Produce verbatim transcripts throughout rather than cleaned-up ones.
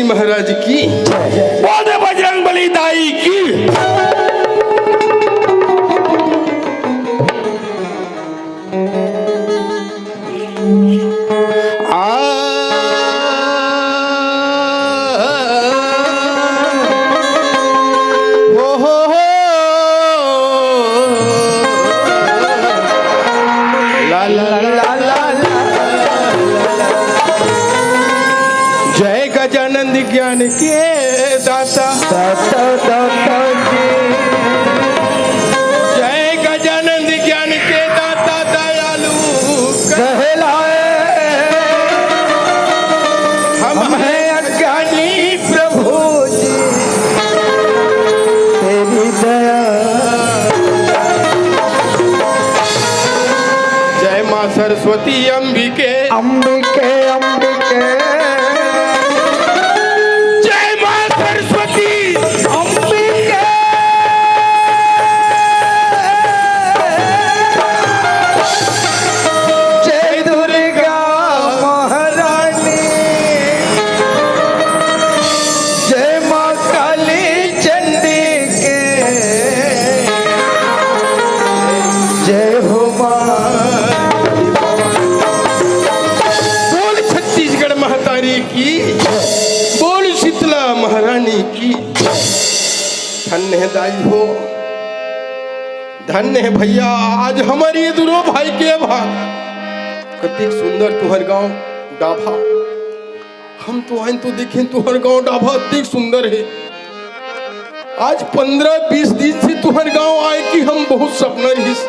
महाराज की। बोल दे बजरंग बली दाई की। आ, हो, हो, हो। ला, ला, ला, ला, ला, ला। जय गजानंद ज्ञान के दाता। दाता, दाता जी। जय गजानंद ज्ञान के दाता दयालु कहलाए। हम हम हैं अज्ञानी प्रभु जी, तेरी दया। जय माँ सरस्वती अंबिके। अंबिके, अंबिके। जय माँ सरस्वती। अंबिके। जय दुर्गा महारानी। जय माँ काली चंडी के। जय हो माँ। बोल छत्तीसगढ़ महतारी की। बोल शीतला महारानी की। धन्य है दाई हो, धन्य है भैया। आज हमर ये दुनों भाई के भाग। कतिक सुंदर तुहर गांव डाभा। हम तो आइन तो देखेन तुहर गांव डाभा अतिक सुंदर हे। आज पंद्रह बीस दिन से तुहर गांव आए कि हम बहुत सपना रहिस।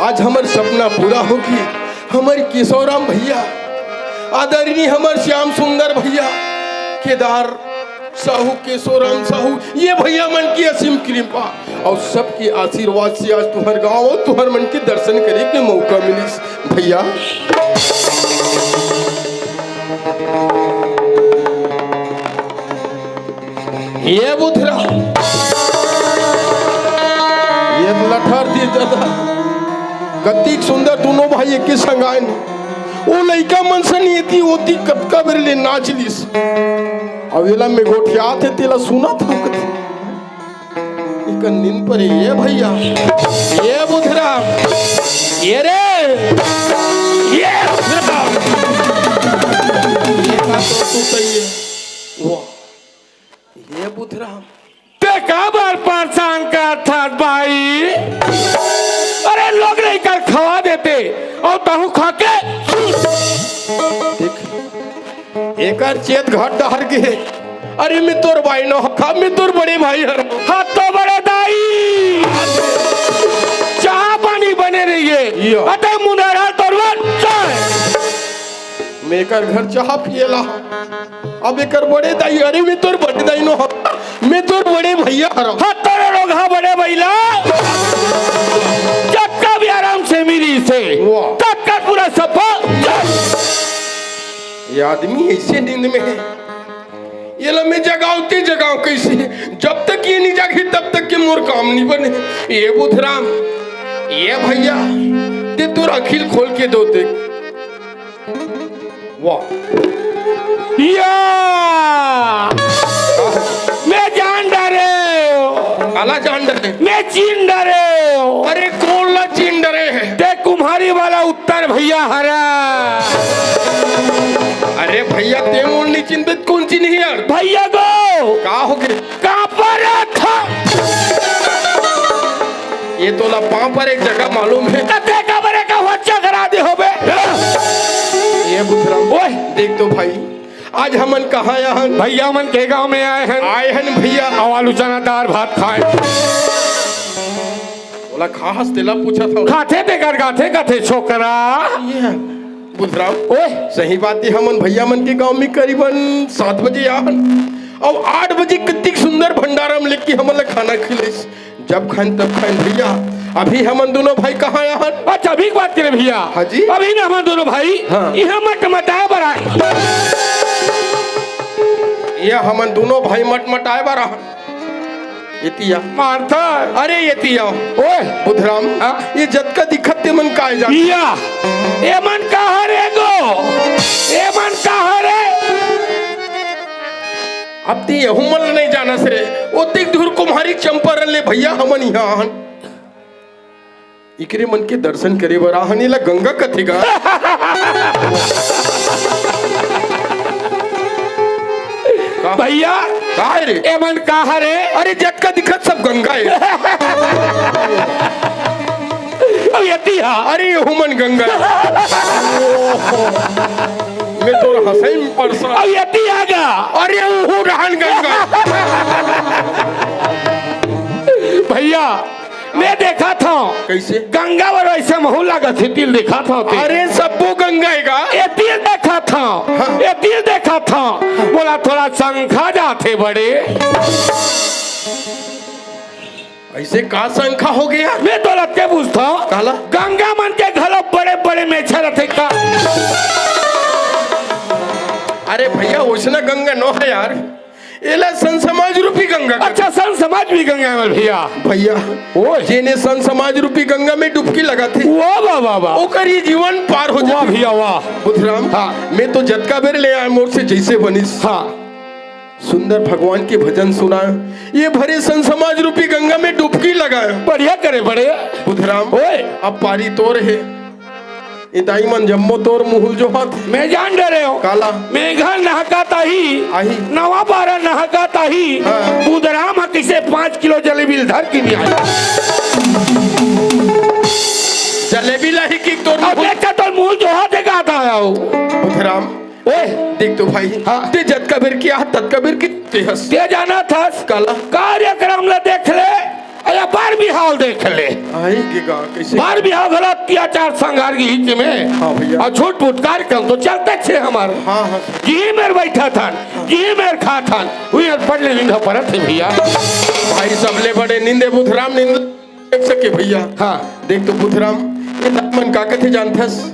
आज हमर सपना पूरा होगी। हमर केशवराम भैया, आदरणीय हमर श्याम सुंदर भैया, केदार साहू, केशवराम साहू, ये भैया मन की असीम कृपा और सबके आशीर्वाद से आज तुहर गांव और तुहर मन के दर्शन करे के मौका मिलिस भैया। ये बुधराम, ये लठर दी दादा, कतिक सुंदर दुनों भाई एके संग आए न। ओ लइका मन सन एती ओती कतका बेर ले नाच लिस। अब एला में गोठियात हे, तेला सुनत हूँ कथे। इकर नींद परे, ये भैया, ये बुधराम, ये रे, ये बुधराम। ये का तो तू सही है। वाह, ये बुधराम। ते काबर परेशान करथस भाई? अरे लोग नहीं कर खवा देते और तहु खा के देख, एकर चेत घट डहर के। अरे मैं तोर भाई नो खा, मैं तोर बड़े भाई हर। हाँ तो बड़े दाई, चाह पानी बने रहिए। यो। अतः मुंडरा तोरवन चाय। मैं एकर घर चाह पिएला। अब एकर बड़े दाई, अरे मैं तोर बड़े दाई नो हव, मैं तोर बड़े भैया हरव। हाँ, तोरे लोग हाँ बड़े भैला। जब कभी आराम से मिली से, वाह। तब का पूरा सफर। ये आदमी ऐसे नींद में है, ये ला मैं जगाओ ते जगाओ कैसे? जब तक ये नहीं जागी तब तक के मोर काम नहीं बने। ये बुधराम, ये भैया, ते तोर अखिल खोल के दो देख। वाह। या! मैं जान डारे हो। काला जान डारे? मैं चीन डारे हो। अरे कौन ला चीन डरे है? ते कुम्हारी वाला उत्तर भैया हरा। अरे भैया, ते मोल नहीं चिन्हबे, कौन चिन्ही यार? भैया को। का हो गए? कांपत रहा था। ये तोला पांव पर एक जगह मालूम है। कते कबरे का बच्चा करा दे होबे। ये बुधराम, ओए। देख तो भाई, आज हमन कहाँ आए हन? भैया मन के गांव में आए हन। आए हन भैया। अउ आलू चना दार भात खाए। ओला खास तेला पूछा था। खाथे तेकर गाथे कथे छोकरा। ये बुधराम, ओए। सही बात है, हमन भैया मन के गांव में करीबन सात बजे आए हन। अउ आठ बजे कतिक सुंदर भंडारा में लेके हमन ला खाना खिलाइस। जब खाएन तब खाएन भैया। अभी हमन दोनों भाई कहाँ आए हन? अच्छा, अभी की बात करें भैया। हाँ जी। अभी ना हमन दोनों भाई हाँ। यहाँ मटमटाए बर आए। ये हमन दोनों भाई मटमटाए बर आए। एतिया। मारथा। अरे एतिया। ओए। बुधराम, हाँ? ये जतका दिखत ते मन काय जान? या। ए मन का हरे गो? ए मन का हरे? अब ते यहू मन ल नइ जानस रे। ओतिक दूर कुम्हारी चंपारण ले भइया हमन इहाँ आहन। इकरे मन के दर्शन करे बर आहन, एला गंगा कथे गा। का? भइया, का हे रे? एमन का हरे? अरे, जतका दिखत सब गंगा हे। अउ एती हा? अरे, एहू मन गंगा हे। मैं तोर हंसई में पड़सा। अउ एती आ गा। अरे, ओहू डहन गंगा। भइया, मैं देखत हंव। कइसे? गंगा बर वइसे महू लागत हे, तिल देखत हंव ते। अरे, सब्बो गंगा हे गा। ए तिल देखत हंव, हाँ। ए तिल देखत हंव। मोला थोड़ा शंका जाथे बड़े। अइसे का शंका होगे यार? मैं तोला ते पूछत हंव। काला? गंगा मन के घलो बड़े-बड़े मेछा रथे का? अरे भइया, ओइसना गंगा नोहे यार। एला संत समाज रूपी गंगा कथे। अच्छा, संत समाज रूपी गंगा हे भइया। भइया, ओए। जेने संत समाज रूपी गंगा में डुबकी लगाथे, वाह, वाह, वाह, वाह। ओकर ये जीवन पार हो वाह जाथे। भइया, वाह। बुधराम, हाँ। मैं तो जतका बेर ले आंव, मोर से जइसे बनिस। हाँ। सुंदर भगवान के भजन सुनांव, ये भरे संत समाज रूपी गंगा में डुबकी लगांव। बढ़िया करे बड़े। बुधराम, ओए। अब पारी तोर हे। ए दाई मन जम्मो तोर मुहुल जोहत हे। मैं जान डरेंव। काला? मेघा नहकात आही, आही। नवा पारा नहकात आही। हाँ। बुधराम ह कइसे पाँच किलो जलेबी ल धर के नइ आही? जलेबी लाही कि तोर अब मुहुल? देखा तोर मुहुल जोहत हे गा, आया हो। बुधराम, ओए। देख तो भाई, हाँ। ते जतका बेर के आय, ततका बेर के ते हस। ते जानत हस? काला? कार्यक्रम ल देख ले, अरे बार बिहाव देख ले। आही के गा, कइसे? बार बिहाव घला अत्याचार संघार के हित में। हाँ भइया। अउ छोट-मोट कार्यक्रम तो चलते हे हमर। हाँ, हाँ। जिही मेर बइठत हन, जिही मेर खात हन, उही मेर पट ले निंदा परत हे भइया। भाई, सबले बड़े निंदे बुधराम निंद देख सके भइया। हाँ। देख तो बुधराम, ये दाई मन का कथे जानथस?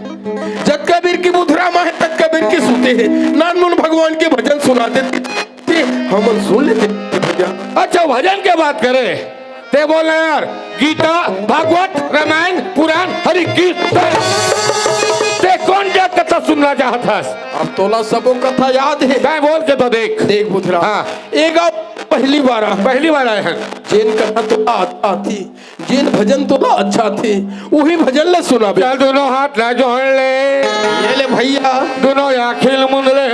जतका बेर के बुधराम आहे, ततका बेर के सुते हे। नानमुन भगवान के भजन सुना देथे, हमन सुन लेथन भइया। अच्छा, भजन के बात करे, ते बोल ना यार, गीता, भागवत, रामायण, पुराण, हरि कीर्तन। ते कोन जग कथा सुनना चाहत हस? अब तोला सबो कथा याद हे। तैं बोल के तो देख। देख बुधराम। हाँ। ए गा पहली बार आ। पहली बार आए हन। जेन कथा तोला आथे, जेन भजन तोला अच्छा थे, उही भजन ल सुनाबे। चल, दोनों हाथ ला जोड़ ले। ये ले भइया। दोनों आँखी ल मूंद ले।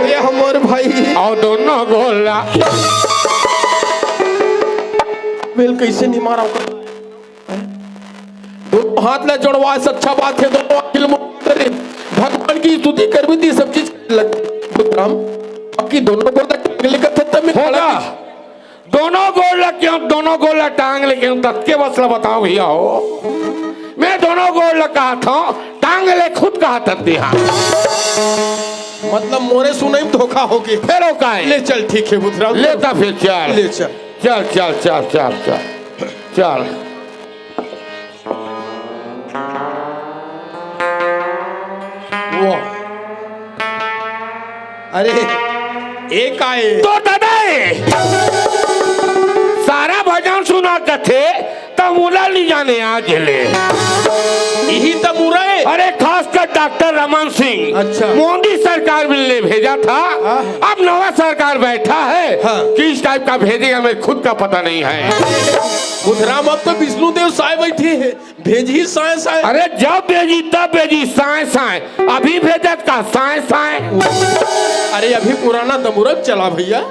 ये हमर भाई। अउ दोनों गोड़ ला। बेल कइसे निमारा ओकर? दोनों हाथ ला जोड़वाए से अच्छा बात हे, दोनों आँखी ल मूंद ले। भगवान के स्तुति करबे त सब चीज लग। बुधराम, बाकी दोनों गोड़ ला टांग ले कथे त मैं खड़ा होगा। दोनों गोड़ ल केहेंव, दोनों गोड़ ल टांग ले केहेंव, ततके बस ल बताओ भइया हो। मैं दोनों गोड़ ल कहत हंव, टांग ले खुद कहत हस तेहा। मतलब मोरे सुनई में धोखा होगे। फेर ओ काय? ले चल, ठीक हे बुधराम। ले त फेर चल। ले चल। चल, चल, चल, चल, चल। चल। वाह। अरे, ए काय? तोर दादा ए। सारा भजन सुना कथे, त मोला नइ जाने आज ले। इही त मुरा ए। अरे, खासकर डॉक्टर रमन सिंह, अच्छा। मोदी सरकार में ले भेजा था, हाँ। अब नवा सरकार बैठा है, हाँ। किस टाइप का भेजेगा, मेरे खुद का पता नहीं है। बुधराम, अब तो विष्णुदेव साय बैठे हैं। भेजही साय साय। अरे जब भेजही तब भेजही साय साय, अभी भेजत का साय साय। अरे अभी पुराना दमुरत चला भइया।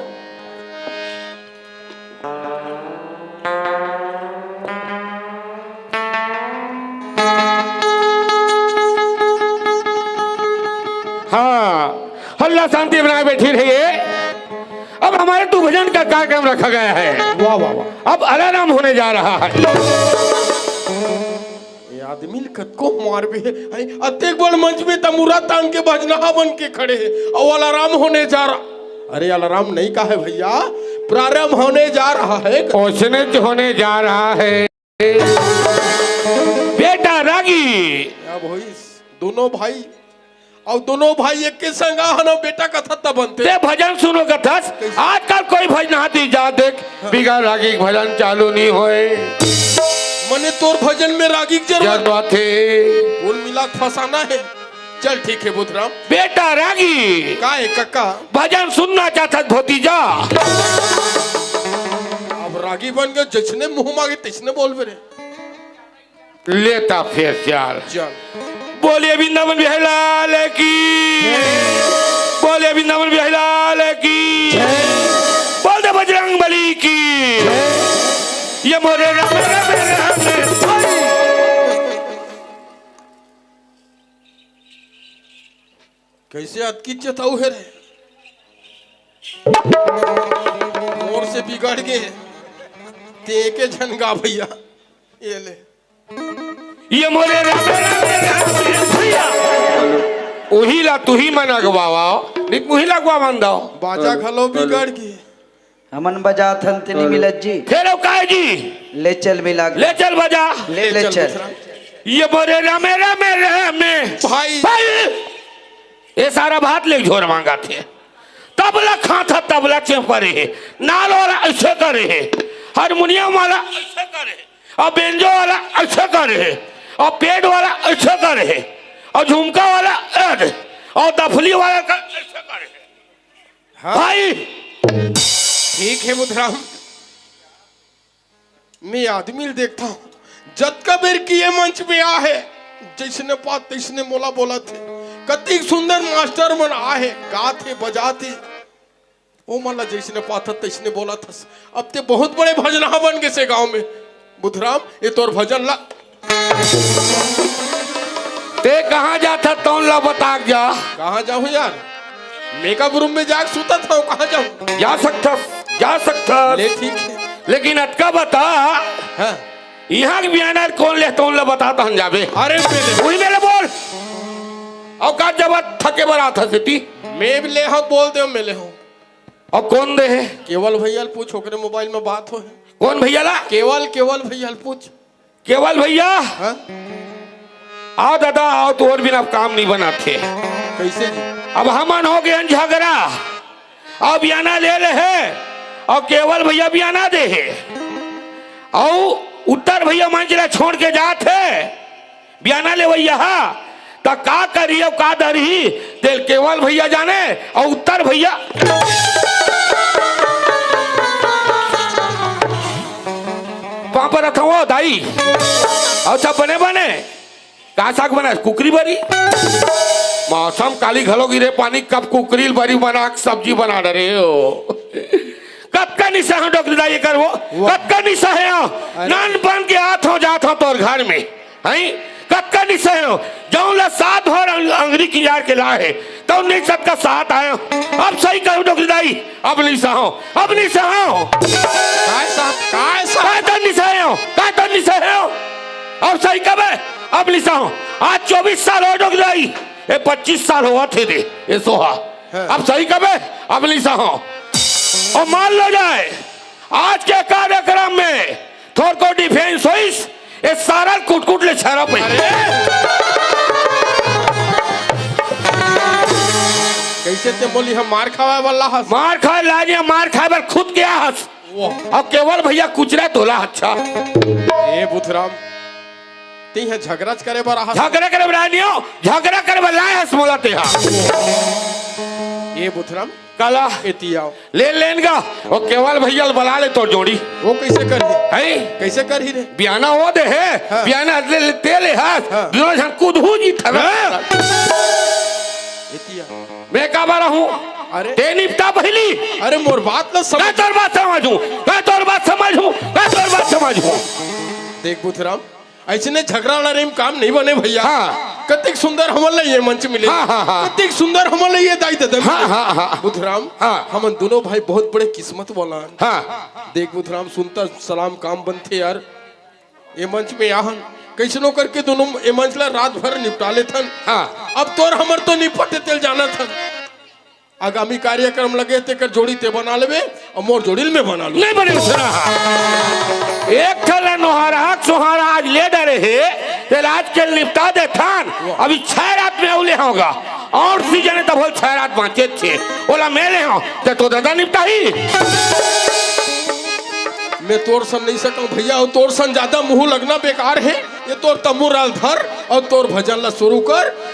हाँ, हल्ला शांति बनाए बैठी रहिए। अब हमारे दू भजन का कार्यक्रम रखा गया है। वाह, वाह, वाह। अब अलाराम होने जा रहा है। ये आदमी ल कतको मारबे, हैं? अतेक बड़ मंच में त मुरा तान के भजनहा बन के खड़े हे, अउ अलाराम होने जा रहा। अरे, अलाराम नहीं का है भइया, प्रारंभ होने जा रहा है। ओसने च होने जा रहा है। बेटा रागी। अब होइस, दोनों भाई अउ दोनों भाई एके संग आहन अउ बेटा कथस त बनथे। ते भजन सुनो कथस, कइसे? आजकल कोई भजनहा तीजा देख, हाँ। बिगर रागी के भजन चालू नइ होय। मने तोर भजन में रागी के जरूरत? जरूरत हे। कुल मिला के फंसाना हे। चल ठीक हे बुधराम। बेटा रागी। का हे कका? भजन सुनना चाहत हस भतीजा? अब रागी बन के जइसने मुंह मांगे तइसने बोलबे रे। लेता फेर चाल। चल। बोलिए वृंदावन बिहारी लाल की। बोलिए वृंदावन बिहारी लाल की। बोल दे बजरंग बली की। ये मोरे राम, राम, राम, राम। कइसे अतकी चेताऊ हे रे? मोर से बिगड़ गे। ते एके झन गा भइया। ये ले। ये मोरे राम, राम, राम, राम, भइया। उही ला तुही मन अगवावा, नित मुही लगवा मन दव। बाजा घलो बिगड़ गे। हमन बजात हन तेनी मिलत जी। फेर अउ काय जी? ले चल मिला के। ले चल बजा। ले, ले ले चल चल। दूसरा। ये बोले रामे, रामे, रामे। भाई। भाई। ये सारा भात ले झोर मांगा थे। तबला खात ह, तबला चेपरे हे। नाल वाला अइसे करे हे। हारमोनियम वाला अइसे करे हे। अउ बेंजो वाला अइसे करे हे। अउ पेड वाला अइसे करे हे। अउ झुमका वाला अइसे। अउ दफली वाला का अइसे करे हे। हाँ। भाई। ठीक हे बुधराम, मैं आदमी ल देखथंव, जतका बेर के ये मंच में आ हे, जइसने पात तइसने मोला बोलत हे। कतिक सुंदर मास्टर मन आ हे, गात हे, बजात हे, ओ मन ला जइसने पात हस तइसने बोलत हस। अब ते बहुत बड़े भजनहा बन गेस ए गांव में। बुधराम, ये तोर भजन ला। ते कहाँ जात हस, तौन ला बता के जा। कहाँ जाहूँ यार, मेकअप रूम में जाके सुतत हंव, कहाँ जाहूँ? जा सकथस, जा सकथस। ले ठीक हे। लेकिन अतका बता, हाँ। इहाँ के बियाना कोन ले, तौन ला बता तहन जाबे। अरे मेले। उही मेले बोल। अउ का जब थके बर आत हस एती। मैं भी ले हंव, बोल दे मेले हंव। अउ कोन दे हे? केवल भइया ल पूछ, ओकरे मोबाइल में बात होहे। कोन भइया ला? केवल, केवल भइया ल पूछ। केवल भइया? हाँ? आव दादा, आव, तोर बिना अब काम नइ बनत हे। कइसे जी? अब हमन हो गेन झगरा, अउ बियाना ले ले हे, अउ केवल भइया बियाना दे हे, अउ उत्तर भइया मंच ला छोड़ के जात हे। बियाना लेवइया हा, त का करही अउ का दरही, तेला केवल भइया जाने अउ उत्तर भइया। पाँव परत हंव ओ दाई, अउ सब बने बने। का साग बनाए? कुकरी बरी। मौसम काली घलो गिरे पानी, कब कुकरी ल बरी बना के सब्जी बना डरे हो। कतका निसा हंव डोकरी दाई एकर वो, वाह। कतका निसा हंव। अरे। नानपन के आत हंव जात हंव तोर घर में। हई, कतका निसा हंव, जऊन ला सात भर अंग-, अंगरी किंजार के लाए हे, तऊन निसा का साथ आए हंव। अब सही कहूं डोकरी दाई, अब निसा हंव, अब निसा हंव। काय साथ, काय साथ? काय तन निसा हंव, काय तन निसा हंव? अब सही कबे, अब निसा हंव। आज चौबीस साल हो डोकरी दाई, ए पच्चीस साल होवत हे दे, ए सोहा। हाँ। अब सही कबे, अब निसा हंव। अउ मान लो जाए, आज के कार्यक्रम में थोरको डिफेंस होइस, ए सारा कुटकुट ले छरा पे। अरे! कइसे ते बोली हम मार खावे वाला हस? मार खाए लाज या मार खाए बर खुद गया हस। वाह। अउ केवल भइया कुचरा तोला अच्छा। ए बुधराम, तेहा झगराच करे बर आहा। झगरा करे बर आय नइ हंव, झगरा करे बर लाए हस मोला तेहा। ए बुधराम, काला? एती आव। ले लेन गा, ओ केवल भइया ल बला ले तोर जोड़ी। वो कइसे करही? हई? कइसे करही रे? बियाना वो दे हे, हाँ। बियाना ले, ले, ते ले हस, हाँ। दूनों झन कूदहू जी थरा। हाँ। एती आव। मैं का बरा हूँ? अरे। ते निपटा पहिली। अरे मोर बात ल समझ। मैं तोर बात समझहूँ, मैं तोर बात समझहूँ, मैं तोर बात समझहूँ। देख बुधराम, अइसने झगरा लड़ई म काम नइ बने भइया। हाँ। कतिक सुंदर हमन ला ये मंच मिले। हाँ, हाँ, हाँ। कतिक सुंदर हमन ला ये दाई ददा मिले। हाँ, हाँ, हाँ। बुधराम, हाँ। हमन दूनों भाई बहुत बड़े किस्मत वाला हन। हाँ। देख बुधराम, सुनता सलाम काम बनथे यार। ये मंच में आहन, कइसनो करके दूनों ये मंच ला रात भर निपटा लेथन। हाँ। अब तोर हमर तो निपटे तेला जानत हन। आगामी कार्यक्रम लगे तेकर जोड़ी ते बना लेबे अउ मोर जोड़ी ल मैं बना लूँ। नइ बने उसना। एक ठन ला नोहरहा सोहरा आज ले डरे हे, तेला आज के निपटा देथन। अभी छह रात में अउ ले हंव गा, अउ सीजन हे तब होल छह रात बाँचे थे, ओला मैं ले हंव, ते तो ददा निपटाही। मैं तोर सन नइ सकंव भइया, अउ तोर सन जादा मुँह लगना बेकार हे। ये तोर तम्बूरा ल धर अउ तोर भजन ला शुरू कर।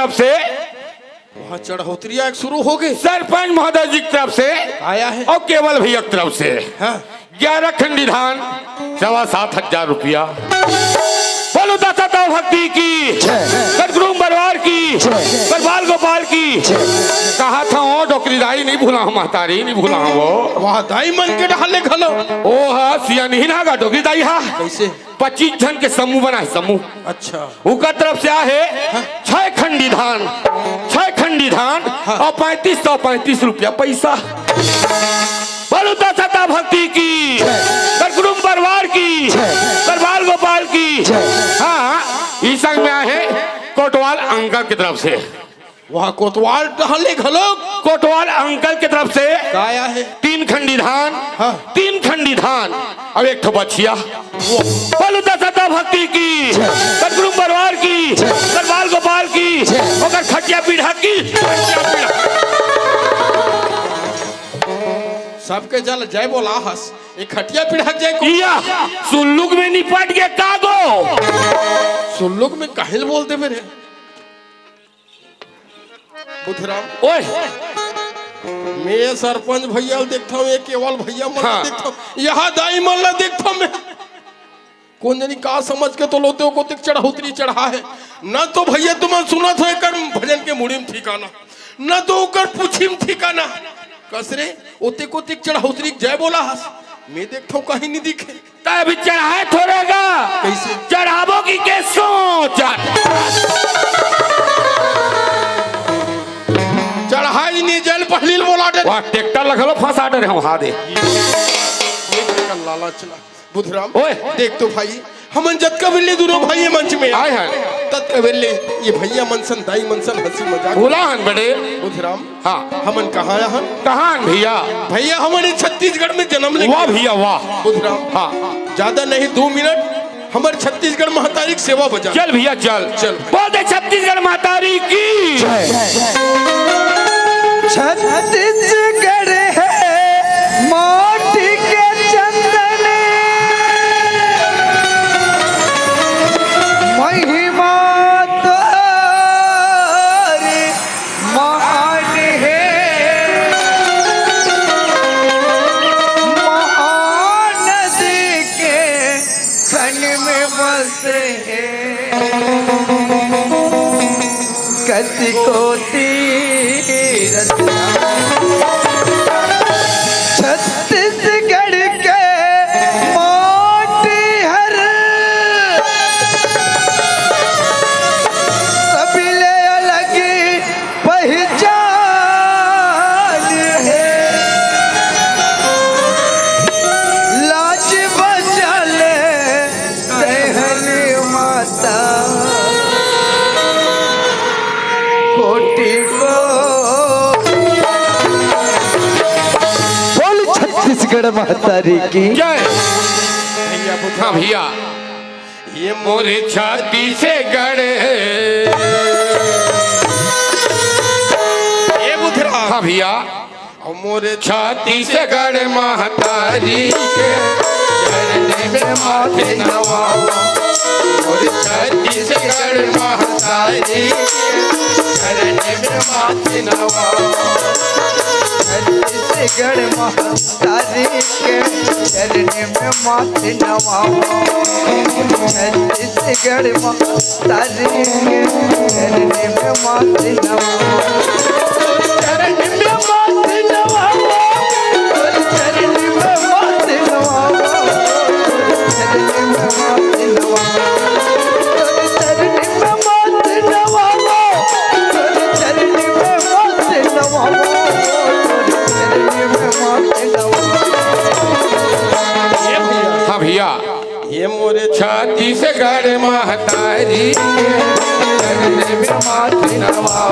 तरफ से, वहाँ चढ़ौतरी आए शुरू हो गए। सरपंच महोदय जी की तरफ से आया है। और केवल भैया की तरफ से हाँ। ग्यारह खंडी धान, सवा सात हजार रुपया। बोलो दाता दाऊ भक्ति की, जय। गढ़ गुरुम परिवार की, जय। गढ़ बाल गोपाल की। जय। कहा था वो डोकरी दाई नहीं भूला हूँ, महतारी नहीं भूला हूँ वो। वहाँ दाई मन के डाले घलो। ओ हा, सिया नहीं ना गा डोकरी दाई हा। कैसे? पच्चीस झन के समूह बना है, समूह। अच्छा। उकर तरफ से आहे छह खंडी धान, छह खंडी धान हाँ। और पैंतीस सौ पैंतीस रुपया पैसा। बोलो दाता दाऊ भक्ति की, गढ़ गुरुम परिवार की, गढ़ बाल गोपाल की। हाँ, ई संग में आहे कोटवाल अंकल की तरफ से। वहाँ कोतवाल टहले घलो। कोटवाल अंकल की तरफ से का आया है? तीन खंडी धान, हाँ। तीन खंडी धान, अब एक ठो बछिया। बोलो दाता दाऊ भक्ति की, गढ़ गुरुम परिवार की, गढ़ बाल गोपाल की, ओकर खटिया पीढ़ा की, खटिया पीढ़ा। सबके जल जय बोला हस, एक खटिया पीढ़ा जय को। या, सुल्लुक में निपट के कागो। सुल्लुक में काहिल बोलते मेरे। बुधराम। ओए। मैं सरपंच भैया ल देखता हूँ, ये केवल भैया मन हाँ। देखता हूँ, यहाँ दाई मन ला देखता हूँ मैं। कौन जानी का समझ के तो लोते को तिक चढ़ौतरी चढ़ा है। ना तो भैया तुमन सुनत हो एकर भजन के मुड़ी में ठिकाना, ना तो ओकर पूछी में ठिकाना। कस रे, ओते को तिक चढ़ौतरी जय बोला हस, मैं देखता हूँ कहीं नहीं दिखे। तै अभी चढ़ाए थोड़ेगा। कैसे? चढ़ाबो की के सोच। चढ़ाई नहीं जल पहली बोला दे। वाह, ट्रैक्टर लखलो फंसा डरे हम, हाँ दे। ये क्या लालच ला। बुधराम, ओए। देख तो भाई, हमन जतका बेले दूनों भाई ये मंच में आए हैं। ततका बेले ये भैया मनसन, दाई मनसन, हंसी मजाक। बोला हन बड़े। बुधराम, हाँ। हमन कहाँ हन? कहाँ हन भैया? भैया, हमन ई छत्तीसगढ़ में जन्म ले। वाह भैया, वाह। बुधराम। हाँ। ज्यादा नहीं, दो मिनट, हमर छत्तीसगढ़ महतारी के सेवा बजा। चल भैया, चल। चल। बोल दे छत्तीसगढ़ महतारी की। जय। छत्तीसगढ़ है माटी के चंदन, महिमा तोरी महान हे, महानदी के खन में बसे हे, कति को तीरथ। कोटि को। बोल छत्तीसगढ़ महतारी की। जय। भैया बुधराम भैया, ये मोरे छत्तीसगढ़। ये बुधराम। हाँ भैया। मोरे छत्तीसगढ़ महतारी के चरण में माथे नवावा। मोरे छत्तीसगढ़ महतारी के चरण में माथे नवावा। छत्तीसगढ़ महतारी के चरण में माथे नवावा। छत्तीसगढ़ महतारी के चरण में माथे नवावा। चरण में माथे नवावा। चरण में माथे नवावा। चरण में माथे नवावा। चरण में माथे नवावा। चरण में माथे नवावा। चरण में माथे नवावा। हाँ भैया। ये मोरे छत्तीसगढ़ महतारी के चरण में माथे नवावा।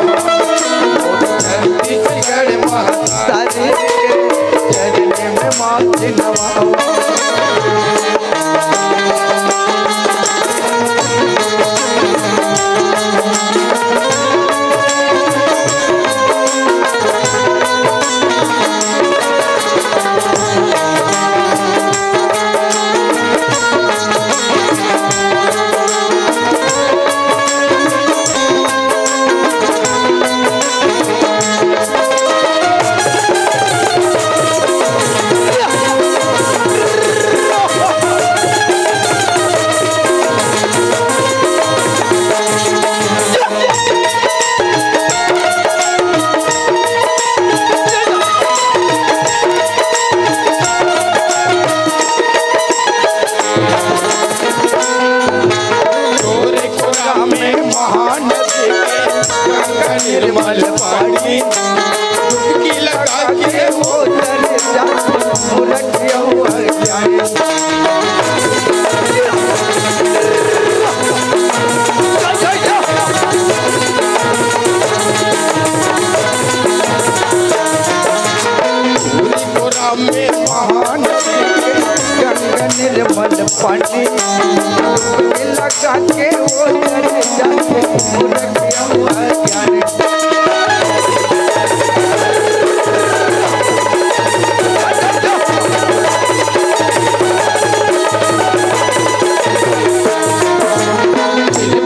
छत्तीसगढ़ महतारी के चरण में माथे नवावा। तोरे कोरा में महानदी के गंगा निर्मल पानी, डुबकी लगा के वो तर जा, मूर्ख अज्ञानी। तोरा में महान गंगा निर्मल पानी, लगा के वो तर जाते मूर्ख अज्ञानी।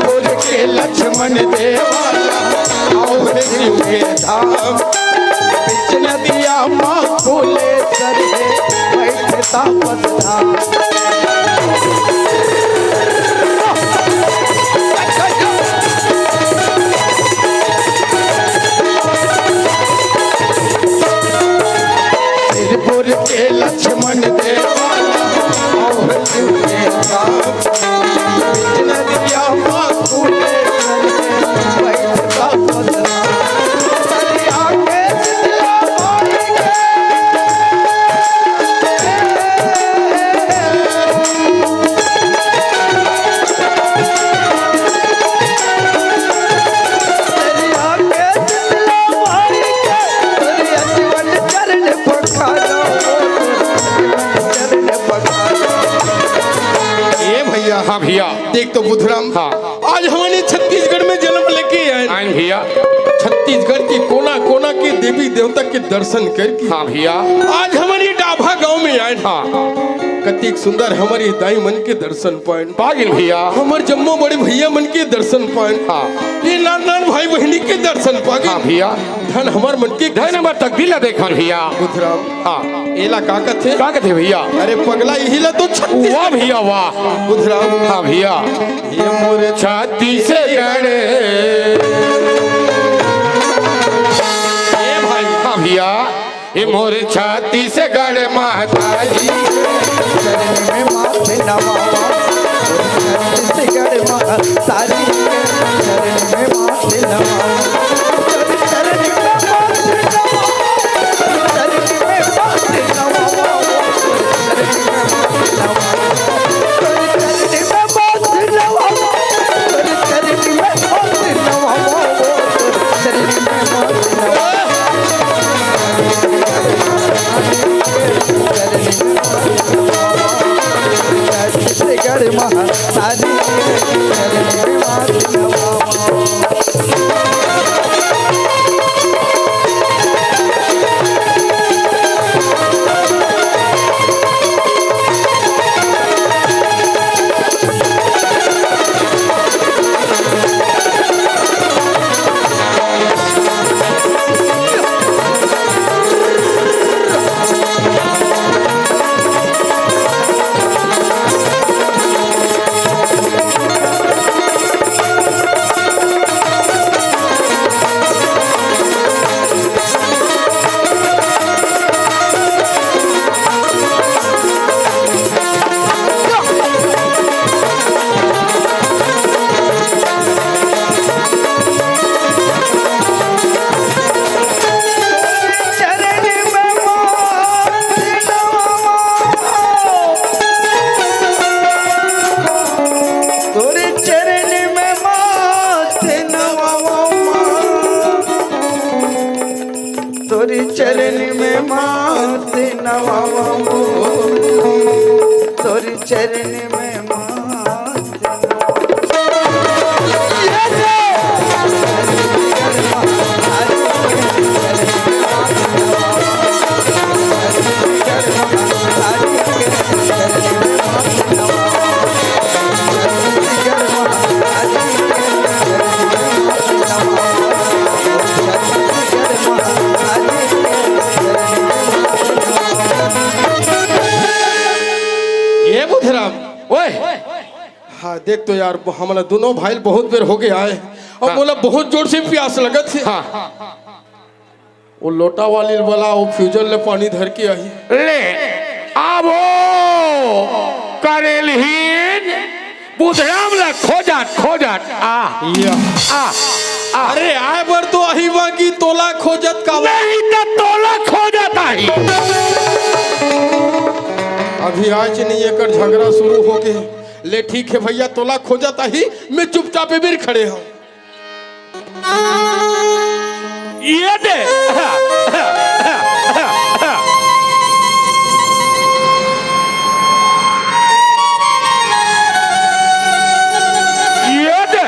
बोल के लक्ष्मण देवाला और शिव के धाम, बीच नदिया माँ फूले सर है, बैठता पदधाम। सिरपुर के लक्ष्मण देवाला और शिव के धाम, बीच नदिया माँ फूले सर है, बैठता पदधाम। ए भैया, हाँ भैया। देख तो बुधराम, हाँ। आज हमन छत्तीसगढ़ में जन्म लेके आए। आए भैया। छत्तीसगढ़ के कोना कोना के देवी देवता के दर्शन करके, हाँ भैया। आज हमन डाभा गांव में आए। हाँ। कतिक सुंदर हमर दाई मन के दर्शन पाएन। पागिन भैया। हमर जम्मो बड़े भैया मन के दर्शन पाएन। हाँ। ये नान नान भाई बहिनी के दर्शन पागिन। हाँ भैया। धन हमर मन के धन हमर तकदीर ला देखन भैया। बुधराम। हाँ। एला का कथे? का कथे भैया? अरे पगला, इही ला तो छत्तीस। वाह भैया, वाह। बुधराम। हाँ भैया। ये मोर छत्तीसगढ़। ए भाई। हाँ भैया। ये मोर छत्तीसगढ़ महतारी। चरण में माथे नवावा। छत्तीसगढ़ महतारी। चरण में माथे नवावा। चरण में माथ नवावो, तोर चरण में माथ। ए बुधराम, ओए। हाँ, देख तो यार, हमला दोनों भाई बहुत बेर हो गया है, अउ हाँ। मोला बहुत जोर से प्यास लगत हे। हाँ। वो लोटा वाली वाला, वो फ्यूजन ले पानी धर के आही। ले, आवो, करेलहीन, बुधराम ला खोजत, खोजत, आ, या। आ, आ। अरे, आए बर तो आही बाकी तोला खोजत का? नहीं तो तोला खोजत आही। अभी आज नहीं, एकर झगड़ा शुरू हो गए। ले, ठीक है भैया, तोला खोजत आही, मैं चुपचाप एबेर खड़े हूँ। ये दे। ये दे।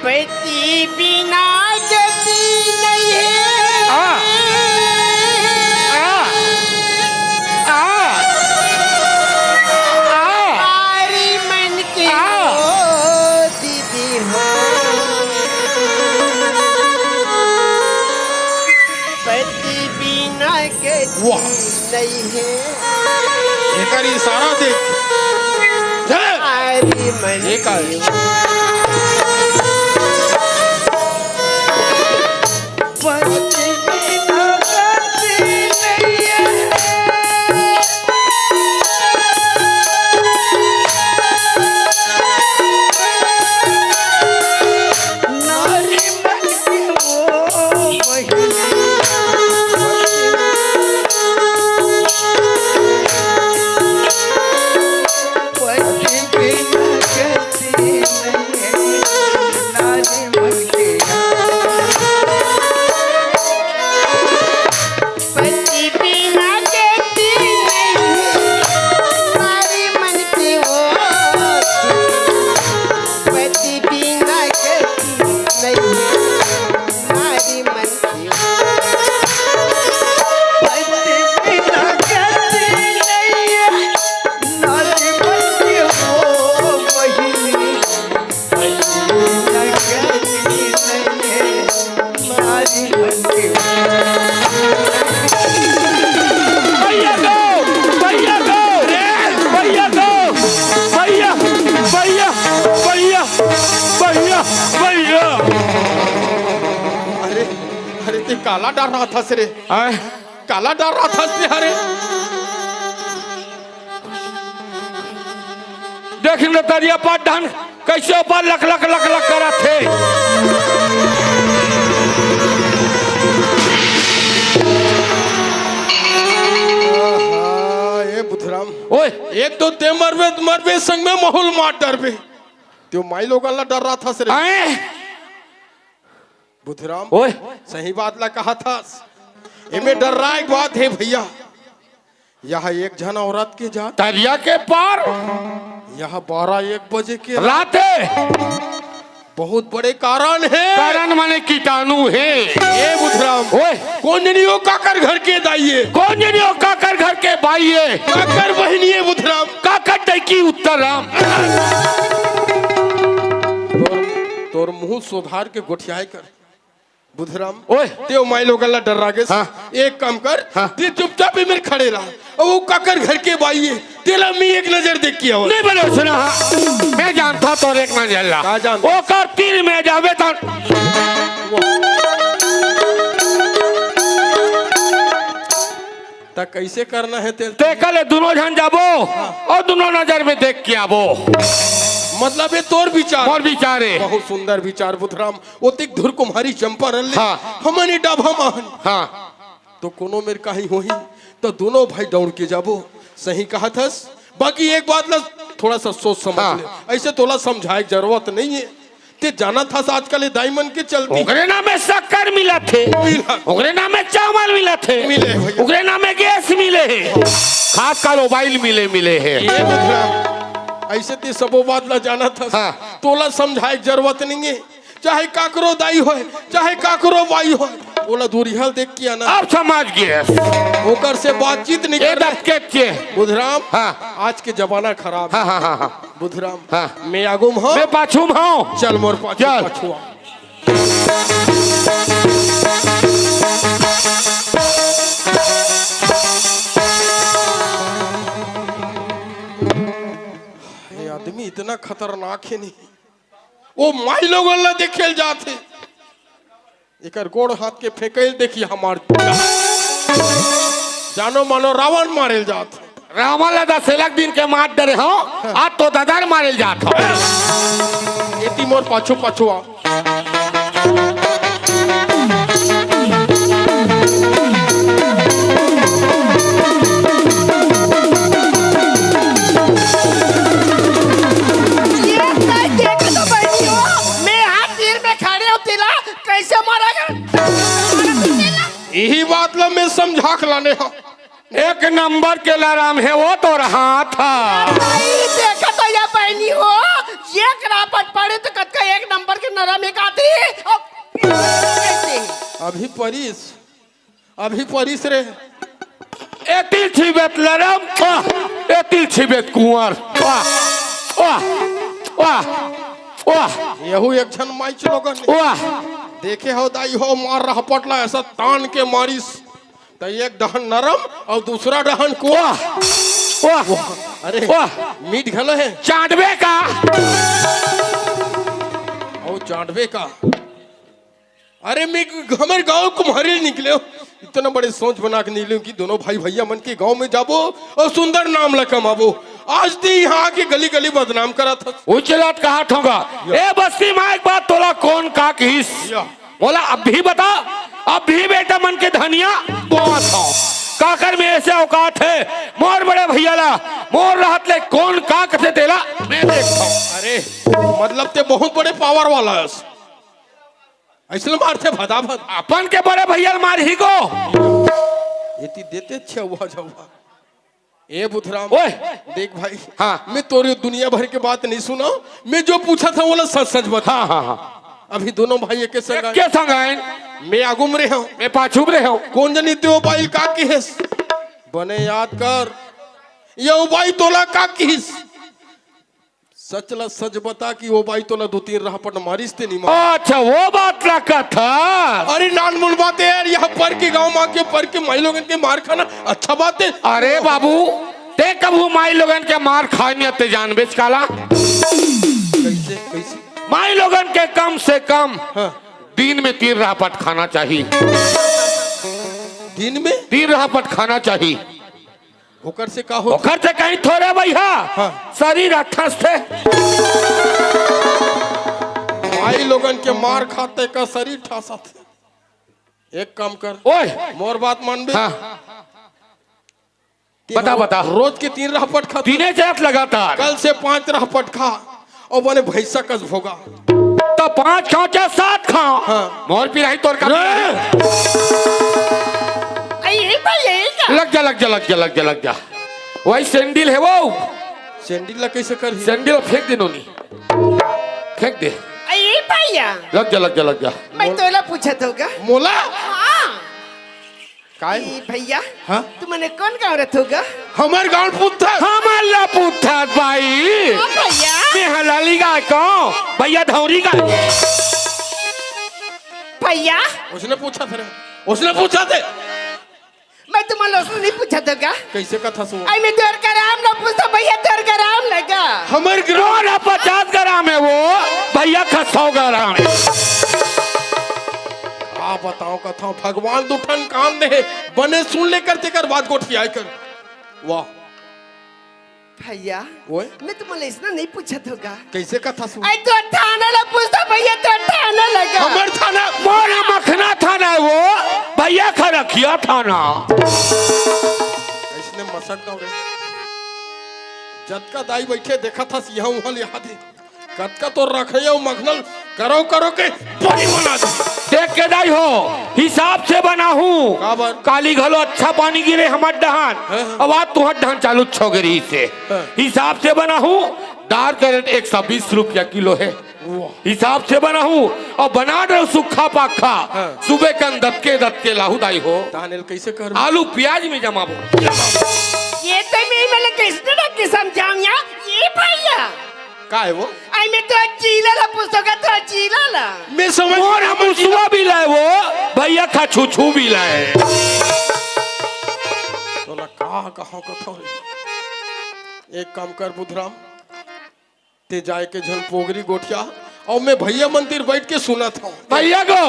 पति बिना गति नहीं है। आ, आ, आ, आ। नारी मन के आ। ओ दीदी हो। पति बिना गति वाह। नहीं है। एकर इशारा देख। चल। अरे मन एकर। पति बिना गति नहीं, नारी मन के ओ। पति बिना गति नहीं, नारी मन के ओ। पति बिना गति नहीं, नारी मन के ओ बहिनी। भैया को, भैया को, रे, भैया को, भैया, भैया, भैया, भैया, भैया। अरे, अरे, ते काला डर्राथस रे? आय? काला डर्राथस ते हरे? देख न तरिया पार डहन कइसे ओपार लक लक लक लक करत हे। आहा, ए बुधराम। ओए। एक तो ते मरबे, मरबे संग में महूं ल मार डरबे। ते माईलोगन ला डर्राथस रे। आए? बुधराम, ओए। सही बात ला कहाथस। एमे डर्राय के बात हे भैया। यह एक झन औरत के जात। तरिया के पार। यह बारह एक बजे के रात हे। बहुत बड़े कारण हे। कारण माने कीटाणु हे। ए बुधराम। ओए। कोन जनी ओ काकर घर के दाई ए? कोन जनी ओ काकर घर के बाई ए? काकर बहिनी ए बुधराम? काकर दई के उत्तरराम। तोर, तोर मुहूं सुधार के गोठियाय कर। बुधराम, ओए। ते ओ माईलोगन ला डर्रा गेस। हाँ। एक काम कर, हाँ। ते चुपचाप एमेर खड़े रह। अउ ओ काकर घर के बाई ए, तेला मैं एक नजर देख के आवत। नहीं बोले सुना, हाँ। मैं जानथंव तोर एक नजर ला। का जानथस? ओकर तीर में जाबे त। त कइसे करना हे तेल? तेकर ले दुनों झन जाबो अउ दुनों नजर में देख के आबो। मतलब ये तोर विचार? मोर विचार हे। बहुत सुंदर विचार बुधराम। ओतिक धुर कुम्हारी चंपारण ले हाँ। हमन ही डाभा मान। हाँ। तो कोनो मेर काही होही, तो दुनों भाई दौड़ के जाबो। सही कहत हस, बाकी एक बात ला थोड़ा सा सोच समझ हाँ। ले। अइसे तोला समझाए के जरूरत नइ हे। ते जानत हस आजकल ये दाई मन के चलती। ओकरे नाम में शक्कर मिलत हे। मिलत। ओकरे नाम में चावल मिलत हे। मिले भैया। ओकरे नाम में गैस मिले हे। खास कर मोबाइल मिले, मिले हे। ये बुधराम, अइसे ते सबो बात ला जानत हस। हाँ। तोला समझाए के जरूरत नइ हे। चाहे काकरो दाई होय, चाहे काकरो बाई होय, ओला दूरिहा देख के आना। अब समझ गेस। ओकर से बातचीत नइ ए करना। दबके के। बुधराम, हाँ। आज के जमाना खराब हे। हाँ, हाँ, हाँ, हाँ। बुधराम, हाँ। मैं आगू में हंव। मैं पाछू में हंव। चल मोर पाछू, चल। पाछू आ। ये आदमी इतना खतरनाक हे नहीं। वो माई लोगन ला देखे ल जात हे। एकर गोड़ हाथ के फेंकइल देखी हमार जानो मानो रावण मारे ल जात हे। रावण ला दस लाख दिन के मार डरे हंव, आज तो ददा ल मारे ल जात हंव। एती मोर पाछू पाछू आ। ये तो देख तो बहिनी हो, मैं हाथ तीर में खड़े हंव तेला कइसे मारा गे? इही बात ला मैं समझा के लाने हंव। एक नंबर के लरम हे वो तोर हाथ ह। भाई, देखा तो ये बहिनी हो, एक रापट पड़े तो कतका एक नंबर के नरम हे काती। अब कइसे? अभी परिस, अभी परिस रे। एती ल छिबे त लरम, वाह, एती ल छिबे त कुंवर, वाह, वाह, वाह, वाह। यहू एक झन माई लोगन हे। वाह। देखे हो दाई हो, मार रहपट ला अइसा तान के मारिस। त एक डहन नरम अउ दूसरा डहन कुंवर। वाह, वाह, अरे, वाह। मीठ घलो हे। चाटबे का? अउ चाटबे का? अरे, मैं हमर गांव कुम्हारी ले निकले हंव। इतना बड़े सोच बना के निकले हंव कि दुनों भाई भैया मन के गांव में जाबो अउ सुंदर नाम ला कमाबो। आज ते इहां आके गली गली बदनाम करत हस। उचित कहत हंव गा। या। ए बस्ती में एक बात तोला कोन का किहिस? या। मोला अभी बता, अभी बेटा मन के धनिया बोवत हंव। काकर में अइसे औकात हे, मोर बड़े भैया ला, मोर रहत ले कोन का कथे तेला मैं देखत हंव। अरे, मतलब ते बहुत बड़े पावर वाला हस। अइसने मारथे भदाभद। अपन के बड़े भैया ल मारही गो। एती देते छेवा जवा। ए बुधराम, ओए। देख भाई, हाँ। मैं तोर दुनिया भर के बात नइ सुनंव, मैं जो पूछत हंव, ओला सच सच बता। हाँ, हाँ, हाँ। अभी दुनों भाई एके संग आय। एके संग आय। मैं आगू में रेहेंव। मैं पाछू में रेहेंव। कोन जनी ते ओ बाई ल का किहिस? बने याद कर, ये ओ बाई तोला का किहिस? सच ला सच बता कि ओ बाई तोला दू तीन रहपट मारिस ते नइ मारिस? अच्छा, वो बात ला कथा। अरे नानमुन बात हे यार, इहां पर के गांव में आके पर के माई लोगन के मार खाना अच्छा बात हे? अरे बाबू, ते कभू माई लोगन के मार खाय नइ हे ते जानबेच काला? कइसे, कइसे? माई लोगन के कम से कम हाँ। दिन में तीन रहपट खाना चाही। दिन में? तीन रहपट खाना चाही। ओकर से का होथे? ओकर से कहीं थोरे भैया, हाँ। शरीर अठसथे। माई लोगन के मार खाथे का शरीर ठासथे। एक काम कर, ओए। मोर बात मानबे? हाँ। ते बता, रो-, बता। रोज के तीन रहपट खा। तीने जात लगातार। कल से पांच रहपट खा। अउ बने भैंसा कस भोगा। त पांच खांव चाहे सात खांव। हाँ। मोर पिराही तोर का रे! पिराही। अई, यही पर यही का? लग जा, लग जा, लग जा, लग जा, लग जा। वही सैंडल हे वो। सैंडल ला कइसे करही? सैंडल फेंक दे नोनी। फेंक दे। अई, भैया। लग जा, लग जा, लग जा। मैं तोला पूछत हंव गा। मोला? हाँ। काय? ए भैया, हाँ? तुमने कोन गांव रथो गा? हमर गांव पुत्थर। हमर ला पुत्थर बाई। हाँ भैया। मैं हलाली गाय को, भैया धौरी गाय। भैया। उसने पूछा था रे। उसने पूछा थे। मैं तुम्हारे लोग से नहीं पूछा था क्या? कइसे कथा सुनो? आई मैं तोर का राम ना पूछता भैया, तोर का राम लगा। हमर ग्राम पचास ग्राम हे वो, भैया खसौ ग्राम हे। का बताओ कथव, भगवान दू ठन कान दे हे, बने सुन ले कर, तेकर बाद गोठियाए कर। वाह। भैया, ओए? मैं तुमला अइसना नइ पूछत हों गा। कइसे कथस वो? अरे तो थाना ला पूछथों भैया, तो थाना लगा। हमर थाना? मोर मखना थाना हे वो, भैया खरखिया थाना। अइसने मसक दव रे। जतका दाई बइठे देखत हस, इहाँ उहाँ ले आथे। कतका तो रखे अउ मखना ल करव करव के बलि बना दे। देख के दाई हो, हिसाब से बनाहूँ। काबर? काली घलो अच्छा पानी गिरे हमर डहन। हाँ, हाँ। अब आज तुँहर डहन चालू हो गे रिहिसे। हाँ। हिसाब से बनाहूँ, दार के रेट एक सौ बीस रुपया किलो हे। वाह। हिसाब से बनाहूँ अउ बना डरेंव सूखा पाखा। हाँ। सुबह कन दतके दतके लाहूँ दाई हो। तहन एला कइसे करबो? आलू पियाज में जमाबो। ये तो मैं, मैं कइसने रख के समझाऊँ यार, ये भैया। का हे वो? अरे मैं तो जिला ला पूछथों गा, तो जिला ला। मैं समझ मोर मुसवा बिलाय वो, भैया खछुछू बिलाय। तोला का कहँव कथव रे? एक काम कर बुधराम, तें जाय के झन पोगरी गोठिया, अउ मैं भैया मन तीर बइठ के सुनत हँव। भैया गो,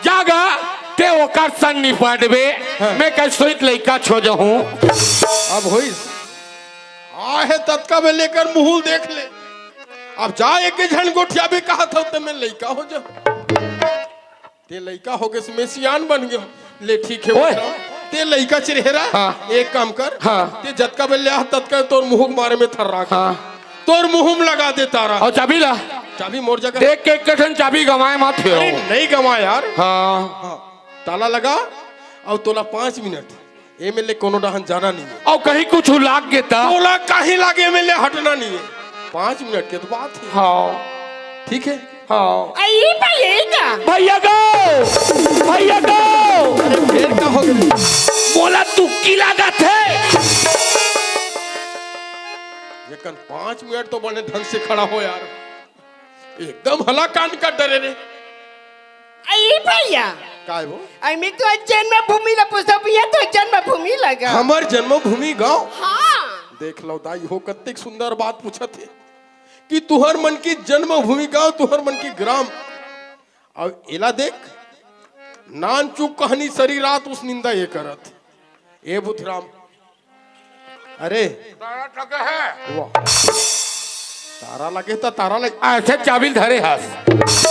जा गा, तें ओकर संग निपटबे, हाँ। मैं कइसों लइका छो जहूँ। अब होइस? आहे ततका में लेकर मुँह देख ले। अब जा एक झन गोठियाबे कहत हँव त मैं लइका हो जाहूँ। तें लइका हो गेस, मैं सियान बन गेंव। ले ठीक हे ओए। बेटा, तें लइका चिरहे रह। हाँ। एक काम कर, हाँ। तें जतका बेर ले आह ततका तोर मुँह के मारे में थर्रा के हाँ। तोर मुँह में लगा देंव तारा। अउ चाबी ला। चाबी मोर जगह। देख के एक ठन चाबी गँवाय मत फेर। अरे नइ गँवाय यार। हाँ। हाँ। ताला लगा अउ तोला पाँच मिनट एमे ले कोनो डहन जाना नइ हे। अउ कहीं कुछू लाग गे त? तोला कहीं लागे, एमे ले हटना नइ हे। पाँच मिनट के तो बात हे। हाँ। ठीक हे? हाँ। अई भैया का? भैया गो, भैया गो। अरे फेर का हो गे? मोला तुक्की लागत हे। ये कन पाँच मिनट तो बने ढंग से खड़ा हो यार। एकदम हलाकान कर डरे रे। अई भैया। काय वो? अई मैं तो जन्मभूमि ला पूछत हँव भैया, तो जन्मभूमि लगा। हमर जन्मभूमि गाँव? हाँ। देख लव दाई हो, कतेक सुंदर बात पूछत हे कि तुँहर मन के जन्मभूमि गाँव, तुँहर मन के ग्राम। अउ एला देख, नानचुक कहनी सरी रात उस निंदा ये करत। ए बुधराम, अरे। तारा लगे हे। वाह। तारा लगे त तारा लगे। अइसे चाबी ल धरे हस।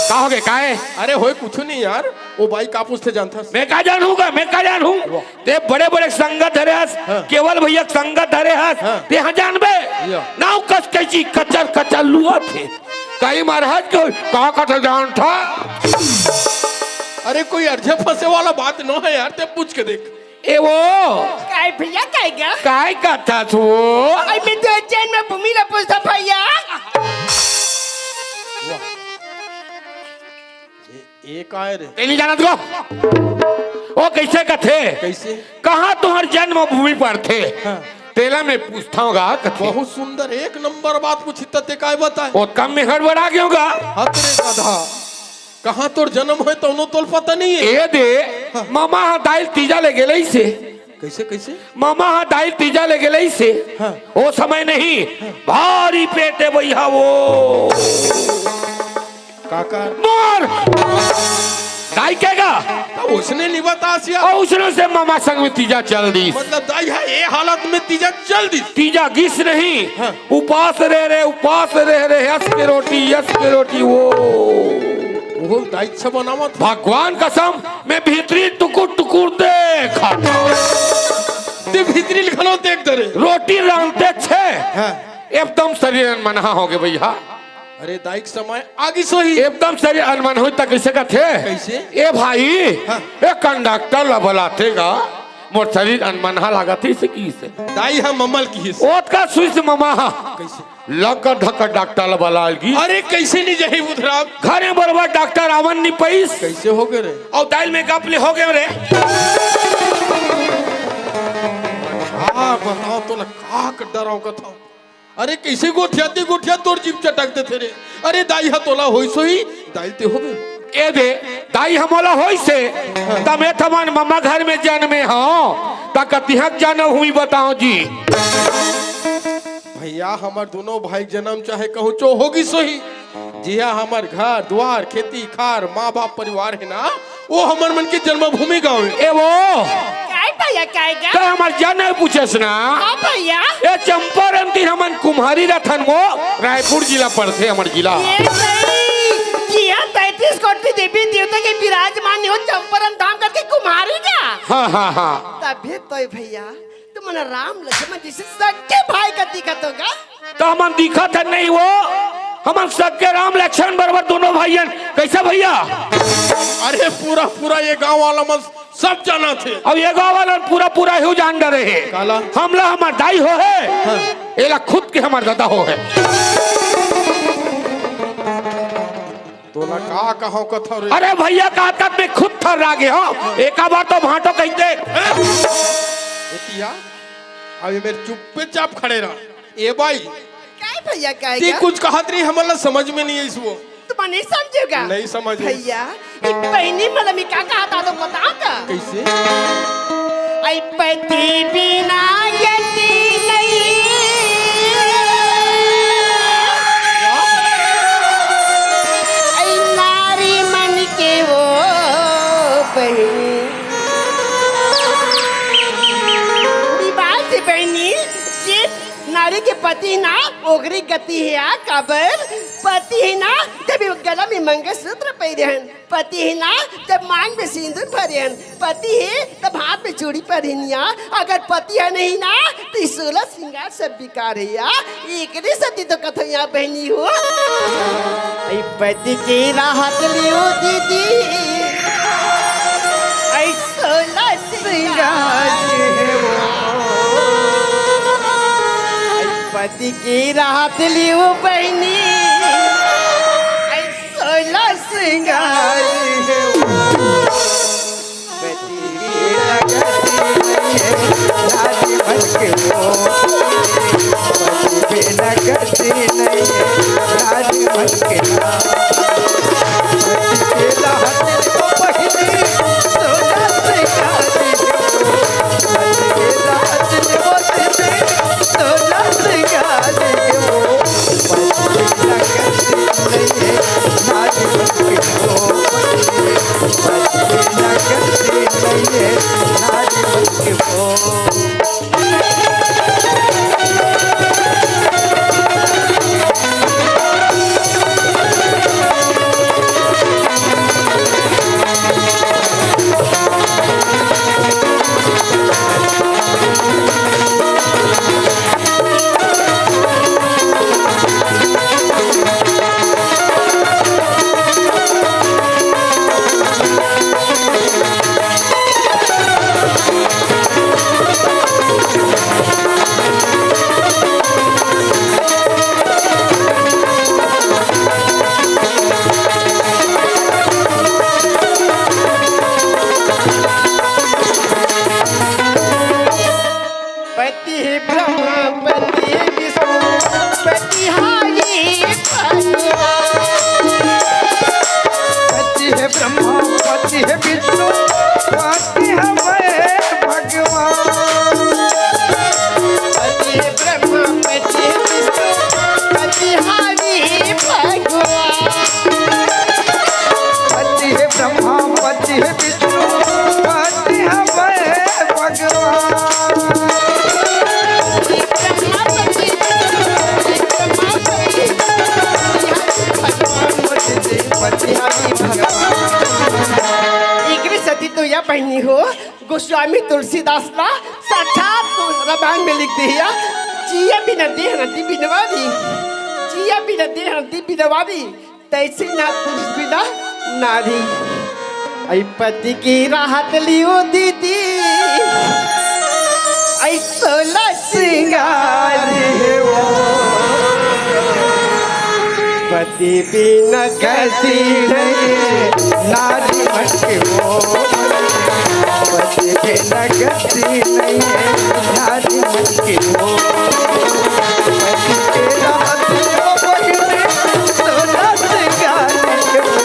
का हो गे, काय? अरे होय कुछू नहीं यार। ओ बाई का पूछथे जानथस? मैं का जानहूँ गा, मैं का जानहूँ? वाह। तें बड़े-बड़े संगत धरे हस। हाँ। केवल भैया के संगत धरे हस। हाँ। तें हा जानबे? या। नाव कस कइची कचर कचर लुवत हे। कई महाराज के का कथे जानथस? अरे कोई अरझे फँसे वाला बात नो हे यार, तें पूछ के देख। ए वो। काय भैया, काय गा? काय कथस वो? अई मैं तो जन्मभूमि ला पूछत हँव भैया। वाह। ए, ए काय रे? तें नइ जानत गो? ओ कइसे कथे? कइसे? कहाँ तुँहर जन्मभूमि परथे? हाँ। तेला मैं पूछत हँव गा कथे। बहुत सुंदर, एक नंबर बात पूछिस त तें काय बताय? ओ कम में हड़बड़ा गेंव गा। हत रे गधा। कहाँ तोर जन्म होय तउनो तोला पता नइ हे। ए दे, हाँ। ममा ह दाई ल तीजा ले गे रहिसे। कइसे, कइसे? ममा ह दाई ल तीजा ले गे रहिसे। हाँ। ओ समय नहीं, हाँ। भारी पेट हे भैया वो। काकर? मोर। दाई के गा। त ओइसने नइ बतास यार। अउ ओइसने से ममा संग में तीजा चल दिस। मतलब दाई ह ए हालत में तीजा चल दिस। तीजा गिस नहीं। हाँ। उपास रहे रहे, उपास रहे रहे, यस के रोटी, यस के रोटी, वो। वो दाई अच्छा बनावत हे। भगवान कसम, मैं भीतरी टुकुर टुकुर देखत। तें भीतरी ल घलो देख डरे। रोटी रांधते छे। हाँ। एकदम सरीर अनमनहा हो गे भैया। अरे दाई के समय आगे सोही। एकदम सरीर अनमनहा होही त कइसे कथे? कइसे? ए भाई, हाँ। ए कंडक्टर ला बलाते गा। मोर सरीर अनमनहा लागत हे, अइसे किहिस। दाई ह ममा ल किहिस। ओतका सुइस ममा ह। कइसे? लक धक डॉक्टर ला बलाय ल गिस। अरे कइसे नइ जाही बुधराम? घरे बरोबर डॉक्टर आवन नइ पइस। कइसे हो गे रे? अउ दाई ल मैं गप ले हो गे रे। हाँ बताव तोला का डराव कथव। अरे कइसे गोठियाते गोठियात तोर जीभ चटक देथे रे। अरे दाई ह तोला होइस होही, दाई ल ते होबे। ए दे, दाई ह मोला होइस हे, त मैं थमन ममा घर में जनमे हँव, त कतिहक जनम भूमि बताव जी। भैया हमर दूनों भाई जनम चाहे कहूँ चो होगिस होही, जिहाँ हमर घर दुवार खेती खार माँ बाप परिवार हे ना, वो हमर मन के जन्मभूमि गाँव हे। ए वो। काय भैया, काय गा? तैं हमर जान नइ पूछेस ना? हाँ भैया। ए चंपारण तीर हमन कुम्हारी रथन वो, रायपुर जिला पड़थे हमर जिला। ए सही। किया तैंतीस कोटि देवी देवता के विराजमान हे वो चंपारण धाम करके कुम्हारी का? हाँ, हाँ, हाँ। तभे तो भैया, तुमन राम लक्ष्मण जइसे सगे भाई का दिखत हो गा। त हमन दिखत हन नहीं वो, हमन सगे राम लक्ष्मण बरोबर दूनों भाई हन। कइसे भैया? अरे पूरा पूरा ये गाँव वाला मन सब जानथे। अब ये गाँव वाला पूरा पूरा ही जान डरे हे। काला? हमला हमर दाई हो हे, हाँ। एला खुद के हमर ददा हो हे। तोला का कहूँ कथव रे? अरे भैया, का कत में खुद थर्रा गे हो। एका बार तो भांटो कहिते। ए, एतिया, अभी मेरे चुप्पे चाप खड़े रह। ए बाई, काय भैया, काय तैं गा? कुछ कहत रही, हमला समझ में नइ आइस वो। तुमन नइ समझे गा? नइ समझे। भैया, एक बहिनी मन में का कहत हे तो बता का? कइसे? ऐ पति बिना गति नहीं। ऐ नारी मन के वो बहिनी। ई बात हे बहिनी, जे नारी के पति ना, ओकरी गति हे आ, काबर? पति हे ना, जब गला में मंगलसूत्र पहिरे हन, पति हे ना, जब मांग में सिंदूर भरे हन, पति हे, तब हाथ में चूड़ी पहिरिन या, अगर पति हे नहीं ना, तो ई सोलह श्रृंगार सब बेकार हे या। एकरे सेती तो कथों या बहिनी हो। ऐ पति के राहत लियो दीदी, ऐ सोलह श्रृंगार हे वो। ऐ पति के राहत लियो बहिनी, ऐ सोलह श्रृंगार हे वो। पति बिना गति नहीं है, नारी मन के वो। पति बिना गति नहीं है, नारी मन के वो। पति के राहत को पहिली, सोलह श्रृंगार हे वो। पति के राहत को पहिली, सोलह श्रृंगार हे वो। पति बिना गति नहीं है, नारी मन के वो। पति हे ब्रह्मा, पति हे विष्णु, पति हरि भगवान। पति हे ब्रह्मा, पति हे विष्णु, पति हवे भगवान। पति हे ब्रह्मा, पति हे विष्णु, पति हरि भगवान। पति हे ब्रह्मा, पति हे विष्णु, पति हवे भगवान। पति हरि भगवान। एकरे सेती तो या बहिनी हो, गोस्वामी तुलसीदास ला साक्षात रामायण में लिख दिया, जिया बिना देह नदी बिनवारी, जिया बिना देह नदी बिनवारी, तैसे ना पुरुष बिना नारी। ऐ पति के राहत लियो दीदी, ऐ सोलह श्रृंगार हे वो। पति बिना गति नहीं, नारी मन के वो। पति बिना गति नहीं, नारी मन के वो। पति के राहत लियो बहिनी, सोलह श्रृंगार हे वो।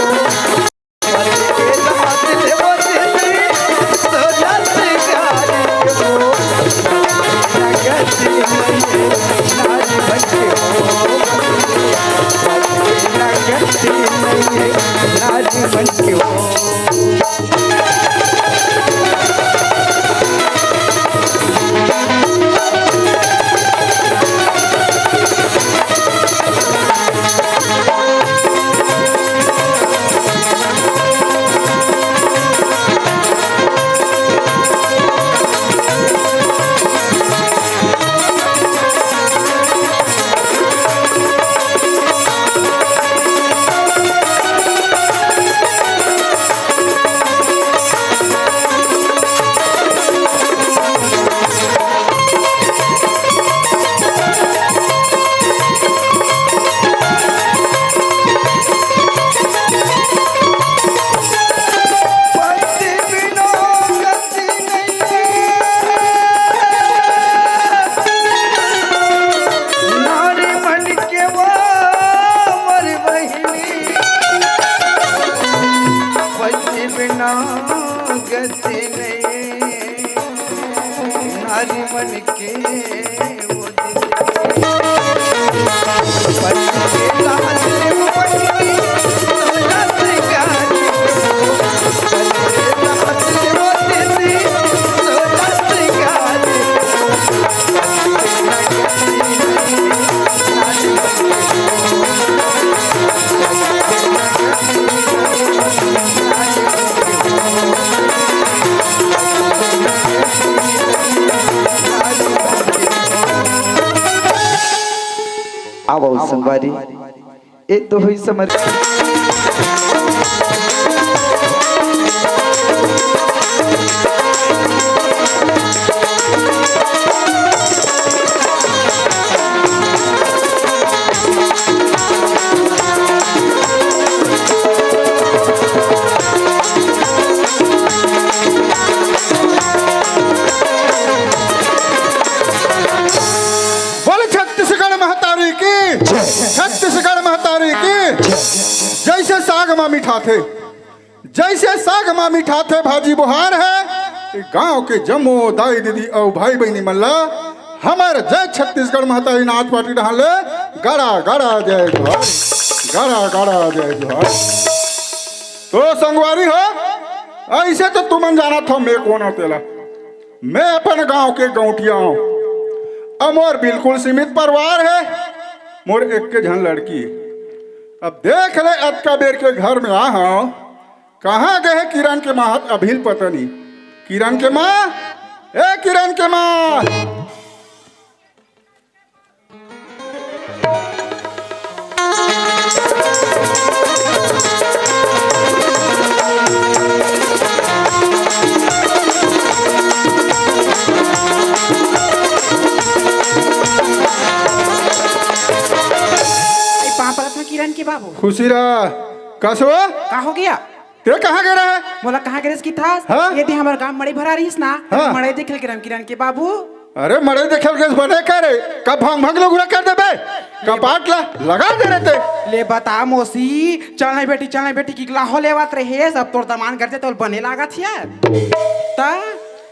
आवो संगवारी, ए तो होई समर। बोल छत्तीसगढ़ महतारी की, छत्तीसगढ़ महतारी की। जैसे साग मा मिठाथे, जैसे साग मा मिठाथे भाजी बुहार हे, गांव के जम्मो दाई दीदी अउ भाई बहिनी मन ला हमर जय छत्तीसगढ़ महतारी नाच पार्टी डहान ले गड़ा गड़ा जय जोहार, गड़ा गड़ा जय जोहार। तो संगवारी हो, अइसे तो तुमन जानत हो मैं कोन हो तेला। मैं अपन गांव के गौंटिया हूं। अब मोर बिल्कुल सीमित परिवार हे, मोर एक के झन लड़की हे। अब देख ले, अतका बेर के घर में आ हूं, कहां गे हे किरण के मां, अभी ल पता नहीं। किरण के मां, ए किरण के मां, ए, पांव परत हंव किरण के बाबू। खुशी रह। कसो? का हो गया? ते कहाँ गे रहे? मोला कहाँ गे रहिस किथस? हाँ? ये दे हमर गांव मड़ई भरा रहिस ना, हाँ। मड़ई देखे ल गे रहेंव किरण के बाबू। अरे मड़ई देखे ल गेस बने करे, का भंग भंग लुगरा कर देबे? कपाट ला लगा दे रहे ते। ले बता मौसी, चल नहीं बेटी, चल नहीं बेटी, कि लाहो लेवत रहे, सब तोर दमान कर दे, तोर बने लागत हे। त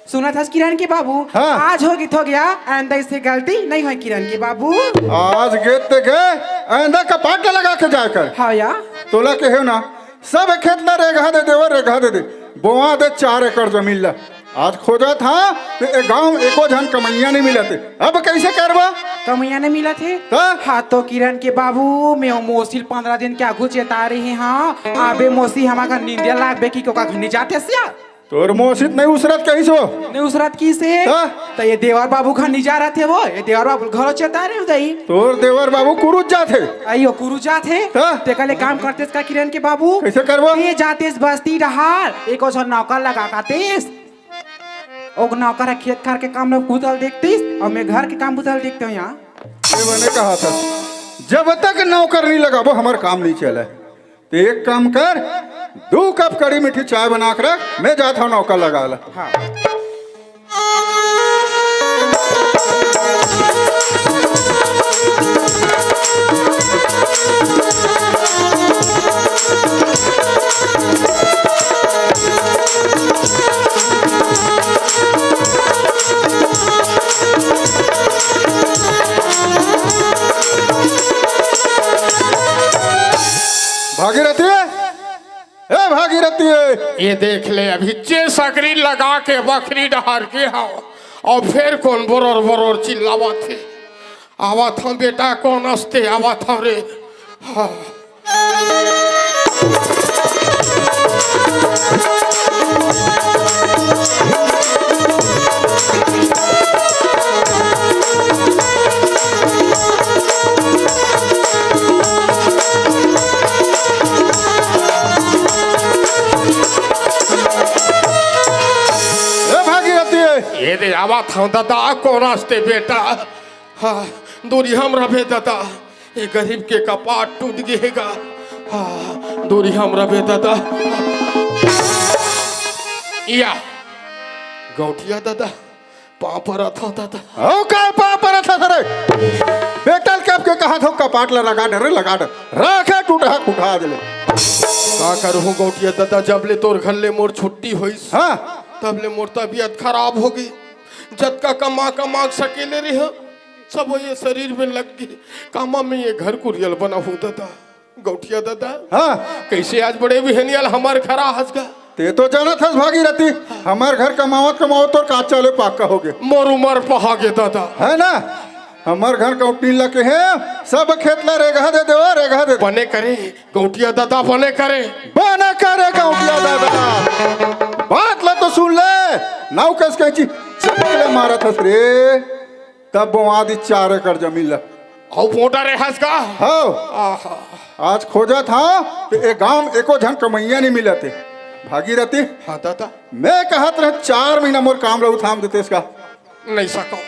सुनत हस किरण के बाबू, हाँ। आज हो गे त हो गया, आइंदा अइसे गलती नहीं होय किरण के बाबू। आज गे ते गे, आइंदा कपाट ला लगा के जाय कर। हाँ या। तोला कहेंव ना, सब खेत ला रेगहा दे देवय, रेगहा दे दे। बोवा दे चार एकड़ जमीन ला। आज खोजत हंव, त ए गांव एको झन कमइया नइ मिलत हे। अब कइसे करबो? कमइया नइ मिलत हे? त? हाँ तो किरण के बाबू, मैं ओ मौसी ल पंद्रह दिन के आगू चेता रहे हंव। अबे मौसी हमर घर निंदे लागबे कि ओकर घर नइ जातेस या। तोर मौसी त नइ उसरत कहिस ओ। नइ उसरत कहिस हे? त? त ए देवर बाबू घर नइ जाय रहिथे ओ, ए देवर बाबू घलो चेता रहे हंव दई। तोर देवर बाबू कुरुस जाथे। अइयो कुरुस जाथे। त? तेकर ले काम करतेस का किरण के बाबू? कइसे करबो? ए जातेस बस्ती डहार, एको झन नौकर लगा के आतेस। ओ नौकर ह खेत खार के काम ल बुता ल देखतिस, अउ मैं घर के काम बुता ल देखतेंव या। ये बने कहत हस, जब तक नौकर नइ लगाबो, हमर काम नइ चलय। त एक काम कर, दू कप कड़ी मीठी चाय बना के रख, मैं जात हंव नौकर लगा ला। हाँ। भागीरथी, ए भागीरथी। ए देख ले, अभी जे सकरी लगा के बखरी डहार गे हंव, अउ फेर कोन बोरोर बोरोर चिल्लावत हे। आवत हंव बेटा, कोन अस ते? आवत हंव रे। हाँ। ए भागीरथी। ए दे आवत हंव ददा, कोन अस ते बेटा? हाँ, दूरी हम रबे ददा, ए गरीब के कपाट टूट गे हे गा। हाँ, दूरी हम रबे ददा। या, गौंटिया ददा, पांव परत हंव ददा। अउ काय पांव परत हस रे? बेटा ल कब के कहत हंव कपाट ला लगा डर, लगा डर। राखे टूटहा कुठा आज ले। का करहूं गौंटिया ददा, जब ले तोर घर ले मोर छुट्टी होइस, हाँ। तब ले मोर तबीयत खराब हो गे। जतका कमा कमा के सकेले रहे, सब ये शरीर में लग गे। कामा में ये घर कुरियल बनाहूं दादा। गौटिया दादा, हाँ। कैसे आज बड़े बिहनिया ल हमर घर आहस गा? ते तो जानत हस भागीरथी, हमर घर कमावत कमावत तोर का चाले पाका होगे। मोर उमर पहागे दादा। है ना? हमर घर कौटनी लगे हे, सब खेत ला रेगहा दे देवा, रेगहा दे दे। बने करे गौटिया दादा, बने करे। बने करे गौटिया दादा। बात ला तो सुन ले, नाव कस कैंची चपक ले मारत हस रे। तब बोवा दी चार एकड़ जमीन ला। अउ पोटा रे हस का? हव। आहा। आज खोजत हंव, त ए गांव म एको झन कमइया नइ मिलत हे। भागीरथी, हाँ दादा। मैं कहत रहेंव चार महीना मोर काम ला उठाम देतेस का? नइ सकंव।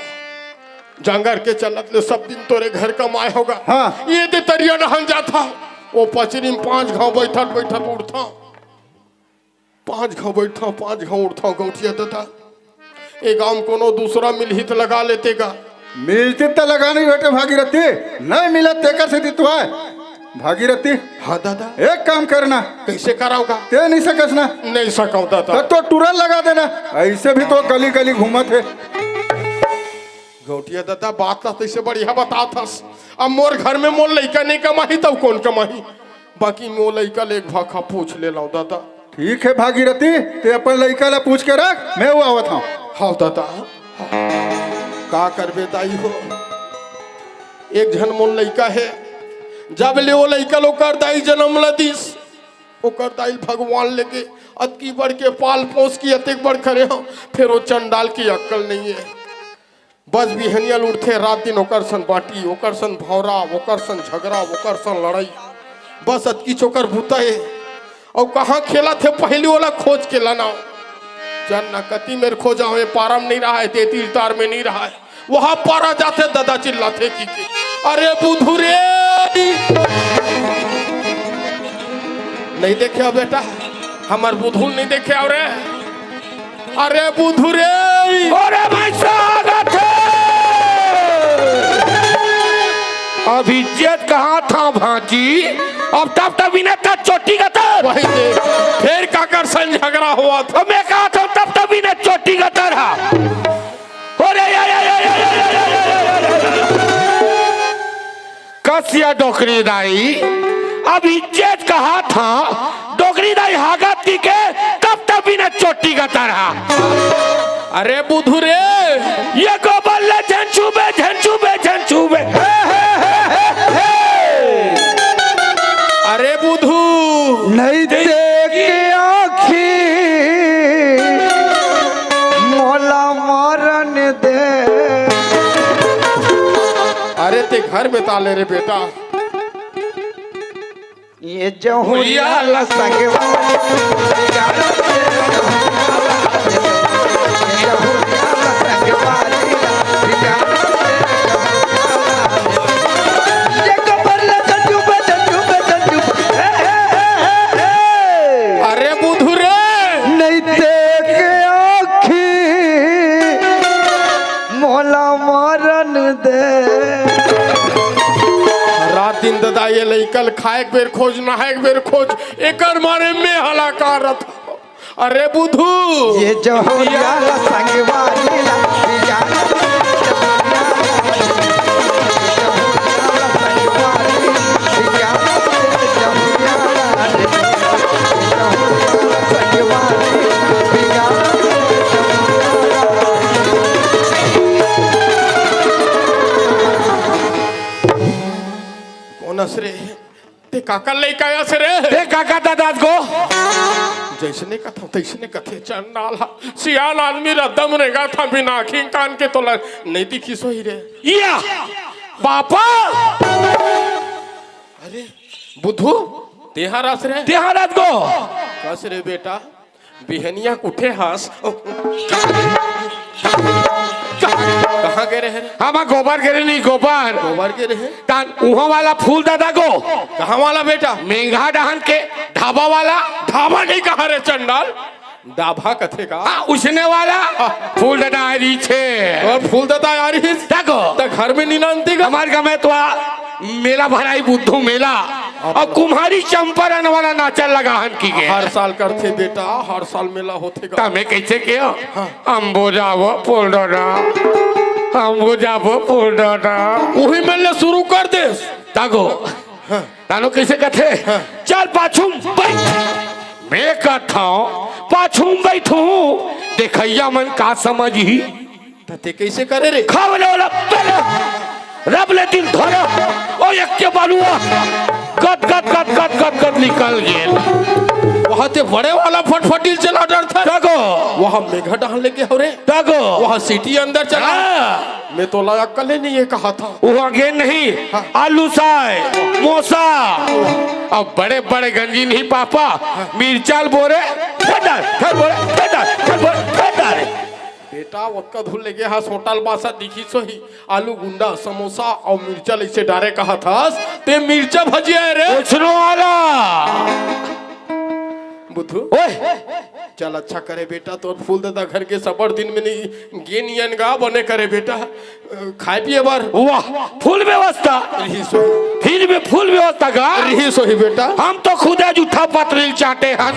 जांगर के चलत ले सब दिन तोरे घर कमाए हों गा। हाँ। ये दे तरिया नहान जात हंव। ओ पचरी म पांच घांव बइठत बइठत उठथंव। पांच घांव बइठथंव, पांच घांव उठथंव गौटिया दादा। ए गांव म कोनो दूसरा मिलही त लगा लेते गा। मिलतिस त लगा नइ बेटे भागीरथी, नइ मिलत तेकर सेती तो आय। भागीरथी, हाँ दादा। एक काम करना। कैसे करंव गा? ते नइ सकस ना। नइ सकंव दादा। त तो टूरा ल लगा देना, अइसे भी तो गली गली घूमत हे। गौटिया दादा, बात ला तइसे बढ़िया बतात हस। अब मोर घर में मोर लइका नइ कमाही, तब कोन कमाही? बाकी मोर लइका ले एक भाखा पूछ ले लंव दादा। ठीक हे भागीरथी, ते अपन लइका ला पूछ के रख, मैं वो आवत हंव। हव दादा। का करबे दाई हो, एक झन मोर लइका हे, जब ले वो लइका ल ओकर दाई जनम ला दिस, ओकर दाई ल भगवान लेके अतकी बड़ के पाल पोस के अतेक बड़ करे हंव, फेर वो चंडाल के अक्कल नइ हे। बस बिहनिया ल उठथे, रात दिन ओकर सन बाटी, ओकर सन भौंरा, ओकर सन झगरा, ओकर सन लड़ई। बस अतकीच ओकर बुता हे। अउ कहां खेलत हे, पहिली ओला खोज के लानव। जानना कति मेर खोजंव, ए पारा म नइ रहय, ते तीर तार में नइ रहय, वहां पारा जाथे, ददा चिल्लाथे कि के, "अरे बुधू रे!" नइ देखे हव बेटा, हमर बुधू ल नइ देखे हव रे। अरे बुधू रे! अरे भाई स्वागत हे। अभी इज्जत कहां था भांजी? अब तब तब इन्हें तक चोटी गतर। वही दे। फेर काकर सन झगरा होवत। अब मैं कहा था तब तब इन्हें चोटी गतर हा। अरे या, या, या, या, या, या, या, या, या। कस या डोकरी दाई, अब इज्जत कहा था, डोकरी दाई हागत की के, तब तब इन्हें चोटी गतर हा। अरे बुधू रे, ये गोबर ले झन छूबे, झन छूबे, झन छूबे। अरे बुधू, नइ देखे आँखी मोला मरन दे। अरे ते घर में ताले रे बेटा। ये जहुरिया ला संगवा। अरे बुधू रे, नइ देखे आँखी मोला मरन दे। रात दिन ददा ये लइका ल खाए के बेर खोज, नहाए के बेर खोज, एकर मारे में हलाकारत। अरे बुधू, ये जहुरिया ला संगवारी ला, कोन अस रे? ते काकर लइका अस रे? ते काकर ददा अस गो? जइसने कथंव तइसने कथे चंडाल हा। सियान आदमी रद्दा म रेंगत हंव, बिना आँखी कान के तोला नइ दिखिस होही रे। या! बापा! अरे, बुधू, तेहा रस रे? तेहा रस गो। कस रे बेटा, बिहनिया के उठे हस। कहाँ गे रहे रे? हम गोबर गे रहे नहीं, गोबर। गोबर गे रहे? तान उहाँ वाला फूल ददा गो। कहाँ वाला बेटा? मेंघा डहन के ढाबा वाला। ढाबा नहीं कहा रे चंडाल, डाभा कथे का? हाँ, उसने वाला फूल ददा आ रही छे। और फूल ददा आ रही? देखो। त घर में नहीं नानती का? हमारे घर में तो आ, मेला भराई बुद्धू मेला। अउ कुम्हारी चंपारण वाला नाचा लगा हन कि गे। हर साल करथे बेटा, हर साल मेला होथे गा। तमे कइसे के हो? हाँ। अम्बो जाबो फूल डारा, अम्बो जाबो फूल डारा। उही मेर ले शुरू कर देस। तागो। हाँ। तानो कइसे कथे? हाँ। चल पाछू बइठ। मैं कथंव पाछू बइठहूं, देखइया मन का समझही? त ते कइसे करे रे? खावले वाला पहले रब ले दिल धरा, ओ एक के बालुआ गद गद गद गद गद गद निकल गेल। वहां ते बड़े वाला फटफटी चला डरथा। तागो। वहां मेघा डहान लेके हो रे। तागो। वहां सीटी अंदर चला। हाँ। मैं तोला अक्कल ही नहीं ये कहा था। वहां गे नहीं। हाँ। आलू साय, मोसा, अब बड़े बड़े गंजी नहीं पापा, मिर्चा ल बोरे, फेर डार, फेर बोरे, फेर डार, फेर बोरे, फेर डार। बेटा, ओतका धूल लेगे हस, होटल बासा दिखी सोही, आलू गुंडा, समोसा अउ मिर्चा लइसे डारे कहा थस, ते मिर्चा भजिया है रे। ओइसनो वाला। बुधू। ओए। चल, अच्छा करे बेटा, तोर फूल ददा घर के सबड़ दिन में नहीं गे नियन गा, बने करे बेटा। खाए पिए बर। वाह, फुल व्यवस्था। रही सोही। फिर भी फुल व्यवस्था का? रही सोही बेटा। हम तो खुदा जूठा पतरील चाटे हन।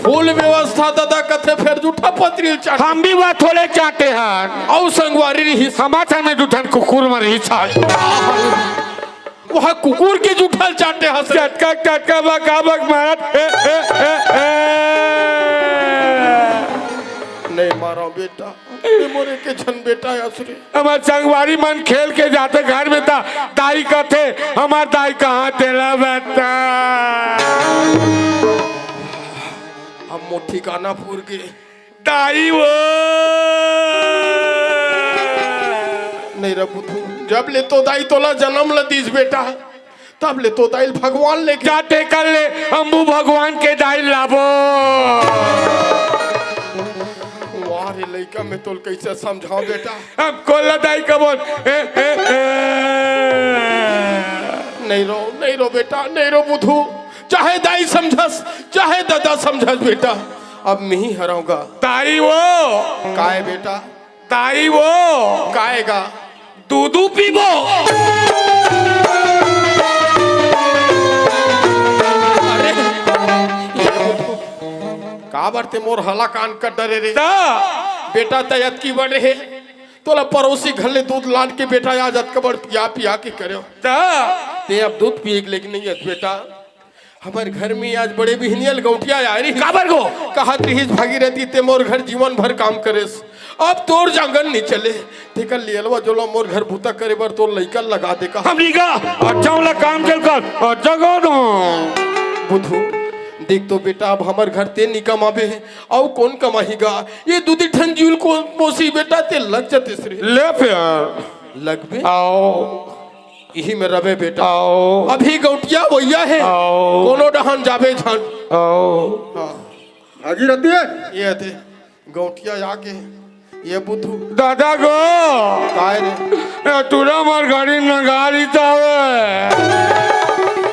फुल व्यवस्था ददा कथे, फेर जूठा पतरील चाटे। हम भी वह थोड़े चाटे हन। अउ संगवारी रही। हमार संग में दू ठन कुकुर मर रही छाए। वह कुकुर के जूठा ल चाटे हस। चटका चटका बका बक मारत। ए, ए, ए, ए। नहीं मारो बेटा। ए मोरे के झन बेटा आस रे। हमर संगवारी मन खेल के जाथे घर में, त दाई कथे, "हमर दाई कहाँ तेला बता?" हम मोर ठिकाना फुर के दाई वो। नहीं रे बुधू, जब ले तो दाई तोला जन्म ल दीस बेटा, तब ले तो दाई ल भगवान लेके जा टेकर ले, अम्बू भगवान के दाई लाबो। वाह रे लइका, मैं तोल कैसे समझाओ बेटा? हम कोला दाई का बोल। ए, ए, ए। नहीं रो, नहीं रो बेटा, नहीं रो बुधू। चाहे दाई समझस, चाहे दादा समझस बेटा, अब मैं ही हराऊंगा। दाई वो। काय बेटा? दाई वो। काय गा? दूधू पीबो। अरे, ये बुधू, काबर ते मोर हला कान कर डरे रे? ता। बेटा, तै अतकी बड़े हे, तोला पड़ोसी घर ले दूध लान के बेटा आज अतका बड़ पिया पिया के करे। ता। ते अब दूध पिए के लेके नहीं हस बेटा। हमर घर में आज बड़े बिहनिया ल गौंटिया आय रही। काबर गो? कहत रहीस, "भागीरथी, ते मोर घर जीवन भर काम करेस, अब तोर जांगर नी चले, तेकर ले अलवा जोला मोर घर बूता करे बर तोर लइका लगा दे का।" हम नी गा, अच्छा वाला काम चल कर, अच्छा गा दो। बुधू, देख तो बेटा, अब हमर घर ते नी कमाबे, अउ कौन कमाही गा? ये दूधी ठन जीव ल कौन पोसी बेटा, ते लग जते रे। ले फिर। लगबे? आओ। इही में रबे बेटा। आओ। अभी गौंटिया वइया हे। आओ। कोनो डहान जाबे झन। आओ। हाँ। भागीरथी। ये थे। गौंटिया आगे। ये बुधू। दादा गो। काय रे? ए, टूरा मार गाड़ी नगारी जावे।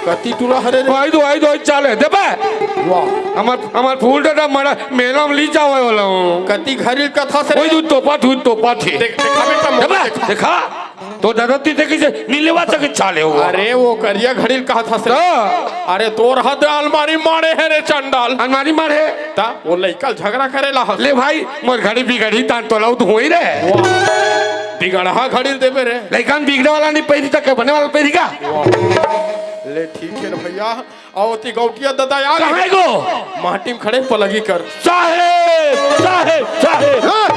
कति टूरा हरे रे? आई दो, आई दो, चाले। देबे? वाह। हमर, हमर फूल दादा मरा, मेला में ली जावे वाला हूँ। कति घरी कथा से वही रे? तू तोपा, तू तोपा थे। देख, देखा बेटा, देबे? देखा। देखा? तो दादा ती देखी से नीले बात के चाले हुआ। अरे वो करिया घड़ी कहा था से। हाँ। अरे तोर हद अलमारी मारे है रे चंडाल। अलमारी मारे। ता वो लइका झगड़ा करे ला हस। ले भाई, मोर घड़ी बिगड़ी तान तोला उत होई रे। वाह। बिगड़हा घड़ी देबे रे। लइका बिगड़े वाला नहीं पहिरी तक बने वाला पहिरी का? वाह। ले ठीक है रे भैया। आओ ती गौटिया दादा यार। कहाँ है गो? माटी में खड़े पलगी कर। साहेब, साहेब, साहेब। हाँ।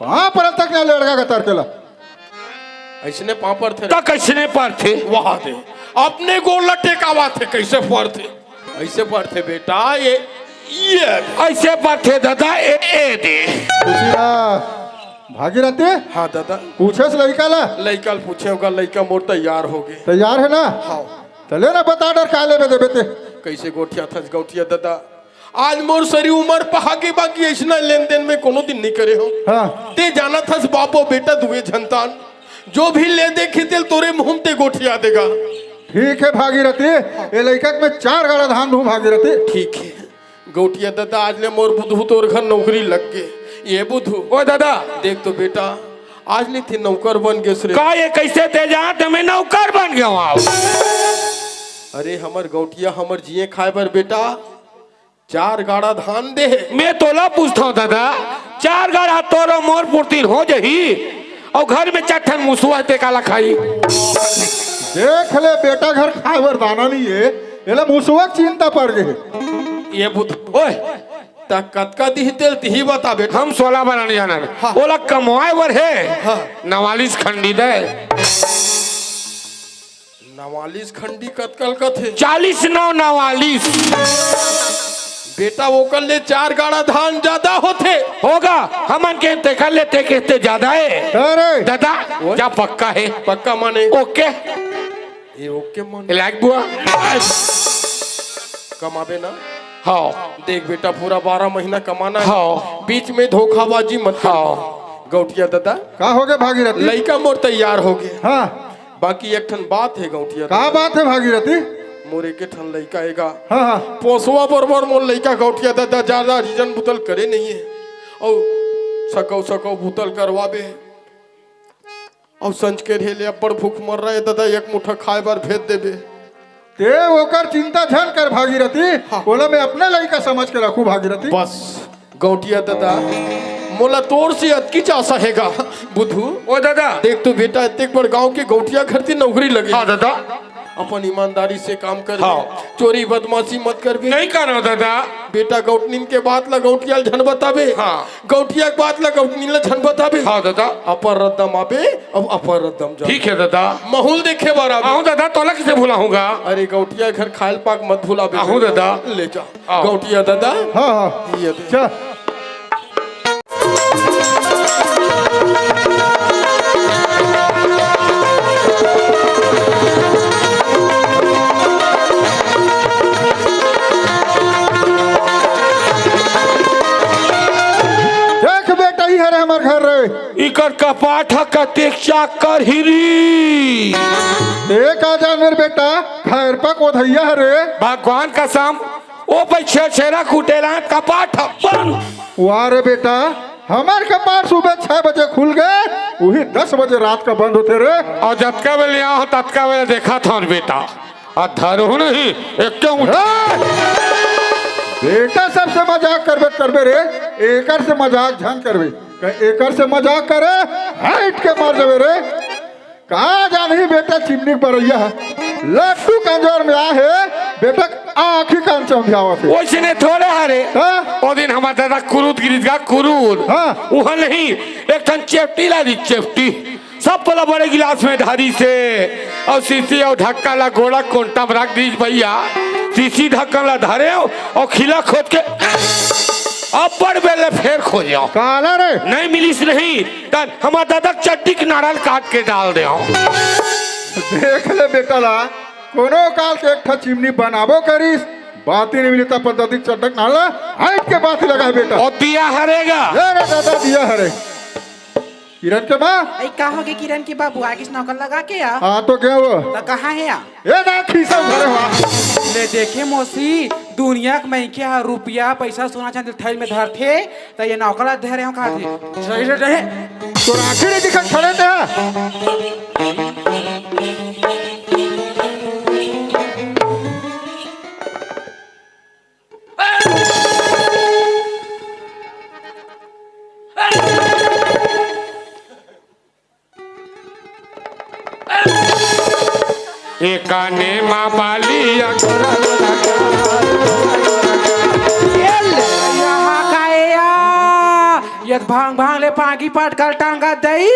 वहां पर तक ना लड़का का तरकेला। अइसने पाँव परथे रे। त कइसने परथे? वहाँ दे। अपने गोड़ ल टेकावथे, कइसे परथे? अइसे परथे बेटा, ये, ये। अइसे परथे दादा, ए, ए दे। खुशी ना, भागीरथी? हाँ दादा। पूछेस लइका ला? लइका ल पूछे होगा, लइका मोर तैयार होगे। तैयार है ना? हाँ। त ले ना बता डर का लेबे देबे ते। कइसे गोठियाथस गौटिया दादा? आज मोर सरी उमर पहागे बाकी अइसना लेन देन में कोनो दिन नइ करे हो। हाँ। ते जानथस बाप अउ बेटा दुए झन तान, जो भी ले देखही तेल तोरे मुंह ते गोठिया देगा। ठीक है भागीरथी, ए लइका के मैं चार गाड़ा धान दूं भागीरथी। ठीक है। गौटिया दादा, आज ले मोर बुधू तोर घर नौकरी लग गे। ए बुधू। ओ दादा। देख तो बेटा, आज ले ते नौकर बन गेस रे। का ये कइसे ते जानत हे मैं नौकर बन गेंव? अरे हमर गौंटिया हमर जिए खाए बर बेटा चार गाड़ा धान दे हे। मैं तोला पूछथंव ददा, चार गाड़ा तोर अउ मोर पुरती हो जाही, अउ घर में चार ठन मुसवा हे ते काला खाही? देख ले बेटा घर खाए बर दाना नइ हे, एला मुसवा के चिंता पड़ गे हे। ये बुध ओए, त कतका दिही तेला तिही बता बेटा। हम सोला बना नइ जानन। हाँ। ओला कमवाए बर हे। हाँ। नवालिस खंडी दे। नवालिस खंडी कतका ल कथे? चालीस नौ नवालिस। बेटा ओकर ले चार गाड़ा धान जादा होथे। होगा, हमन के तेकर ले ते कहते जादा हे। अरे। ददा, ओए। जा पक्का हे। पक्का माने? ओके। ये ओके मन। लाइक बुआ। कमाबे ना? हाँ। देख बेटा, पूरा बारह महीना कमाना हे। हाँ। बीच में धोखाबाजी मत कर। हाँ। गौंटिया ददा। का होगे भागीरथी? लइका मोर तैयार होगे। हाँ। बाकी एक ठन बात हे गौंटिया का ददा। बात हे भागीरथी? मोर एक ठन लइका हे गा। हाँ, हाँ। पोसवा बरोबर मोर लइका गौंटिया ददा, जादा रीजन बुतल करे नइ हे। अउ सकौ सकौ बुतल करवाबे। अउ संझ के ढेले अब्बड़ भूख मर रहे ददा, एक मुठा खाए बर भेज देबे। ते ओकर चिंता झन कर भागीरथी, हाँ। ओला मैं अपने लइका समझ के रखूं भागीरथी। बस गौंटिया ददा, मोला तोर से अतकीच आसा हे गा बुधू। ओ ददा। देख तो बेटा, एतेक बड़ गांव के गौंटिया घर ते नौकरी लगे। हाँ ददा। अपन ईमानदारी से काम कर। हाँ। चोरी बदमाशी मत करबे। नइ करंव ददा। बेटा गौंटनिन के बात ला गौंटिया ल झन बताबे। हाँ। गौंटिया के बात ला गौंटनिन ला झन बताबे। हाँ ददा। अपन रद्दा म आबे, अब अपन रद्दा म जा। ठीक हे ददा। महूं ल देखे बर आबे। आहूं ददा, तोला कइसे भुलाहूं गा? अरे गौंटिया घर खायल पाक मत भुलाबे। आहूं ददा। ले जा। आओ। गौंटिया ददा। हाँ, हाँ। ये दे। चल। देख बेटा, ई हरे हमर घर रे। इकर कपाट ह कतेक चाकर हिरी। ए का जानवर बेटा, खैर पक ओधैया हरे। भगवान कसम, ओ पे छेरछेरा कूटेला कपाट ह बंद। वाह रे बेटा, हमर कपाट सुबह छह बजे खुल गे, उही दस बजे रात का बंद होथे रे। अउ जतका बेले आंव ततका बेले देखत हंव बेटा, अउ धरहूं नहीं, एक क्यों ए! बेटा सबसे मजाक करबे त करबे रे, एकर से मजाक झन करबे। कहीं एकर से मजाक करे, हट के मर जाबे रे। का जानही बेटा चिमनी के बरइया ह। लट्टू कंजोर में आ हे, बेटा आँखी कान चौंधियावत हे। ओइसने थोड़े हरे। हाँ? ओ दिन हमर ददा कुरूद गिरिस गा कुरूद। हाँ। उहाँ नहीं, एक ठन चेपटी ला दिस चेपटी। सब पोला बड़े गिलास में धरिस हे। अउ शीशी अउ ढक्कन ला गोड़ा कोंटा में रख दिस भइया। शीशी ढक्कन ला धरेंव अउ खिला खोद के अब्बड़ बेर ले फेर खोजेंव। काला रे? नहीं मिलिस नहीं। त हमर ददा के चड्डी के नाड़ा ल काट के डाल देंव। देख ले बेटा ला, कोनो काल के एक ठा चिमनी बनाबो करिस, बाती नहीं मिली त अपन ददा के चड्डी के नाड़ा ल हट के बाती लगा बेटा। अउ दिया हरे गा। ए रे ददा दिया हरे। किरण के माँ। ए, का होगे किरण के बाबू, आगिस नौकर लगा के आ? हाँ, तो गे वो। त कहाँ हे आ? ए ना, खीसा धरे हुआ। ले देखे मौसी, दुनिया के मनखे ह रुपया, पैसा, सोना चांदी थैल में धरथे, त ये नौकर ला धरे हो कहाथे। सही ले रहे। तोर आँखी नहीं दिखत खड़े ते ह। ए काने मा बाली अखरा लगा। यहाँ का ए या? ये भांग भांग ले पागी पटकल टांगा दई।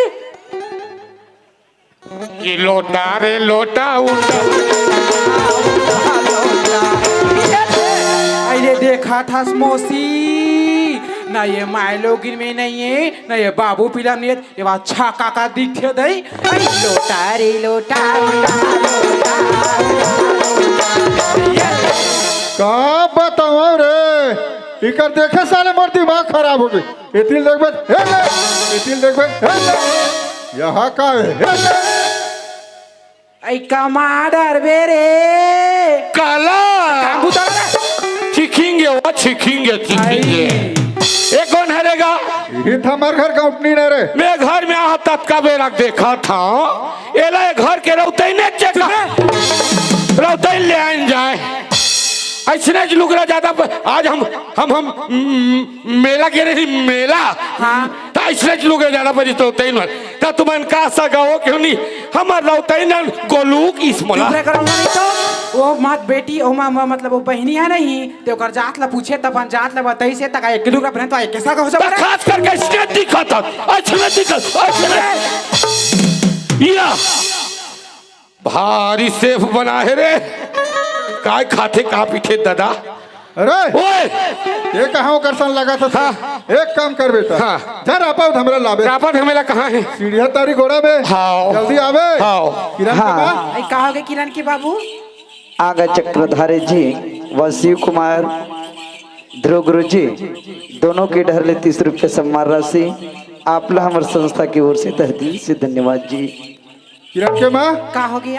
कि लोटा रे लोटा उठा। अरे देखा था मौसी, ना ये माय लोगिन में नहीं है, ना ये बाबू पीला में नहीं है, ये बात छा काका दिखे दई। अरे लोटा रे लोटा, लोटा, लोटा, लोटा। का बतावंव रे, इकर देखे साले मोर दिमाग खराब हो गे। एतिल देखबे, हे ले, एतिल देखबे, हे ले। यहाँ का हे, हे ले। ऐ कमा डरबे रे। काला। काबू तर रे। छिखेंगे, वो छिखेंगे, छिखेंगे। आई। ये कौन हरे गा? हित हमर घर का उठनी न रे। मैं घर में आहा ततका बेरा देखा था, एला ए घर के रौतई ने चेका, रौतई ले आइन जाए। अइसने ज लुगरा ज्यादा प-, आज हम, हम, हम, म-, मेला गे रही, मेला। हाँ। त अइसने ज लुगरा ज्यादा परिस रौतई न। त तुमन का सगा हो क्यों नहीं? हमर रौतई न गोलू किस मोला। चुप रह करो, नहीं तो वो मत बेटी, ओ मा-, मा-, मतलब वो बहिनी है नहीं, ते ओकर जात ला पूछे, त अपन जात ला बताइस हे, त का एक लुगरा पहने त एक सगा हो त जाबो रे? खास करके अइसने दिखत हस, अइसने दिखत, अइसने। या, भारी सेफ बना हे रे। काय खाथे, का पीथे ददा? अरे, ओए! ये कहाँ ओकर सन लगा था? हाँ। एक काम कर बेटा, हाँ। जा रापा धमरा लाबे। रापा धमेला कहाँ हे? सीढ़िया तारी गोड़ा में। हाव। जल्दी आबे। हाव। किरण के हाँ। माँ। ए, का होगे किरण के बाबू? आगा चक्रधारी जी व शिव कुमार ध्रुव गुरु जी दोनों के डहर ले तीस रुपया सम्मान राशि आप ला हमर संस्था की ओर से तहे दिल से धन्यवाद जी। किरण के माँ। का होगे?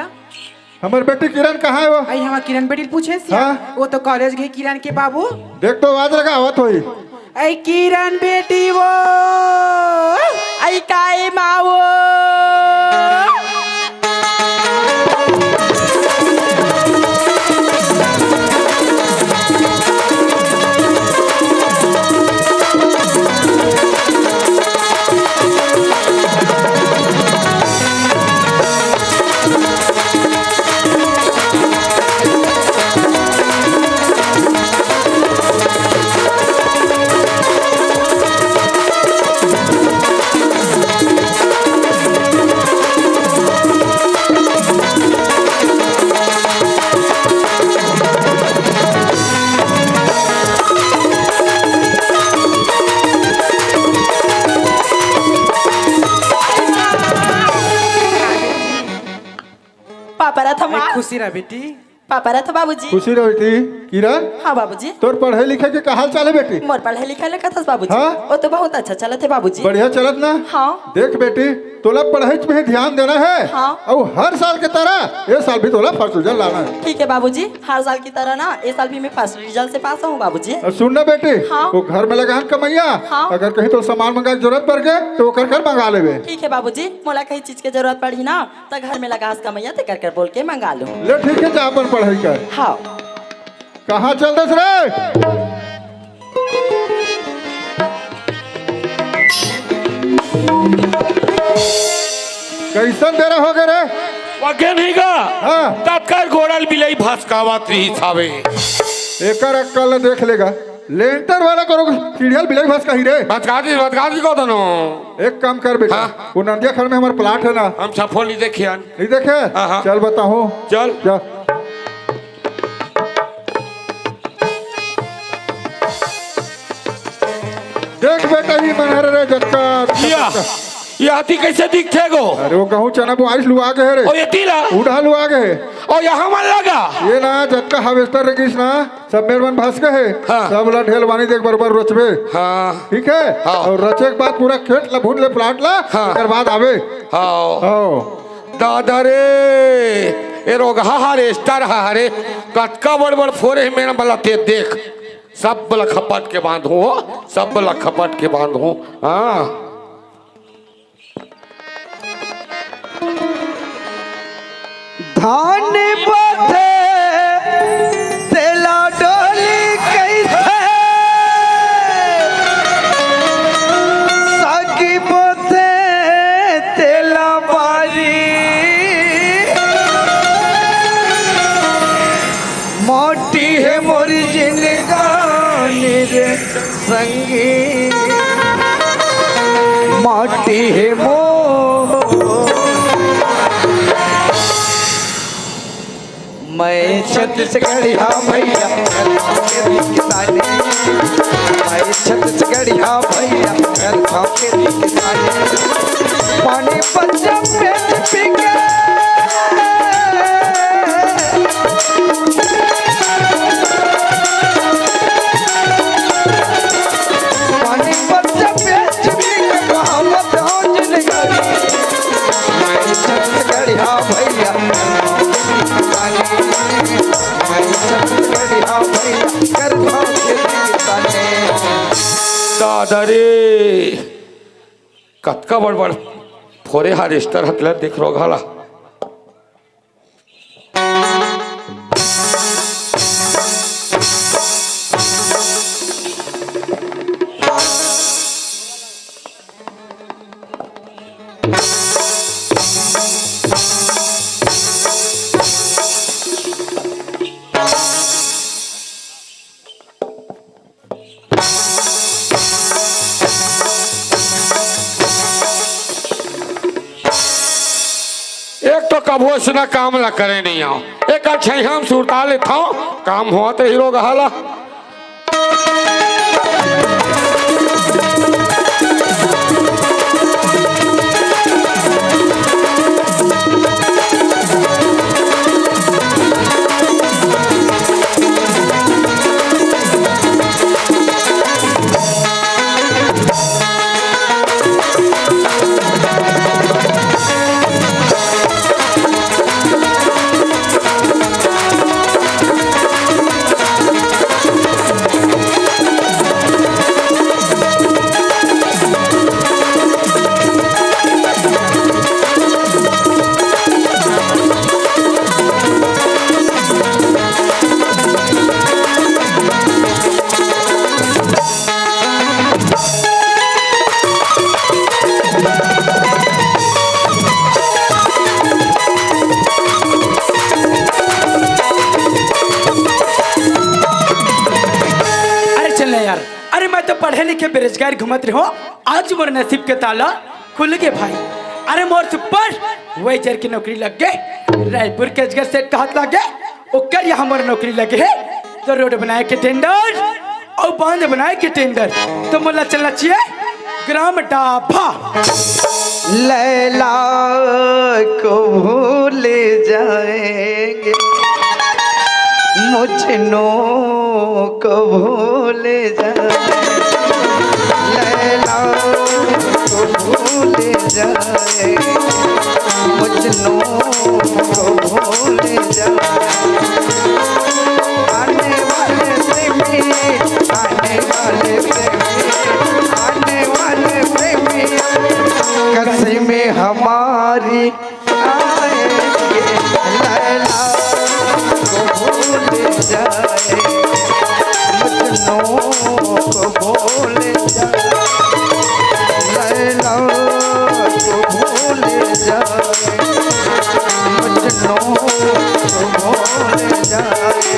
हमर बेटी किरण कहाँ हे वो? अई, हमर किरण बेटी ल पूछे सिया। हाँ। वो तो कॉलेज गे किरण के बाबू। देख तो आवाज लगा आवत होही। अई किरण बेटी वो, अई काई माँ वो। पापा रथ अरे माँ। खुशी रह बेटी। पापा रथ बाबूजी। खुशी रह बेटी। किरण। हाँ बाबूजी। तोर पढ़े लिखे के का हाल चाल हे बेटी? मोर पढ़े लिखे ले कथस बाबूजी। हाँ? वो तो बहुत अच्छा चलत हे बाबूजी। बढ़िया चलत ना? हाँ। देख बेटी, तोला पढ़ाई में ही ध्यान देना हे। हाँ। अउ हर साल के तरह ये साल भी तोला फर्स्ट डिवीजन लाना हे। ठीक हे बाबूजी, हर साल की तरह ना, ये साल भी मैं फर्स्ट रिजल्ट से पास हूँ बाबूजी। अउ सुन ना बेटी, हाँ। वो घर में लगा हन कमैया, हाँ। अगर कहीं तो सामान मंगाए के जरूरत पड़ गे, तो ओकर कर मंगा लेबे। ठीक हे बाबूजी, मोला कहीं चीज के जरूरत पड़ही ना, त घर में लगा हस कमैया, तेकर कर बोल के मंगा लूँ। ले ठीक हे, जा अपन पढ़ाई कर। हाँ। कहाँ चल दस रे? कइसन बेरा होगे रे? वगे नहीं गा। हाँ। ततकर गोड़ल बिलई भसकावत रहिस हावे। एकर अक्कल ल देख लेगा। लेंटर वाला करो सीढ़िया ल बिलई भसकाही रे। भसका दी, भसका दी को दनो। एक काम कर बेटा, हाँ। वो नंदिया खर में हमर प्लाट हे ना। हम सफो नहीं देखे हन। नहीं देखे? हाँ, हाँ। चल बताहूँ। चल। जा। देख बेटा, ये मन हरे रे जतका। या, ये हाथी कइसे दिखथे गो? अरे वो गहूँ चना बोआइस लुआ गे हे रे। ओ ये तीला? उड़ा लुआ गे हे। ओ यहाँ मन लगा? ये ना जतका हार्वेस्टर रखिस ना, सब मेड़ मन भसके हे। हाँ। सब ला ढेलवानी देख बरोबर रचबे। हाँ। ठीक हे? हाँ। अउ रचे के बाद पूरा खेत ला भून ले, प्लाट ला, हाँ। एकर बाद आबे। हाँ। हाँ। दादा रे, ए रोगहा हार्वेस्टर हरे, कतका बड़ बड़ फोरे हे मेड़ मन ला ते देख। सब ला खपट के बांधहूँ, सब ला खपट के बांधहूँ। हाँ। धान बोथे तेला डोली कइसे, सागी बोथे तेला बारी। माटी हे मोर जिनगानी रे संगी, माटी हे मोर। मैं छत्तीसगढ़िया भैया, करथौं खेती किसानी। मैं छत्तीसगढ़िया भैया, करथौं खेती किसानी। पानी बच्चा पेट पी के। पानी बच्चा पेट पी के कहावत हो जिंदगानी। मैं छत्तीसगढ़िया भैया, मैं छत्तीसगढ़िया भैया, करथौं खेती किसानी। अरे, कतका बड़ बड़ फोरे हार्वेस्टर हतला देख रोगहा ला। एक तो कभू अइसना काम ला करे नइ हंव, एक छैहा म सुरता लेथंव, काम होवत रही रोगहा ला। अरे चल ना यार, अरे मैं तो पढ़े लिखे बेरोजगार घूमत रहो, आज मोर नसीब के ताला खुल गे भाई। अरे मोर सुपर वाइजर के नौकरी लग गे, रायपुर के अजगर सेठ के हाथ लग गे, ओकर यहाँ मोर नौकरी लगे हे। तो रोड बनाए के टेंडर अउ बांध बनाए के टेंडर, तो मोला चलना चाहिए ग्राम डाभा। लैला को भूल जाएंगे, मजनू को भूल जाएंगे, लैला को भूल जाएंगे, मजनू को भूल जाएंगे। आने वाले प्रेमी, आने वाले प्रेमी, आने वाले प्रेमी, कस्में हमारी आएंगे। लैला को भूल जाए, मजनू को भूल जाए, लैला को भूल जाए, मजनू को भूल जाए।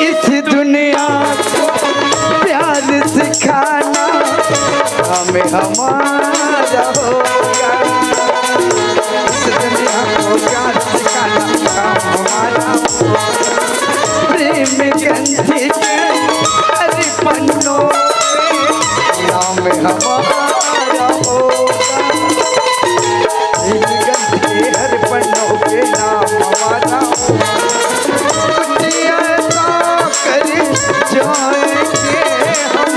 इस दुनिया को प्यार सिखाना काम हमारा होगा। इस दुनिया को प्यार सिखाना काम हमारा होगा। प्रेम ग्रंथि के हर पन्नों पे नाम हमारा होगा। प्रेम ग्रंथि के हर पन्नों पे नाम हमारा होगा। कुछ ऐसा कर जाएंगे हम,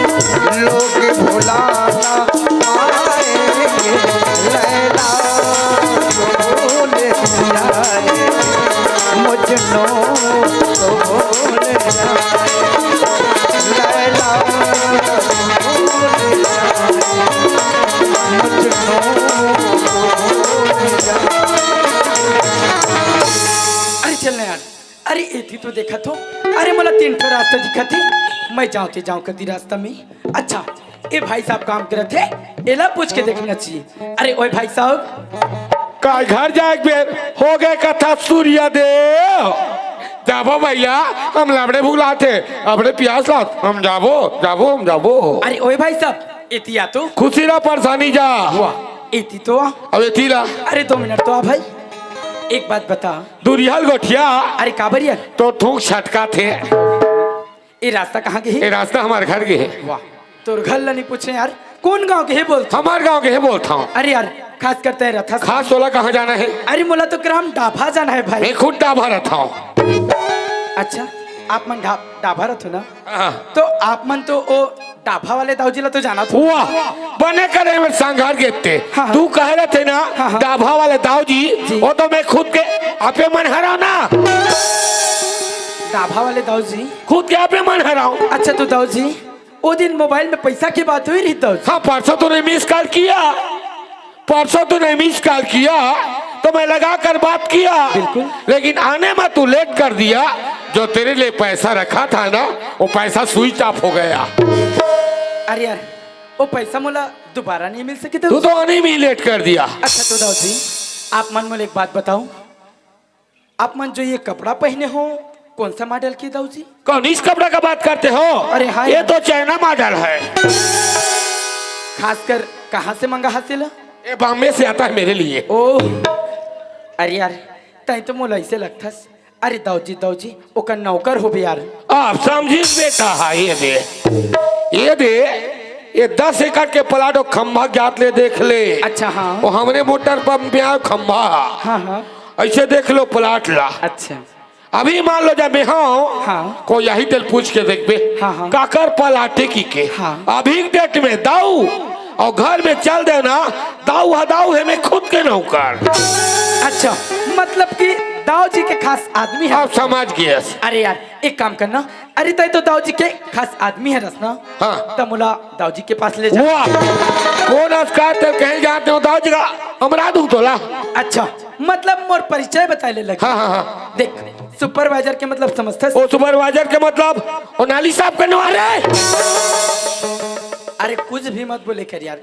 लोग भुला ना पाएंगे। लैला को भूल जाए, मजनू को भूल जाए, लैला को भूल जाए, मजनू को भूल जाए। अरे चल ना यार, अरे एती तो देखत हो, अरे मोला तीन ठो रास्ता दिखत हे, मैं जांव ते जांव कती रास्ता में। अच्छा, ए भाई साहब काम करत हे, एला पूछ के देखना चाहिए। अरे ओए भाई साहब, का घर जाए के बेर हो गए कथा सूर्य देव? जाबो भैया, हम लबड़े भूख लागथे, अबड़े पियास लागथे, हम जाबो, जाबो, हम जाबो। अरे ओए भाई साहब, एती आ तो। खुशी ना परेशानी जा। वाह, एती तो आ। अब एती ला। अरे दो मिनट तो आ भाई। एक बात बता। दुरिहल गोठिया। अरे काबर यार? तो थूक छटका थे। ये रास्ता कहाँ के हे? ये रास्ता हमारे घर के हे। वाह, तोर घर ला नहीं पूछे यार, कौन गांव के हे बोल? हमार गांव के हे बोलत हंव। अरे यार, खास करते हैं रथस। खास तोला कहाँ जाना हे? अरे मोला तो ग्राम डाभा जाना हे भाई। मैं खुद डाभा रहत हंव। अच्छा, आप मन डा-, डाभा रहत हो ना? हाँ। तो आप मन तो ओ डाभा वाले दाऊ जी ला तो जानत हो। वाह, बने करे में संघार गेते। हाँ, हाँ। तू कहे रहते ना, हाँ, हाँ। डाभा वाले दाऊ जी, जी। वो तो मैं खुद के आपे मन हरंव ना। डाभा वाले दाऊ जी। खुद के आपे मन हरंव। अच्छा तो दाऊ जी, ओ दिन मोबाइल में पैसा के बात होई रही दाऊ जी? हाँ, परसों तूने मिस कॉल किया। परसों तूने मिस कॉल किया तो मैं लगा कर बात किया। बिल्कुल। लेकिन आने में तू लेट कर दिया। जो तेरे लिए पैसा रखा था ना, वो पैसा स्विच ऑफ हो गया। अरे यार, वो पैसा मोला दोबारा नहीं मिल सके तो? तू तो आने में ही लेट कर दिया। अच्छा तो दाऊ जी, आप मन मोला एक बात बताओ, आप मन जो ये कपड़ा पहने हो, कौन सा मॉडल के दाऊ जी? कौन इस कपड़ा का बात करते हो? अरे हाँ ये यार। तो चाइना मॉडल है। खासकर कहाँ से मंगा हासिल? ये बॉम्बे से आता है मेरे लिए। ओह, अरे यार, तैं तो मोला ऐसे लगथस। अरे दाऊ जी, दाऊ जी, ओकर नौकर होबे यार। आप समझिस बेटा, हाँ, ये दे, ये दे, ये दस एकड़ के प्लाट वो खंभा जात ले देख ले। अच्छा, हाँ। वो हमरे मोटर पंप में आयो खंभा। हाँ, हाँ। ऐसे देख लो प्लाट ला। अच्छा। अभी मान लो जब मैं हूँ, हाँ। कोई यही तेल पूछ के देखबे, हाँ, हाँ। काकर प्लाट हे कहिके। हाँ। अभी डेट में दाऊ अउ घर में चल देना, दाऊ ह दाऊ हे, मैं खुद के नौकर। अच्छा, मतलब कि दाऊ जी के खास आदमी हे। अब समझ गेस। अरे यार, एक काम करना, अरे तैं तो दाऊ जी के खास आदमी हरस ना, हाँ। त मोला दाऊ जी के पास ले जा। वाह, कौन अस्कार तेल कहीं जाते हो दाऊ जी का, हमरा दूं तोला। अच्छा, मतलब मोर परिचय बताए ले लगे। हाँ, हाँ, हाँ। देख, सुपरवाइजर के मतलब समझथस? ओ सुपरवाइजर के मतलब, ओ नाली साफ करने वाले। अरे कुछ भी मत बोले कर यार,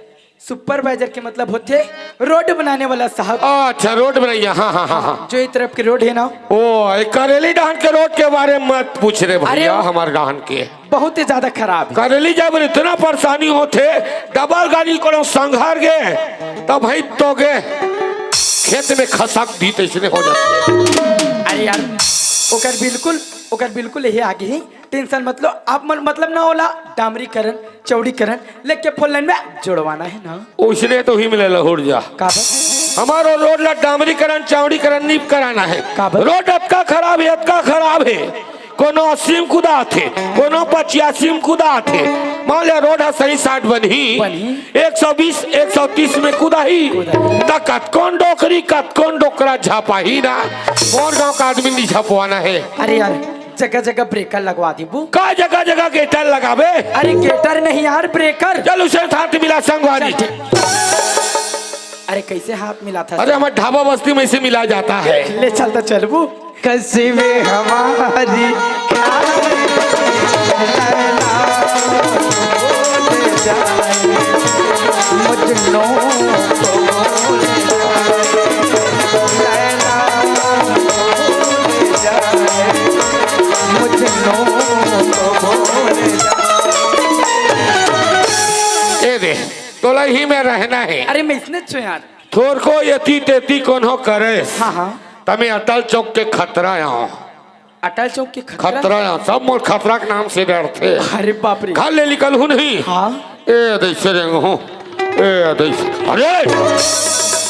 सुपरवाइजर के मतलब होथे रोड बनाने वाला साहब। अच्छा, रोड बनइया, हाँ, हाँ, हाँ, हाँ। जो ये तरफ के रोड हे ना। ओ, ये करेली डहन के रोड के बारे में मत पूछ रे भैया, अरे हमार डहन के। बहुत ही ज्यादा खराब हे। करेली जाए बर इतना परेशानी होथे, डबल गाड़ी कोनो संघार गे, तब भाई तो गे खेत में खसक दी तइसने हो जाथे। अरे यार, ओकर बिल्कुल, ओकर बिल्कुल यही आगे ही टेंशन मत लो आप मन, मतलब ना ओला डामरीकरण, चौड़ीकरण लेके फोर लाइन में जोड़वाना हे ना। ओइसने तो ही मिले लहुर जा। काबर? हमारो रोड ला डामरीकरण, चौड़ीकरण नहीं कराना हे। काबर? रोड अतका खराब हे, अतका खराब हे। कोनो अस्सी में कुदाथे, कोनो पचासी में कुदाथे। मान ले रोड ह सही साठ बनही, बनही। एक सौ बीस, एक सौ तीस में कुदाही। कुदाही। त कतकोन डोकरी, कतकोन डोकरा झपाही ना। मोर गांव का आदमी नहीं झपवाना हे। अरे यार, जगह जगह ब्रेकर लगवा दीबू। का जगह जगह गेटर लगाबे? अरे गेटर नहीं यार, ब्रेकर। चल उसे साथ मिला संगवारी। चल ठीक। अरे कैसे हाथ मिलाथा? अरे हमारे ढाबा बस्ती में इसे मिला जाता है। ले चल तो चलबू। कस्बे हमारी मजनू को बोले लैला। ए दे, तोला ही में रहना है। अरे मैं इसने छो यार। थोरको यति तेति कोनो करे। हाँ, हाँ। तमे अटल चौक के खतरा आंव। अटल चौक के खतरा? खतरा आंव। सब मोर खतरा के नाम से डरथे। अरे बाप रे। घर ले निकलहूं नहीं। हाँ। ए, दइसे रेंगहूं। ए, दइसे। अरे!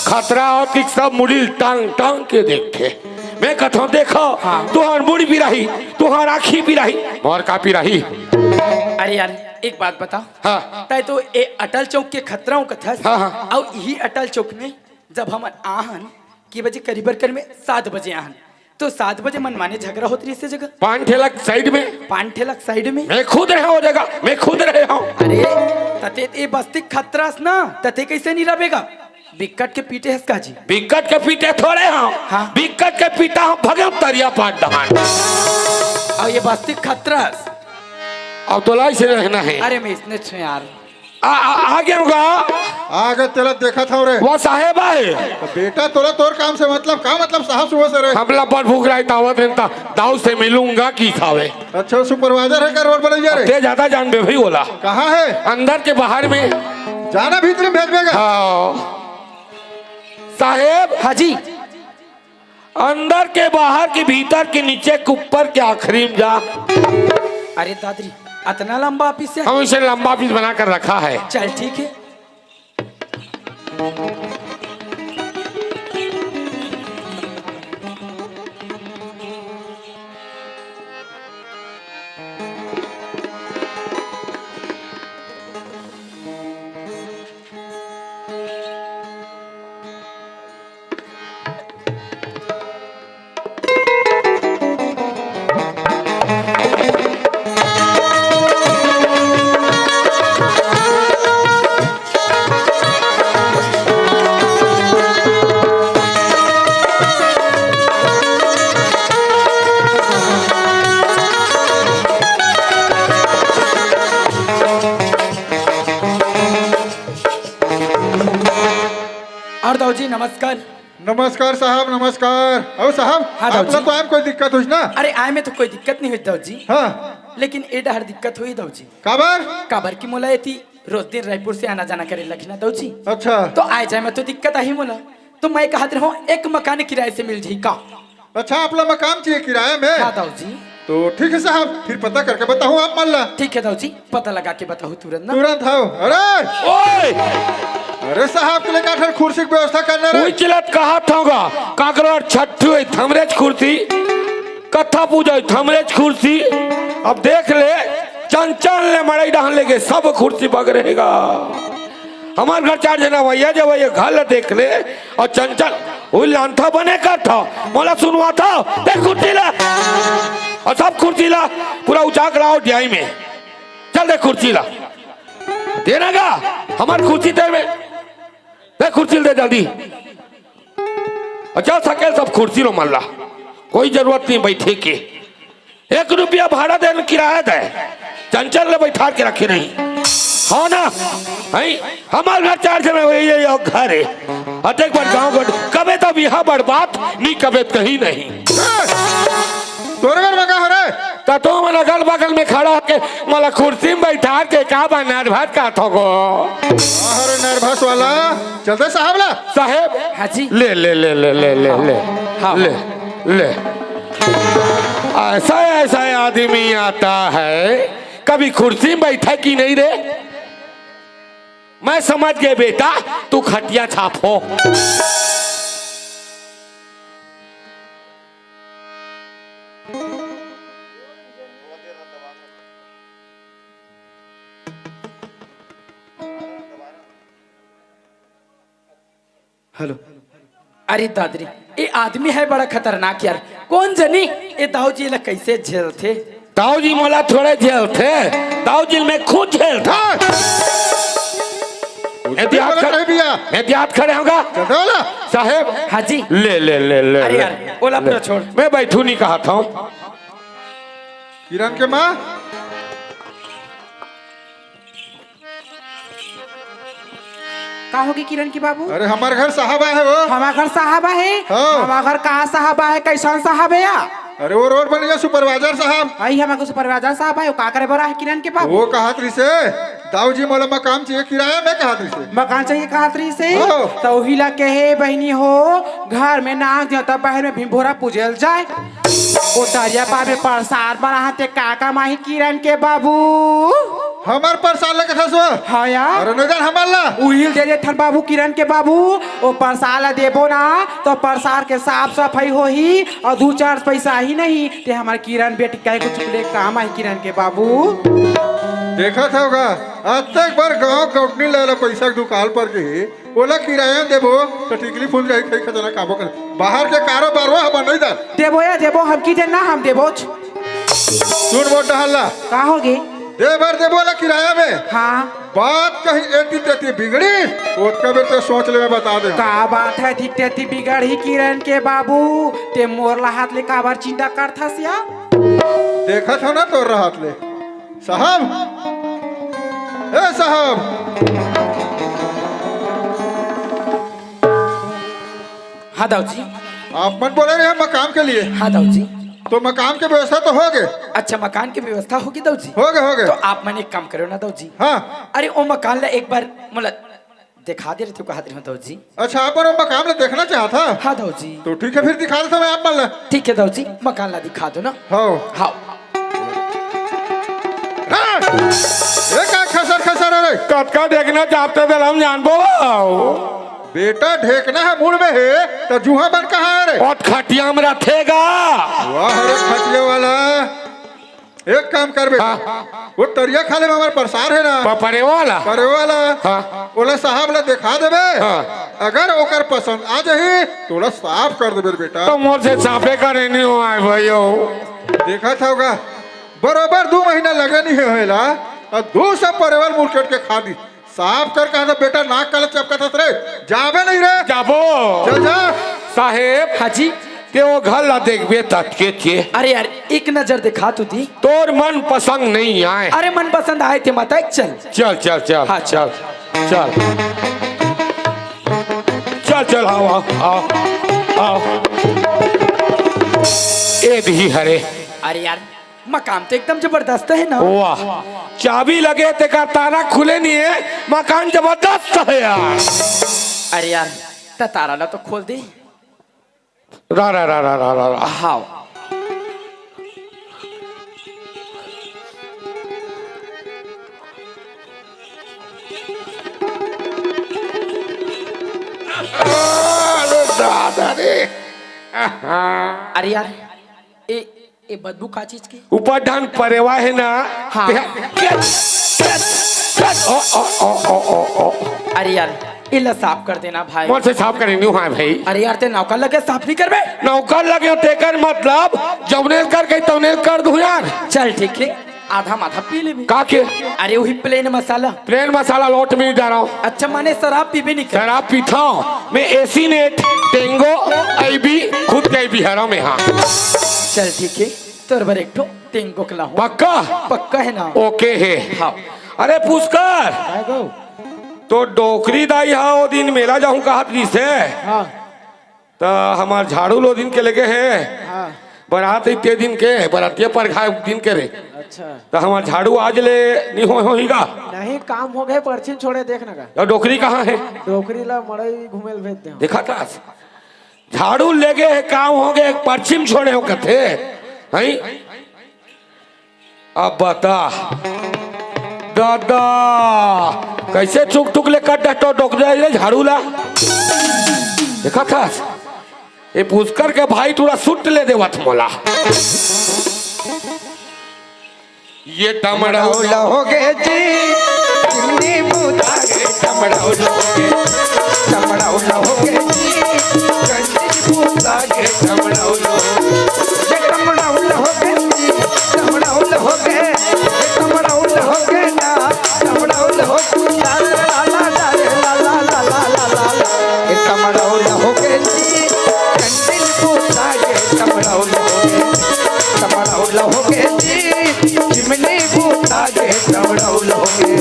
खतरा होत कि सब मुड़ी टांग टांग के देखथे। मैं कथंव, देखो, हाँ। तुहार मुड़ी पिराही, तुहार आँखी पिराही, मोर का पिराही? अरे यार, एक बात बता। हाँ। तैं तो ए अटल चौक के खतरा हूँ कथस। हाँ, हाँ। अउ इही अटल चौक में जब हमन आहन, के बजे करीब कर में सात बजे आहन, तो सात बजे मनमाने झगड़ा होत रहिस ए जगह। पान ठेला के साइड में। पान ठेला के साइड में। मैं खुद रहे हूँ जगह, मैं खुद रहे हूँ। अरे, तते ए बस्ती खतरा हस ना, तते कैसे नहीं रबेगा? बिकट के पीटे हस का जी? बिकट के पीटे थोड़े हंव। हाँ। बिकट के पीटा हंव भगेंव तरिया पार डहान। अउ ए बस्ती खतरा हस। अब तोला इसे रहना है। अरे मैं इसने छो यार। आ, आ, आ गेंव गा। आगे तेला देखत हंव रे। वो साहेब आए। तो बेटा तोला तोर काम से मतलब का, मतलब साहब सुबह से रे। हमला बड़ भूख रही तावत रहता, दाऊ से मिलूंगा की खावे। अच्छा, सुपरवाइजर है का रोड बनइया रे? ते ज्यादा जानबे भाई ओला। कहाँ है? अंदर के बाहर में। जाना भीतरी में भेजबे का? हाँ। साहेब। हाँ जी। अंदर के, बाहर के, भीतर के, नीचे के, ऊपर के, आखिरी में जा। अरे दादरी, अतना लंबा ऑफिस हे? हम इसे लंबा ऑफिस बनाकर रखा है। चल ठीक हे। अउ दाऊ जी, नमस्कार। नमस्कार साहब, नमस्कार। अउ साहब, हाँ, दाऊ जी। आप लोग को आए में कोई दिक्कत होइस ना? अरे, आए में तो कोई दिक्कत नहीं होइस, दाऊ जी। हाँ। लेकिन ए डहर दिक्कत होही, दाऊ जी। काबर? काबर कि मोला एती रोज दिन रायपुर से आना जाना करे लगही ना, दाऊ जी। अच्छा। तो आए जाए में तो दिक्कत आही मोला। तो मैं कहत रहूं, एक मकान किराए से मिल जाही का? अच्छा, आप ला मकान चाहिए किराया में? हाँ, दाऊ जी। तो ठीक है साहब, फिर पता करके बताहूँ आप मन ला। ठीक है दाऊ जी, पता लगा के बताहूँ तुरंत ना। तुरंत हव। अरे! ओए! अरे साहब के लिए का ठन कुर्सी के व्यवस्था करना रे? उही चिलत कहत हंव गा, काकरो छट्ठू हे, थमरेच कुर्सी, कत्था पूजा हे, थमरेच कुर्सी। अब देख ले, चंचल ले मड़ई डहन लेगे, सब कुर्सी बगरे हे गा। हमर घर चार झन अवइया जवइया घर ला देख ले, अउ चंचल, उही लानथा बने करथा, मोला सुनवाथा, दे कुर्सी ला, अउ सब कुर्सी ला, पूरा उठा के लाव डियाई में, चल दे कुर्सी ला, दे ना गा, हमर कुर्सी दे में, दे कुर्सी ला दे जल्दी, अउ चल सकेल सब कुर्सी लो मन ला, कोई जरूरत नहीं बइठे के। एक रुपया भाड़ा दे न किराया दे, चंचल ले बइठार के रखे नहीं। हाँ ना? हैं? हमर घर चार झन हे, ये, ये घर हे। अतेक बड़ गाँव बड़, कबे तब यहाँ बड़ बात, नी कबे त कहीं नहीं। तोरे बर मंगा हो रे? त तो मन अगल बगल में खड़ा होके मोला कुर्सी में बइठार के का बा नरभस कहत हो गो? अरे नरभस वाला, चलते साहब ला। साहेब। हाँ जी। ले, ले, ले, ले, ले, ले, ले। हाँ। ले, ले। ऐसा, ऐसा आदमी आता है, कभी कुर्सी में बैठा कि नहीं रे? मैं समझ गए बेटा, तू खटिया छाप हो। हेलो। अरे दादरी, ये आदमी है बड़ा खतरनाक यार। कोन जनी ये दाऊ जी ला कैसे झेलथे? दाऊ जी मोला थोड़े झेलथे, दाऊ जी मैं खुद झेलथा। हाँ। मैं दियात खड़े, मैं दियात खड़े होगा। चल, चल। साहेब। हाँ जी। ले, ले, ले, ले, अरे ले। यार, ओला ले। पूरा छोड़। मैं बैठू नहीं कहा था। किरण के माँ। का होगे किरण के बाबू? अरे, हमार घर साहब आए हे वो। हमार घर साहब आए हे? हाँ। हमार घर कहाँ साहब आए हे? कैसन साहब हे या? अरे, वो रोड बन गया, सुपरवाइजर साहब। आई, हमार घर सुपरवाइजर साहब आए हे, वो का करे बर आए हे किरण के बाबू? वो कहत रहिसे, दाऊ जी मोला मकान चाहिए किराया में कहत रहिसे। मकान चाहिए कहत रहिसे? हाँ। तो उही ला कहे बहिनी हो, घर में नाक देवता, बाहर में भीम भोरा पूजल जाए। कोटरिया पार में प्रसाद बना हे, ते का कमाही किरण के बाबू? हमर प्रसाद ला कथस वो? हाँ यार। अरे नजर हमर ला। उहिल दे देथन बाबू किरण के बाबू, वो प्रसाद ला देबो ना, तो प्रसाद के साफ सफाई होही, अउ दू चार पैसा ही नहीं, ते हमर किरण बेटी कहे कुछ ले काम आही किरण के बाबू। देखत हव गा, अतेक बार गाँव कौटनी ले ले पैसा के दुकाल पर के ही, ओला किराया देबो, त टिकली फूल जाही, खई खजाना खाबो कर। बाहर के कारोबार वो हमन नहीं दन। देबो या देबो, हम की देन ना, हम देबो। सुन मोर डहर ला। का होगे? दे बर देबो ला किराया में। हाँ। बात कहीं एती तेती बिगड़ी, ओतका बेर ते सोच ले, मैं बता दे। का बात हे, एती तेती बिगड़ही किरण के बाबू? ते मोर ला हाथ ले काबर चिंता करथस या? देखत हव ना तोर ला हाथ ले। साहब, ए साहब। हाँ दाऊ जी। आप मन बोले रहे मकान के लिए। हाँ दाऊ जी। तो मकान के व्यवस्था तो होगे। अच्छा, मकान के व्यवस्था होगे दाऊ जी? होगे, होगे। तो आप मन एक काम करो ना दाऊ जी। हाँ। अरे, ओ मकान ला एक बार मोला दिखा दे रहे थे, कहा दे रहे हो, दाऊ जी। अच्छा, आप मन मकान ला देखना चाहत हा? हाँ, दाऊ जी। तो ठीक है, फिर दिखा देता मैं आप मन ला। ठीक है, दाऊ जी, मकान ला दिखा दो ना। हाँ। हाँ। हाँ। ये का खसर खसर है रे? कतका देखना चाहते थे, हम जानबो। बेटा, ढेकना है मुड़ में है, तो जूहा बन कहाँ है रे? और खटिया में रखेगा। वाह रे खटिया वाला। एक काम कर बेटा, हाँ। वो तरिया खाले में हमारे परसार है ना, प-, परे वाला? परे वाला। हाँ। ओला साहब ला दिखा देबे। हाँ। अगर ओकर पसंद आ जाही, तो ओला साफ कर देबे बेटा। तो मोर से साफे करे नहीं हो आए भाइयों। देखा था होगा, बरोबर दो महीना लगे नहीं है होएला, और दो सौ परे वाला मुड़ कट के खा दी। साफ कर कहा था बेटा, नाक काला चपका था रे, जाबे नहीं रे। जाबो। जा, जा। साहेब। हाँ जी। ते वो घर ला देखबे ततके थे। अरे यार, एक नजर दिखा तो दी। तोर मन पसंद नहीं आए। अरे मन पसंद आए थे माता, चल। चल, चल, चल, हाँ। चल, चल। चल, चल, आओ, आओ, आओ, आओ। ए भी हरे। अरे यार, मकान तो एकदम जबरदस्त है ना? वाह, चाबी लगे तेकर ताला खुले नहीं है, मकान जबरदस्त है यार। अरे यार, त ताला ला तो खोल दे। रा, रा, रा, रा, रा, रा, रा। हाव। अरे दादा रे। अरे यार, ए, ए बदबू का चीज के? ऊपर ढंग परेवा है ना? हाँ। ते-, ओ, ओ, ओ। अरे यार, इला साफ कर देना भाई। मोर से साफ करे नहीं हुआ है भाई। अरे यार, ते नौकर लगे साफ नहीं करबे? नौकर लगे हो तेकर मतलब जौने कर गई तौने कर दूं यार। चल ठीक है, आधा माथा पी लेबे। का के? अरे वही प्लेन मसाला। प्लेन मसाला लोट में नहीं डाला हूँ। अच्छा, माने शराब पीबे नहीं कर? शराब पीता हूँ मैं, एसी नेट, टेंगो, आईबी, खुद के आईबी हरा में, हाँ। चल ठीक है, तोर बर एक ठो टेंगो के लाहूं। पक्का? पक्का है ना? ओके है। हाँ। अरे पुष्कर, काय गो? तो डोकरी दाई हा ओ दिन मेला जाहूं कहत रहिस हे। हाँ। त हमार झाड़ू लो दिन के लेगे हे। हाँ। बरात इतने दिन के, बरातिया परघा दिन के रे। अच्छा। त हमार झाड़ू आज ले नहीं हो, होही गा? नहीं, काम हो गए, परछिम छोड़े, देख ना गा। और डोकरी कहाँ है? डोकरी ला मड़ई घूमे ल भेज दे। देखा था? झाड़ू लेगे हे, काम हो गए, परछिम छोड़े हो कथे। हैं? अब बता दादा, कैसे चुक टुक ले कट डटो डोक जाए रे झाड़ू ला। देखा था? ये पुष्कर के भाई थोड़ा सुट ले देवत मोला। ये टमड़ौल हो गे जी, चिमनी बूता गे टमड़ौल हो गे, टमड़ौल हो गे जी, चिमनी बूता गे टमड़ौल। ये टमड़ौल हो गे जी, टमड़ौल हो गे, ये टमड़ौल हो गे ना, टमड़ौल हो गे ना, ला, ला, ला, ला। ए टमड़ौल हो गे जी, कंडिल बूता गे टमड़ौल हो गे, टमड़ौल हो गे जी, चिमनी बूता गे टमड़ौल हो गे।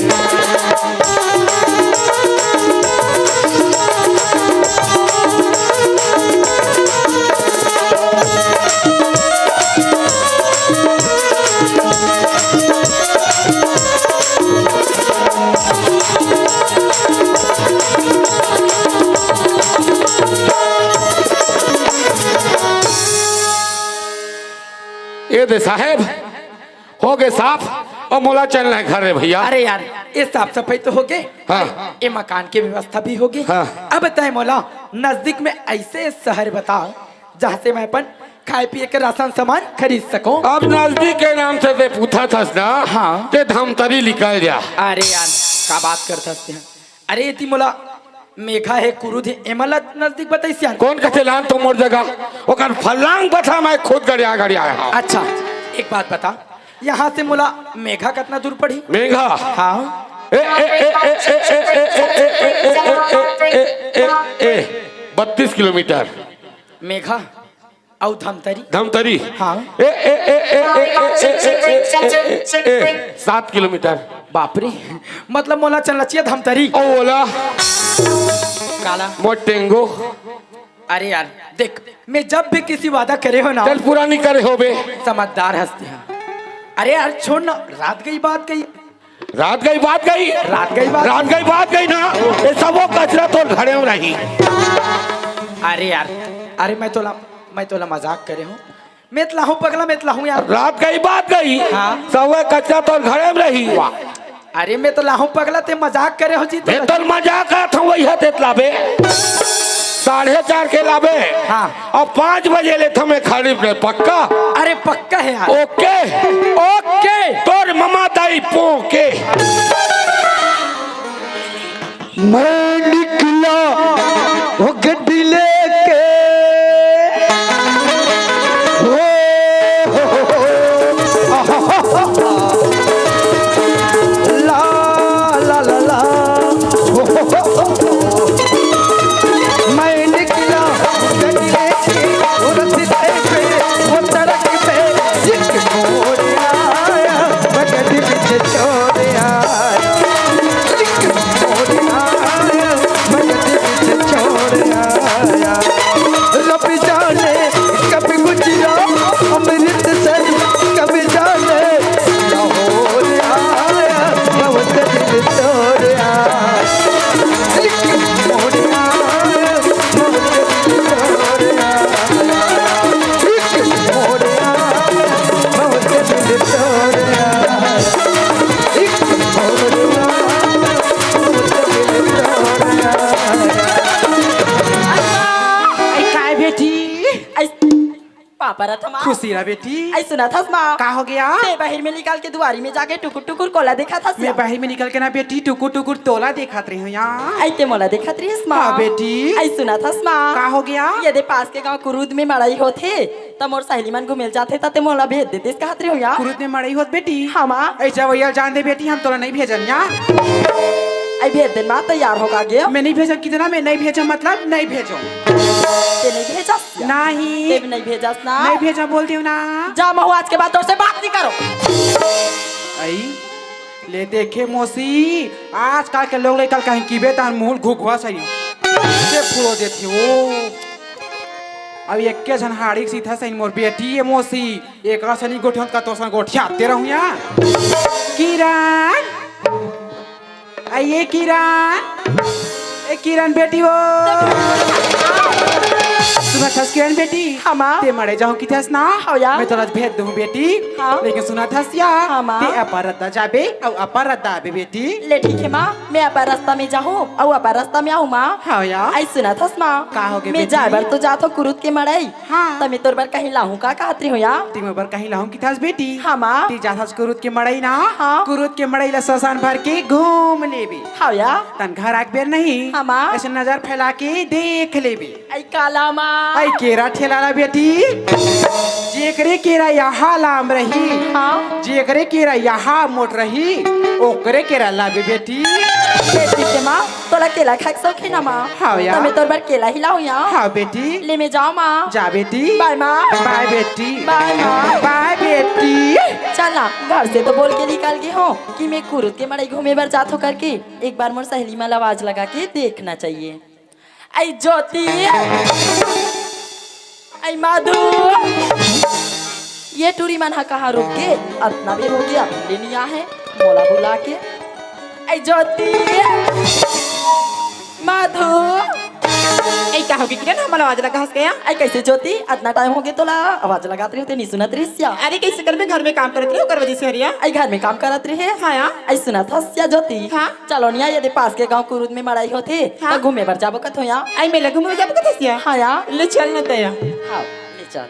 ये दे साहेब, हो गे साफ, अउ मोला चलना हे घर रे भइया। अरे यार, ये साफ सफाई तो हो गे, हाँ। ये मकान के व्यवस्था भी हो गे। हाँ। अब तय मोला नजदीक में ऐसे शहर बता, जहाँ से मैं अपन खाए पिए के राशन सामान खरीद सकूं। अब नजदीक के नाम से ते पूछत हस ना, हाँ। ते धमतरी निकल जा। अरे यार, का बात करत हस ते? अरे, एती मोला मेघा हे, कुरुद हे, एमन ला नजदीक बताइस यार। कोन कथे लान तो मोर जगह? ओकर फलांग बता, मैं खुद गड़िया गड़िया आया हूँ। अच्छा, एक बात बता, यहाँ से मोला मेघा कतना दूर पड़ही? मेघा? हाँ। ए, ए, ए, बत्तीस किलोमीटर। मेघा? अउ धमतरी? धमतरी। हाँ। ए, ए, ए, सात किलोमीटर। बाप रे, मतलब मोला चलना चाहिए धमतरी। ओ ओला। काला? मोर टेंगो। अरे यार, देख, मैं जब भी किसी वादा करे हो ना, चल पूरा नहीं करे हो बे। समझदार हस्ती है। अरे यार, छोड़ ना, रात गई बात गई। रात गई बात गई। रात गई बात रात गई बात गई ना। ये सब वो कचरा तोर घरे में रही। अरे यार, अरे मैं तोला, मैं तोला मजाक करे हूँ। मैं तोला हूँ पगला, मैं तोला हूँ यार। रात गई बात गई। हाँ। सब वो कचरा तोर घरे में रही। वाह। अरे मैं तोला हूँ पगला, ते मजाक करे हो जी, ते ये तोर मजाक करत हूँ, वही है तेतला बे। साढ़े चार के लाबे। हाँ। अब पाँच बजे ले थमे खरीद ले, पक्का? अरे पक्का है यार। ओके। ओके। तोर ममा दाई पोके। मैं निकला वो गड्डी लेके। हो, हो, हो, हो। ला, ला, ला, ला। मैं निकला गली से, वो रस्ते पे, वो सड़क पे, एक मोड़ आया, बगल में छोड़ आया। एक मोड़ आया, बगल में छोड़ आया। रब जाने कब गुजरा अमृतसर, कब जाने लाहौर आया, बहुत दिल तोड़ आया। एक मोड़ आया, बहुत दिल तोड़ आया। एक मोड़ आया, बहुत दिल तोड़ आया। एक मोड़ आया, बहुत दिल तोड़ आया। आई काय बेटी? आई पापा रथमा। खुशी रह बेटी। आई सुनत हस माँ। का हो गया? ते बाहिर में निकल के दुआरी में जाके टुकुर टुकुर कोला देखत हस मैं या? बाहिर में निकल के ना बेटी टुकुर टुकुर तोला देखत रही हूँ यहाँ। आई ते मोला देखत रहिस माँ। हाँ बेटी। आई सुनत हस माँ। का हो गया? ये दे पास के गाँव कुरुद में मड़ई होथे, त मोर सहेली मन घूमे ल जाथे, त ते मोला भेज देतेस कहत रही हूँ या? कुरुद में मड़ई होत बेटी। हाँ माँ। ऐसा भैया जान दे बेटी, हम तोला नहीं भेजन या। आई भेज देन माँ, तैयार होगा गे। मैं नहीं भेजो, कितना मैं नहीं भेजो, मतलब नहीं भेजो। ते नहीं भेजस? नहीं। ते भी नहीं भेजस ना? नहीं भेजा बोल दियो ना। जा महू, आज के बाद तोर से बात नहीं करो। आई ले देखे मौसी, आजकल के लोग लइका कहीं किबे तान मुंह घुघवा सही। से फुलो देथे ओ। अब एक्के झन हाड़ी सीधा सही मोर बेटी ये मौसी, एकरा सनी गोठियन का तोसन गोठियाते रहूं या। किरण, आ ये किरण, ए किरण बेटी हो। सुनत हस किरण बेटी? हाँ माँ। ते मड़ई जाहूं किथस ना? हाँ या। मैं तोला भेज दूं बेटी। हाँ। लेकिन सुनत हस या? हाँ माँ। ते अपन रद्दा जाबे अउ अपन रद्दा आबे बेटी। ले ठीक है माँ, मैं अपन रस्ता में जाहूं अउ अपन रस्ता में आहूं माँ। हाँ या। आई सुनत हस माँ? का हो गे मैं बेटी? जाए बर तो जात हूँ कुरुद के मड़ई। हाँ। त मैं तोर बर कहीं लाहूं का कहत रही हूँ या? ते मोर बर कहीं लाहूं किथस बेटी? हाँ माँ। ते जाथस कुरुद के मड़ई ना? हाँ। कुरुद के मड़ई ला ससन भर के घूम लेबे। हाँ या। तन घर आके बेर नहीं। हाँ माँ। ऐसे नजर फैला के देख लेबे। आई काला माँ। आई केरा ठेला ला बेटी, जेकरे केरा यहाँ लाम रही, हाँ। जेकरे केरा यहाँ मोट रही, ओकरे केरा लाबे बेटी। बेटी के माँ, तोला केला खाए के शौक हे ना माँ? हाँ या। त मैं तोर बर केला ही लाहूं या। हाँ बेटी। ले मैं जाओ माँ। जा बेटी। बाय माँ। बाय बेटी। बाय माँ। बाय बेटी। चल ना, घर से तो बोल के निकल गे हो कि मैं कुरुद के मड़ई घूमे बर जात हो करके। एक बार मोर सहेली मन ला आवाज लगा के देखना चाहिए। आई ज्योति, आई माधु, ये टूरी मन हा कहाँ रुक गे? अतना बेर हो गया, अभी ले नहीं आ है, मोला बुला के। आई ज्योति, माधु। ए, का होगे किरण, हमला आवाज लगा हस गया? आई कैसे ज्योति, अतना टाइम हो गया तोला आवाज लगात रहे हो, ते नहीं सुनत रहिस या? अरे कैसे करबे, घर में काम करत रहे, ओकर वजह से हरिया। आई घर में काम करत रहे? हाँ या। आई सुनत हस या ज्योति? हाँ। चलो निया, ये दे पास के गांव कुरुद में मड़ई होथे, हाँ। त घूमे बर जाबो कथो या। आई मेला घूमे जाबो कथस या? हाँ या। ले चल न तया। हाँ, ले चल।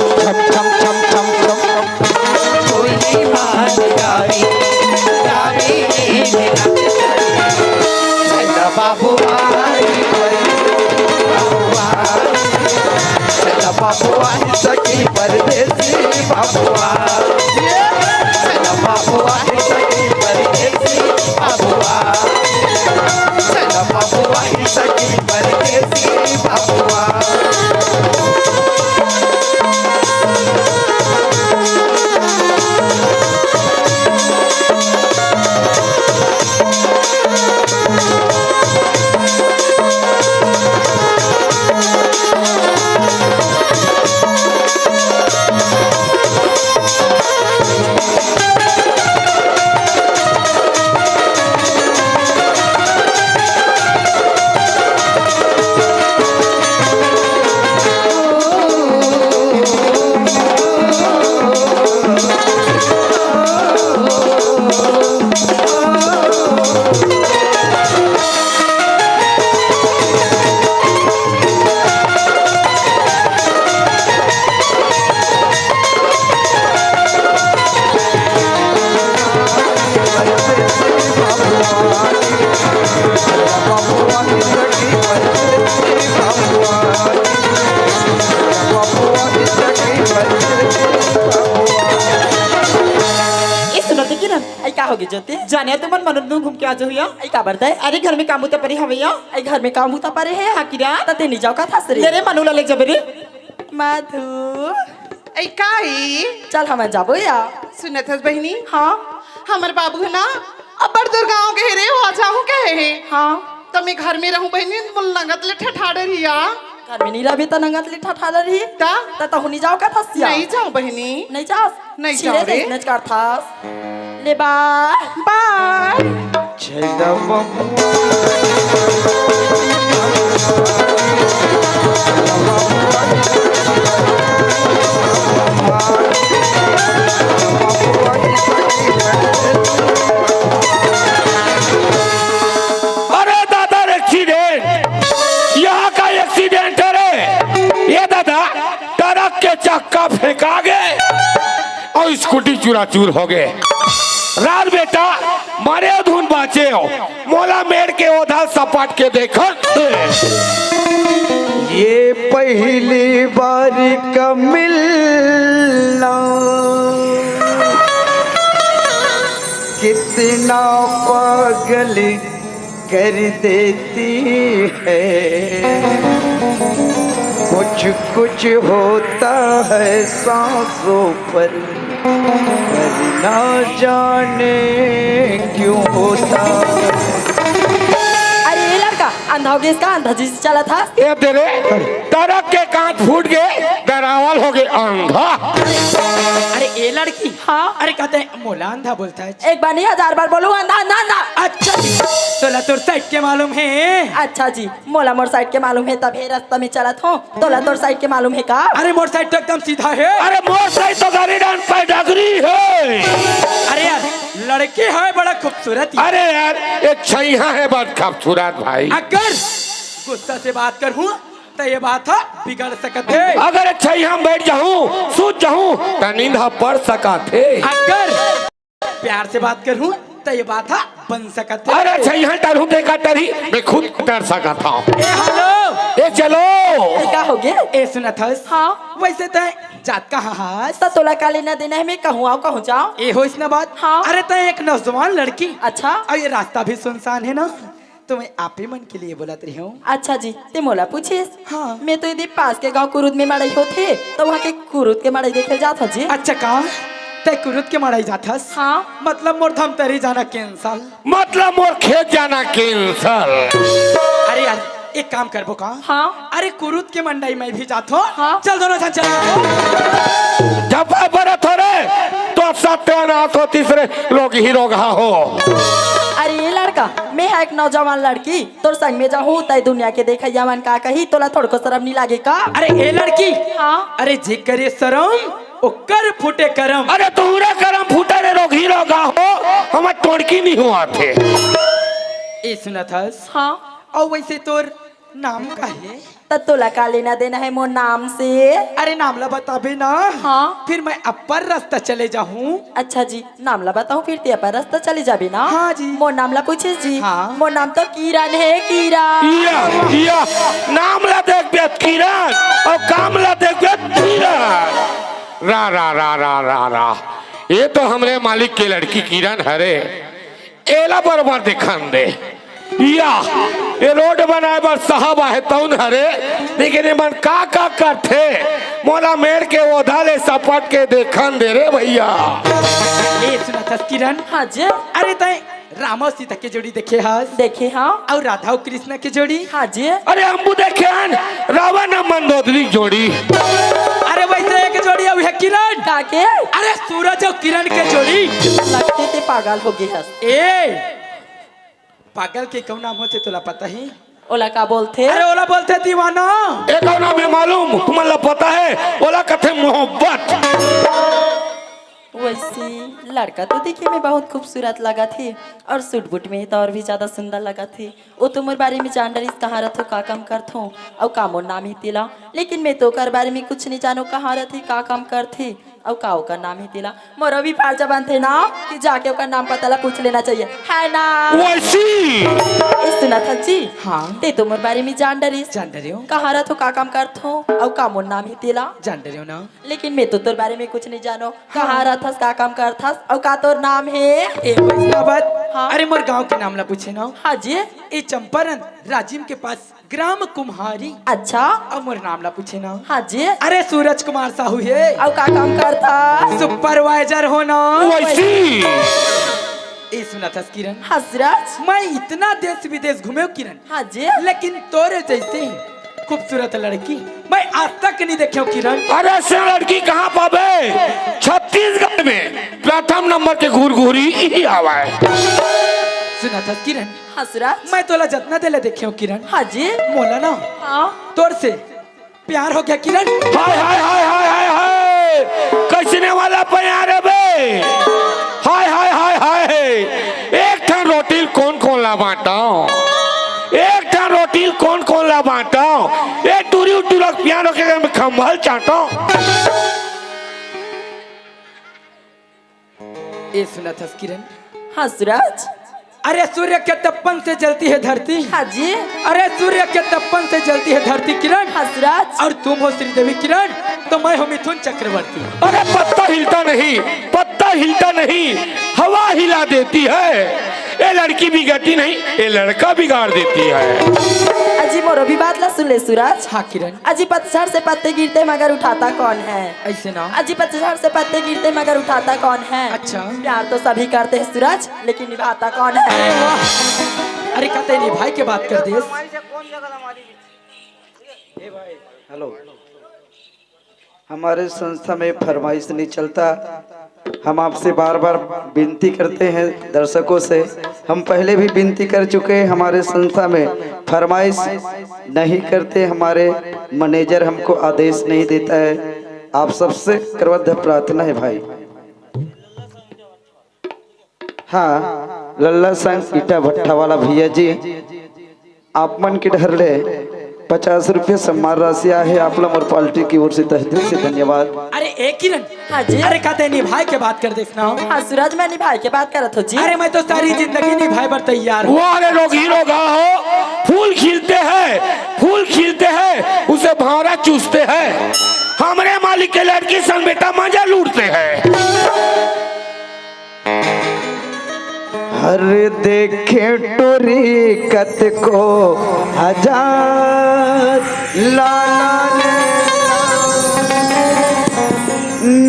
छम छम छम छम छम। कोई मान गारी, गारी मेरा। चल बाबू आई, बाबुआ। चल बाबू आई सखी परदेसी बाबुआ। चल बाबू आई सखी परदेसी बाबुआ। चल बाबू आई सखी परदेसी बाबुआ। ए सुनत हे किरण, अई का होगे जोते? जाने तुमन मनुन घूम के आ जाहू या। अई का बरता हे? अरे घर में काम बूता परे हवे या। अई घर में काम बूता परे हे? हाँ किरण। त ते नी जाव का था सरे? अरे मनु ला ले जबे रे। मधु। अई काई? चल हमन जाबो या। सुनत हस बहिनी? हाँ। हमर बाबू हे ना, अब्बड़ दूर गाँव गए रे, वहाँ जाहूँ कहे हे। हाँ। त मैं घर में रहूँ बहिनी, मोला नंगत ले ठठा डरही या। घर में नी रहबे त नंगत ले ठठा डरही। त? त तहू नी जाव का थस या? नी जाव बहिनी। नी जाव? नी जाव रे। नच कर थस। ले बाय। बाय। अरे दादा, एक्सीडेंट! यहाँ का एक्सीडेंट है रे। ये दादा, ट्रक के चक्का फेंका गे अउ स्कूटी चूराचूर होगे। राज बेटा, मरे धुन बाचे हो, मोला मेड़ के ओधा सपाट के देखन। ये पहली बार का मिलना, कितना पागल कर देती है। कुछ कुछ होता है सांसों पर, पर ना जाने क्यों होता है। अरे ये लड़का अंधा हो गया, इसका अंधा जी से चला था। ए तेरे ट्रक के कांच फूट के डरावल हो गए अंधा। अरे ए लड़की। हाँ। अरे कहते हैं मोला अंधा बोलता है। एक बार नहीं, हजार बार बोलूं, अंधा, अंधा, अंधा। अच्छा जी, तोला तोर साइड के मालूम है? अच्छा जी, मोला मोर साइड के मालूम है, तभे रास्ता में चलत हों। तोला तोर साइड के मालूम है का? अरे मोर साइड तो एकदम सीधा है। अरे मोर साइड तो गाड़ी डांस पे डगरी है। अरे यार, लड़की है बड़ा खूबसूरत। अरे यार, एक छैहा है बड़ खूबसूरत भाई। अगर गुस्सा से बात करहूँ त ये बात ह बिगड़ सकत हे। अगर एक छैहा में बैठ जाहूँ, सूत जाहूँ, त नींद ह पड़ सकत हे। अगर प्यार से बात करहूँ त ये बात ह बन सकत हे। अरे छैहा टरहूँ त का टरही, मैं खुद डर सकत हूँ। ए हेलो। ए चलो। ए का हो गया? ए सुनत हस? हाँ। वैसे तय जात कहाँ हस? त तोला का लेना देना है, मैं कहूँ आऊँ कहूँ जाऊँ। ए होइस ना बात। हाँ। अरे तय एक नौजवान लड़की। अच्छा। अउ ये रास्ता भी सुनसान है ना, तो मैं आप ही मन के लिए बोलत रही हूँ। अच्छा जी, ते मोला पूछिस? हाँ। मैं तो यदि पास के गांव कुरुद में मड़ई होथे, तो वहाँ के कुरुद के मड़ई देखे जात हूँ जी। अच्छा का? ते कुरुद के मड़ई जात हस? हाँ। मतलब मोर धमतरी जाना cancel। मतलब मोर खेत जाना cancel। अरे यार, एक काम करबो का? हाँ। अरे कुरुद के मंडई में भी जात हो। हाँ। चल दोनों झन चल। जब बरत हो रे, तो सत्यानाश हो तीसरे लोग ही रोगहा हो। अरे ये लड़का, मैं है एक नौजवान लड़की, तोर संग में जाहूँ, तय दुनिया के देखइया मन का कही, तोला थोड़को शरम नहीं लागे का? अरे ए लड़की, हाँ। अरे जेकर ये शरम, ओकर फूटे करम। अरे तोहरा करम फूटे रे रोगही रोगहा हो, हमर टोड़की नहीं हुआ थे। ए सुनत हस? हाँ। अउ वैसे तोर नाम का हे? त तोला का लेना देना हे मोर नाम से? अरे नाम ला बताबे ना। हाँ। फिर मैं अब्बड़ रस्ता चले जाहूँ। अच्छा जी, नाम ला बताहूँ, फिर ते अपन रस्ता चले जाबे ना। हाँ जी। मोर नाम ला पूछिस जी। हाँ। मोर नाम तो किरण हे, किरण। या, या, नाम ला देखबे किरण अउ काम ला देखबे किरण। रा, रा, रा, रा, रा, रा। ये तो हमरे मालिक के लड़की किरण हरे। एला बरोबर देखन दे। या, ये रोड बनाए बर साहब आहे तउन हरे, लेकिन एमन का का करथे, मोला मेड़ के ओधा ले सपट के देखन दे रे भइया। ए सुनथस किरण? हाँ जी। अरे तैं राम अउ सीता के जोड़ी देखे हस? देखे हँव। अउ राधा अउ कृष्ण के जोड़ी? हाँ जी। अरे अम्बू देखे हन, रावण अउ मंदोदरी के जोड़ी। अरे वइसे एक जोड़ी अउ हे किरण। का के? अरे सूरज अउ किरण के जोड़ी। लगथे ते पागल हो गे हस। ए, पागल के कौन नाम होथे तोला पता हे? ओला का बोलथे? अरे ओला बोलथे दीवाना। ए कौन नाम हे मालूम? तुमन ला पता हे? ओला कथे मोहब्बत। वइसे लड़का तो देखे में बहुत खूबसूरत लगथे अउ सूट बूट में तो अउ भी ज्यादा सुंदर लगथे। ओ तो मोर बारे में जान डरिस, कहाँ रथों, का काम करथों अउ का मोर नाम हे तेला, लेकिन मैं तो ओकर बारे में कुछ नहीं जानों, कहाँ रथे, का काम करथे अउ का ओकर नाम हे तेला। मोरो भी फर्ज बनथे ना कि जाके ओकर नाम पता ला पूछ लेना चाहिए, है ना? वइसे। ए, सुनथस जी? हाँ। ते तो मोर बारे में जान डरिस। जान डरेंव। कहाँ रथों, का काम करथों अउ का मोर नाम हे तेला। जान डरेंव ना। लेकिन मैं तो तोर बारे में कुछ नहीं जानों। हाँ। कहाँ रथस, का काम करथस अउ का तोर नाम हे? ए वैष्णवत। हाँ। अरे मोर गांव के नाम ला पूछे ना। हाँ जी। ए चंपारण राजिम के पास ग्राम कुम्हारी। अच्छा। अउ मोर नाम ला पूछे ना। हाँ जी। अरे सूरज कुमार साहू हे। अउ का काम करथस? सुपरवाइजर हों ना। वइसे। ए सुनथस किरण? हाँ सूरज। मैं इतना देश विदेश घूमेंव किरण। हाँ जी। लेकिन तोरे जइसे खूबसूरत लड़की मैं आज तक नहीं देखेंव किरण। अरे अइसे लड़की कहाँ पाबे? छत्तीसगढ़ में प्रथम नंबर के घुरघुरी इही आवय। सुनथस किरण? हाँ सूरज। मैं तोला जतना देर ले देखेंव किरण। हाँ जी। मोला ना हाँ। तोर से प्यार हो गे किरण। हाय, हाय, हाय, हाय, हाय, हाय। कइसने वाला प्यार हे बे? हाय, हाय, हाय, हाय। एक ठन रोटी ल कोन कोन ला बांटंव? एक ठन रोटी ल कोन कोन ला बांटंव? ए टूरी टूरा के प्यार होके मैं खंभा ल चाटंव। ए सुनथस किरण? हाँ सूरज। अरे सूर्य के तपन से जलती है धरती। हाँ जी। अरे सूर्य के तपन से जलती है धरती किरण। हाँ सूरज। अउ तुम हो श्रीदेवी किरण, तो मैं हूँ मिथुन चक्रवर्ती। अरे पत्ता हिलता नहीं, पत्ता हिलता नहीं, हवा हिला देती है। ये लड़की बिगड़ती नहीं, ये लड़का बिगाड़ देती है। अजी मोरो भी बात ला सुन ले सूरज। हाँ किरण। अजी पतझड़ से पत्ते गिरते मगर उठाता कौन है? अइसे ना। अजी पतझड़ से पत्ते गिरते मगर उठाता कौन है? अच्छा। प्यार तो सभी करते हैं सूरज, लेकिन निभाता कौन है? अरे वाह। अरे कते निभाए के बात कर देस। हेलो, हमारे संस्था में फरमाइश नहीं चलता। हम आपसे बार बार विनती करते हैं दर्शकों से, हम पहले भी विनती कर चुके हैं, हमारे संस्था में फरमाइश नहीं करते, हमारे मैनेजर हमको आदेश नहीं देता है। आप सबसे करबद्ध प्रार्थना है भाई। हाँ, लल्ला संग ईटा भट्ठा वाला भैया जी, आप मन के डहर ले पचास रुपया सम्मान राशि आहे, आप ला मोर पार्टी की ओर से तहे दिल से धन्यवाद। अरे ए किरण। हाँ जी। अरे कते निभाए के बात कर देस ना। हाँ सूरज, मैं निभाए के बात करत हों जी। अरे मैं तो सारी जिंदगी निभाए बर तैयार हूँ। वाह रे रोगी रोगा हो, फूल खिलते हैं, फूल खिलते हैं, उसे भौंरा चूसते हैं। हमरे मालिक के लड़की संग बेटा मजा लूटते हैं। हर देखे टोरी कतको हजार लाला ने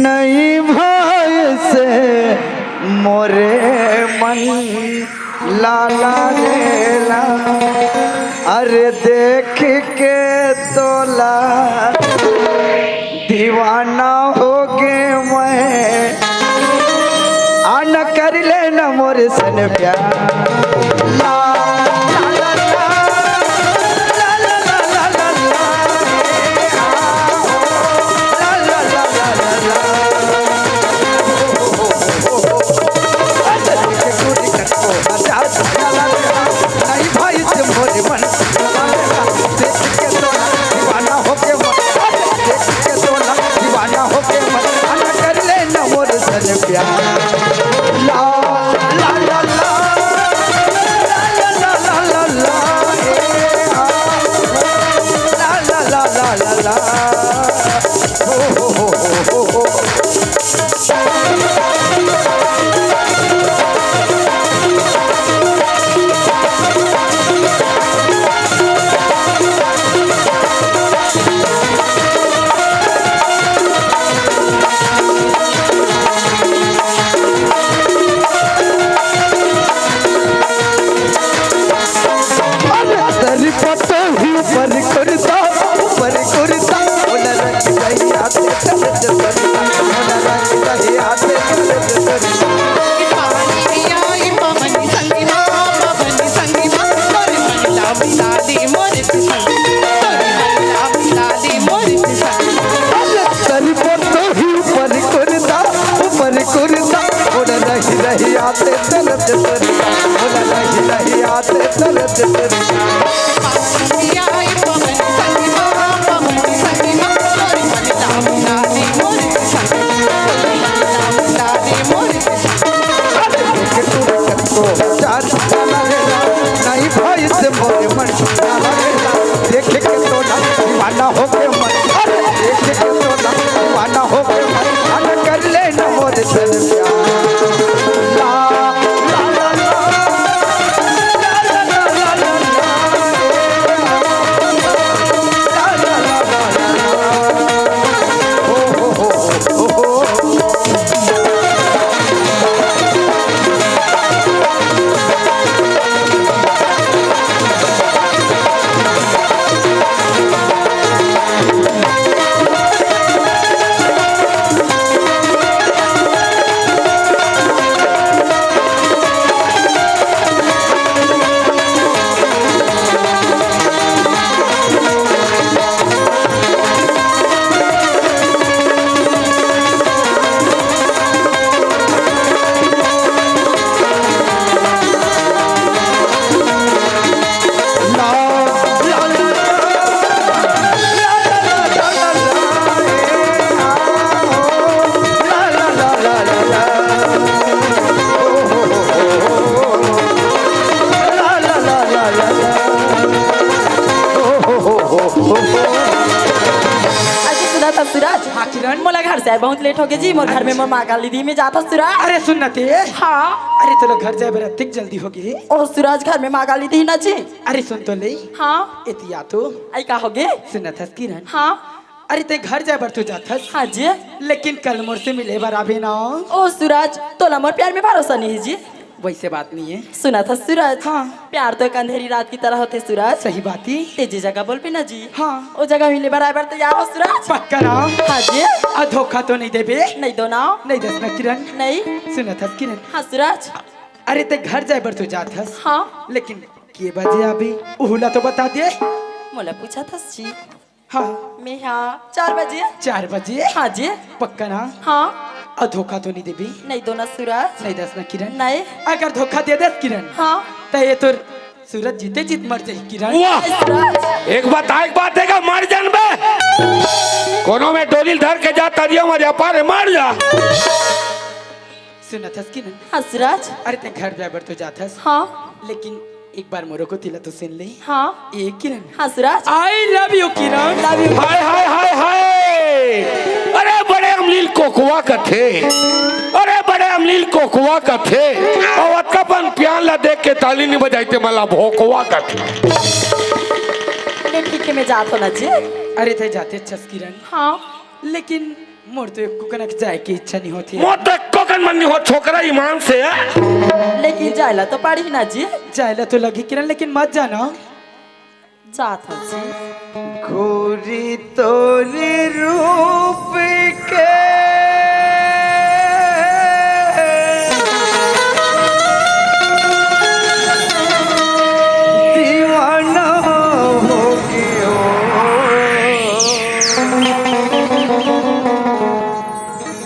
नहीं भाई से मोरे मन लाला रे ला। अरे देख के तोला दीवाना हो गे मैं, आना कर लेना मोर सन प्यार। ला, ला, ला, ला। नहीं भाई से मोरे मन नहीं आते दर्द तेरे, बोला नहीं, नहीं आते दर्द तेरे। देखे तू रकत को चार वाला है ना, नहीं भाई से मोरे मन वाला है ना। देखे के तो ना दीवाना हो के मन, अरे देखे के तो ना दीवाना हो के मन, अरे कर ले ना मोरे से प्यार। ला, ला, ला, ला। अच्छा सुना था सूरज, हाँ, किरण। मोला घर से आए बहुत लेट हो गए जी। मोर घर में मोर माँ गाली दी, मैं जाता सूरज। अरे सुन ना ते। हाँ। अरे तोला घर जाए बर अतिक जल्दी हो गए। ओ सूरज, घर में माँ गाली दी ना जी। अरे सुन तो ले। हाँ। एतिया तो। आई का हो गए? सुन ना थस किरण। हाँ। अरे ते घर जाए बर तो जाथस। हाँ जी। लेकिन कल मोर से मिले बर आबे ना। ओ सूरज, तोला मोर प्यार में भरोसा नहीं है जी। वैसे बात नहीं है। सुना था सूरज। हाँ। प्यार तो एक अंधेरी रात की तरह होते सूरज। सही बात ही। ते जे जगह बोल पे ना जी। हाँ। ओ जगह मिले बर आए बर तैयार हो सूरज। पक्का ना? हाँ जी। आ धोखा तो नहीं देबे? नहीं दो ना। नहीं दस ना किरण। नहीं। सुना था किरण। हाँ सूरज। अरे ते घर जाए बर तो जाथस। हाँ। लेकिन के बजे आबे? उहुला तो बता दे। मोला पूछा था जी। हाँ। मैं हाँ चार बजे। चार बजे? हाँ जी। पक्का ना? हाँ। आ धोखा तो नहीं देबे? नहीं दो ना सूरज। नहीं दस ना किरण। नहीं। अगर धोखा दे दस किरण, हाँ। तो ये तो सूरज जीते जीत मर जाए किरण। वाह! सूरज। एक बात, एक बात है का, मर जान बे। कोनो में डोली धर के जा, तरिया में जा, पार मर जा। सुनत हस कि नहीं? हाँ सूरज। अरे ते घर जाए बर तो जात हस। हाँ। लेकिन एक बार मोरो को तिला तो सुन ले। हाँ। ए किरण। हाँ सूरज। I love you Kiran. Love you। हाय, हाय, हाय, हाय। अरे बड़े अमलील कोकवा कथे। अरे बड़े अमलील कोकवा कथे। अउ अतका पन प्यार ला देख के ताली नहीं बजाई ते मला भोकवा कथे। ले ठीक है, मैं जात हो ना जी। अरे ते जाते छस किरण। हाँ। लेकिन मोर तो एको कनक जाए के इच्छा नहीं होती। मोर तो एको कन मन नहीं हो, छोकरा ईमान से है। लेकिन जायला तो पड़ी ना जी। जायला तो लगी किरण, लेकिन मत जाना। जात हूँ जी। गोरी तोरे रूप के दीवाना हो गयो।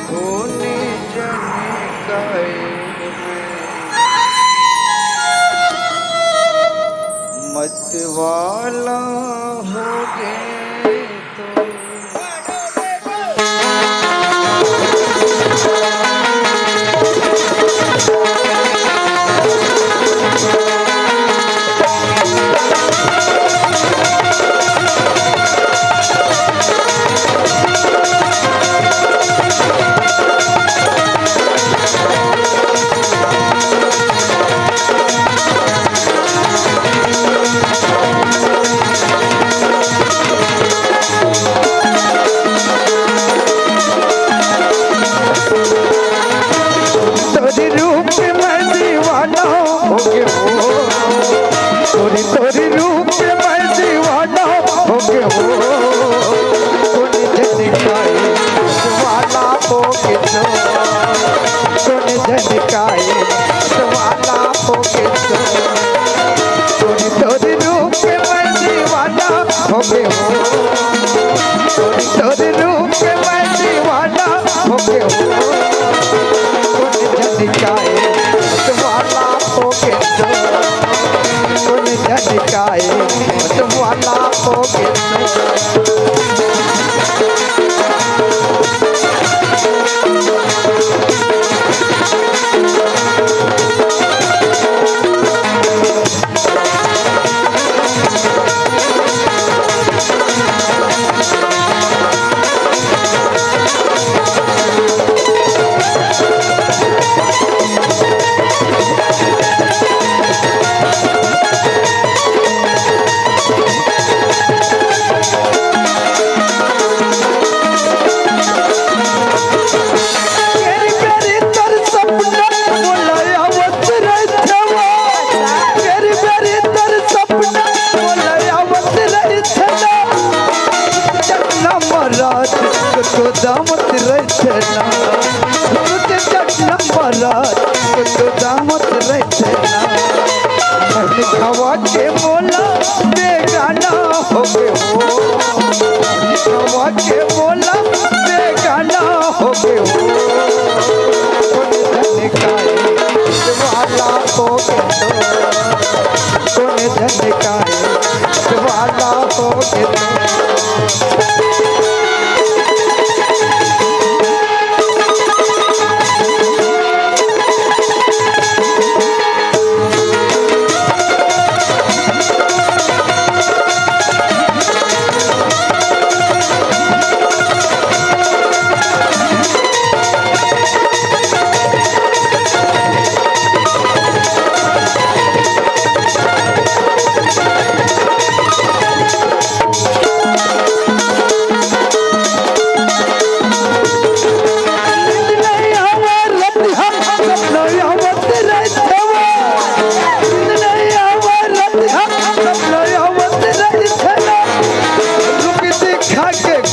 कोने जन कायल में मत वाला हो गए तो। तोरे रूप में दीवाना हो गए हो, तोरे, तोरे रूप में दीवाना हो गए हो। कोने जन कायल वाला हो गए तो, कोने जन कायल वाला हो गए तो। तोरे, तोरे रूप में दीवाना हो गए हो, तोरे, तोरे रूप में दीवाना हो गए हो। कोने जन कायल तुझे जन्म बरात तो दामत रहते ना। महल खवा के बोला बेगाना हो गए हो। महल खवा के बोला बेगाना हो गए हो। कोने धन का वाला हो गए हो। कोने धन का वाला हो गए हो।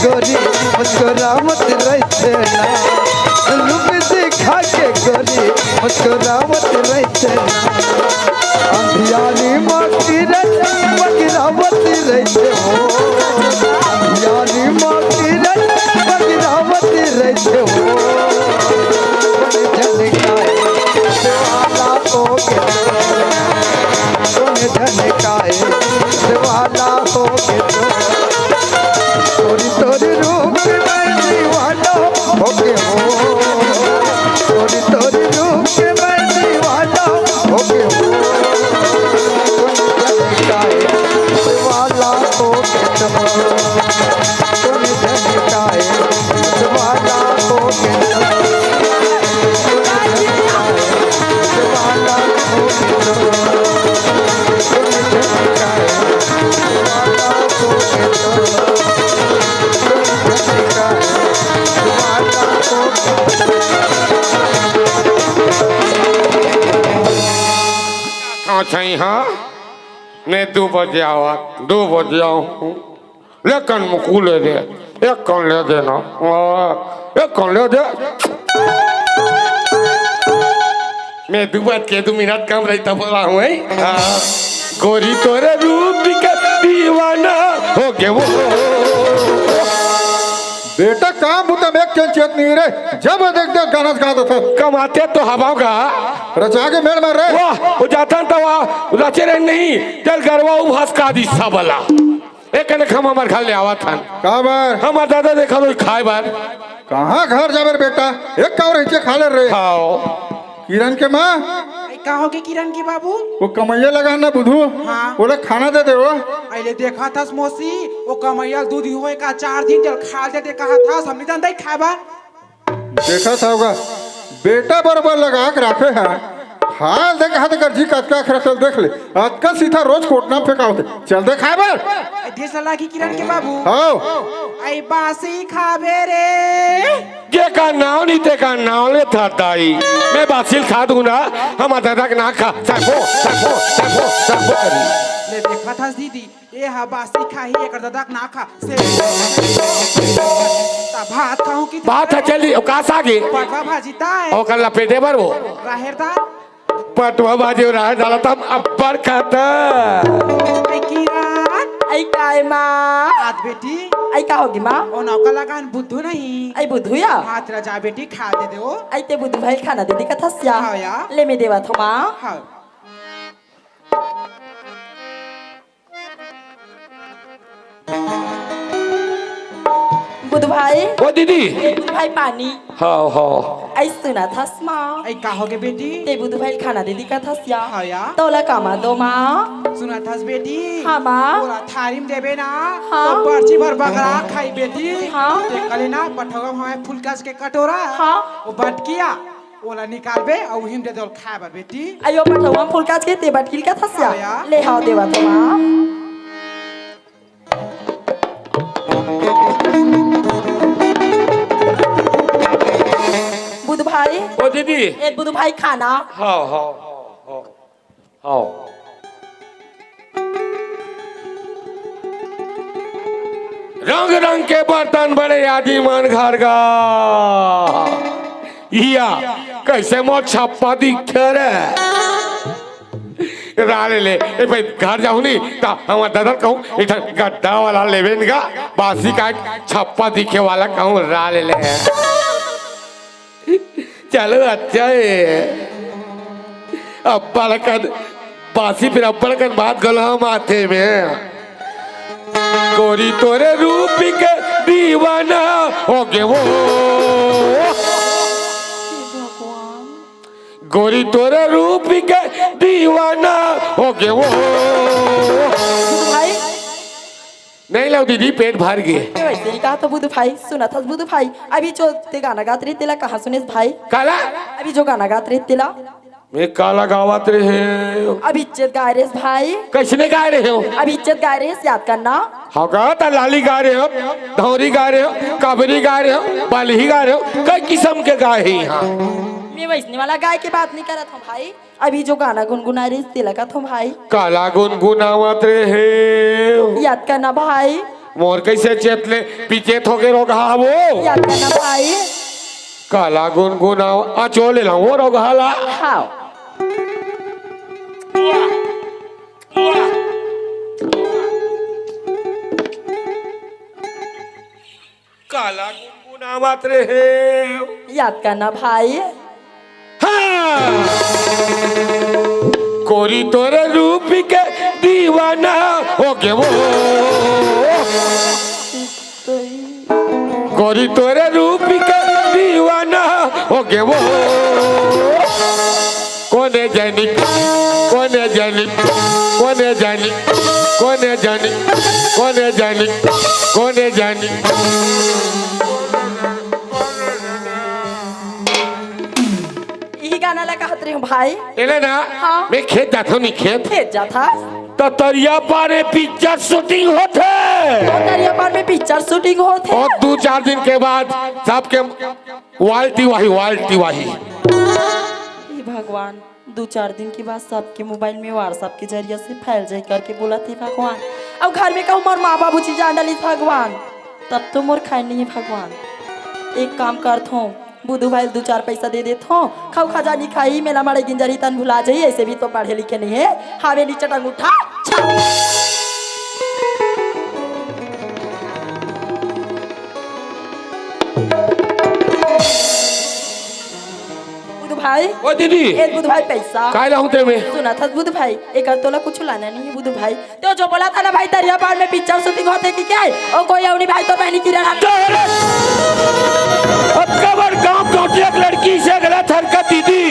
गोरी मुस्कुरावत रहते ना, रूप दिखा के गोरी मुस्कुरावत रहते ना। अंधियारी माँ किरण बगरावत रहते हो, अंधियारी माँ किरण बगरावत रहते हो। कोने झनकाए दिवाला हो गए, कोने झनकाए दिवाला हो गए। तोरी तोरी रूप में दीवाना हो गए हो, तोरी तोरी रूप में दीवाना हो गए हो। कोने झनकाए दिवाला हो गए, कोने झनकाए दिवाला हो गए। हाँ, सही हाँ। मैं दो बजे आवा, दो बजे आऊँ। ले कन मुकु ले दे, एक कन ले दे ना, आ, एक कन ले दे। मैं दू बात के दू मिनट कम रही तब बोला हूँ, हैं? हाँ। गोरी तोरे रूप के दीवाना हो गए वो। बेटा काम बुता में एक चल चेत नहीं रे, जब देख देख गाना गा देता। कमाते तो हवाओं का। रचा के मेड़ मार रे। वाह, वो जाता था वाह, रचे रहे नहीं, चल गरवा उभास का दी सबला। एक कने खम हमर घर ले आवत हन। का बर? हमर दादा देखा रोज खाए बर। कहाँ घर जाबर बेटा? एक कावर हिचे खा ले रे। खाओ। किरण के माँ। आई का होगे किरण के बाबू? वो कमैया लगा ना बुधू। हाँ। ओला खाना दे दे वो। अइले देखा थस मौसी, वो कमैया दू दिन होए का चार दिन जल खा दे दे कहा थस, हमनी दन दई खाए बर। देखा था होगा, बेटा बरोबर लगा के राखे है। हाल दे कहा कर जी कतका खरा चल देख ले। अतका सीधा रोज कोटना फेंकावत हे। चल दे खाए बर। ए, ढेर सलाह की किरण के बाबू। हाँ। आई बासी खाबे रे। के का नाव नहीं ते का नाव ले था दाई। मैं बासिल खा दूँ ना, हम दादा के ना खा। सैफो, सैफो, सैफो, सैफो करी। ले देखा था दीदी, ए हा बासी खाही, एकर ददा के ना खा। से त भात खाहूं कि भात ह चली, ओ का साग ए? पटवा भाजी दाय। ओकर लपेटे बर वो। राहेर दाल। पटवा भाजी अउ राहेर दाल त हम अब्बड़ खाता। ए किरण। आई काय माँ? आत बेटी। आई का होगी माँ? ओ नौका लगान बुद्धू नहीं। आई बुद्धू या? हाथ रजा बेटी खा दे दे ओ। आई ते बुद्धू भाई खाना दे दी कथस या? हाँ या। ले मैं देवा थो माँ। हाँ। बुध भाई। ओ दीदी। ए बुध भाई पानी। हाँ, हाँ। आई सुना थस माँ। आई का होगे बेटी? ते बुध भाई खाना दे दी कथस या। हाँ या। तोला कामा दो माँ। सुना थस बेटी। हाँ माँ। तोला थारी में देबे ना। हाँ। तो पर्ची भर बगरा खाई बेटी। हाँ। ते कले ना पठवा हमें फुलकस के कटोरा। हाँ। वो बटकिया। ओला निकालबे अउ उही म दे दो खाए बर बेटी। अयो पठवा फुलकाच के ते बटकिल का थसिया। हाँ या। ले हाव देवा तो माँ। बुध भाई। ओ दीदी। ए बुध भाई खाना। हाँ, हाँ, हाँ, हाँ। आओ। रंग रंग के बर्तन बने आदि मन घर का। इया, कइसे मोर छप्पा दिखथे रे? रा ले ले, ए भाई, घर जाहूं नी, त हमर ददा ल कहूं, एक ठन गड्ढा वाला लेबे न गा, बासी का छप्पा दिखे वाला कहूं, रा ले ले। चलो, अच्छा हे। अब्बड़ अकन बासी, फेर अब्बड़ अकन बात घलो ह माथे में। गोरी तोरे रूप के दीवाना हो गे वो। गोरी तोरे रूप के दीवाना हो गे वो। भाई। नहीं लव दीदी, पेट भर गे। ए, वइसे नइ कहा तो बुधू भाई, सुनत हस बुधू भाई, अभी जो तें गाना गात रहे तेला कहाँ सुनेस भाई? काला? अभी जो गाना गात रहे तेला। मैं काला गावत रहे। अभी इज्जत गाय रेस भाई। कइसने गाय रहे हो? अभी इज्जत गाय रेस, याद करना। हाँ गा, त लाली गाय रहे हो, धौरी गाय रहे हो, काबरी गाय रहे हो, बलही गाय रहे हो, कई किसम के गाय हे इहाँ। मैं वइसने वाला गाय के बात नइ करत हूँ भाई, अभी जो गाना गुनगुनाय रेस तेला कथों भाई। काला गुनगुनावत रहे। याद करना भाई। मोर कइसे चेत ले, पिचेत होके रोगहा वो। याद करना भाई। काला गुनगुनाव, आ चो ले ला वो रोगहा ला। हाँ। काला गुनगुनावत रहे। याद करना भाई। हाँ। गोरी तोरे रूप के दीवाना हो गे वो। गोरी तोरे रूप के दीवाना हो गे वो। कोने जनी, कोने जनी, कोने जनी, कोने जनी, कोने जनी, कोने जनी। इही गाना ला कहत रहे हूँ भाई। एले ना, हाँ। मैं खेत जात हूँ, नहीं खेत। खेत जात हस? तो तरिया पार में पिक्चर शूटिंग होथे। तो तरिया पार में पिक्चर शूटिंग होथे। अउ दू चार दिन के बाद सबके वाल टिवाही, वाल टिवाही। हे भगवान, दू चार दिन के बाद सबके मोबाइल में WhatsApp के जरिया से फैल जाही करके बोलत हे भगवान। अउ घर में कहूँ मोर माँ बाबूजी जान डालिस भगवान, तब तो मोर खैर नइ हे भगवान। एक काम करथों, बुधू भाई ल दू चार पइसा दे देथों, खाऊ खजानी खाही, मेला माड़े गिंजरही तहन भुला जाही, अइसे भी तो पढ़े लिखे नइ हे, हावे नी चटंग उठा, छा। बुधू भाई। ओ दीदी। ए बुधू भाई पइसा। काय लाहूं ते में? सुनत हस बुधू भाई, एकर तोला कुछु लाना नइ हे बुधू भाई। तो जो बोलत हस ना भाई, तरिया पार में पिक्चर शूटिंग होथे कि का? ओ कोई अउ नइ भाई, तोर बहिनी किरण। अतका बड़ गांव गौंटिया के लड़की से गलत हरकत दीदी।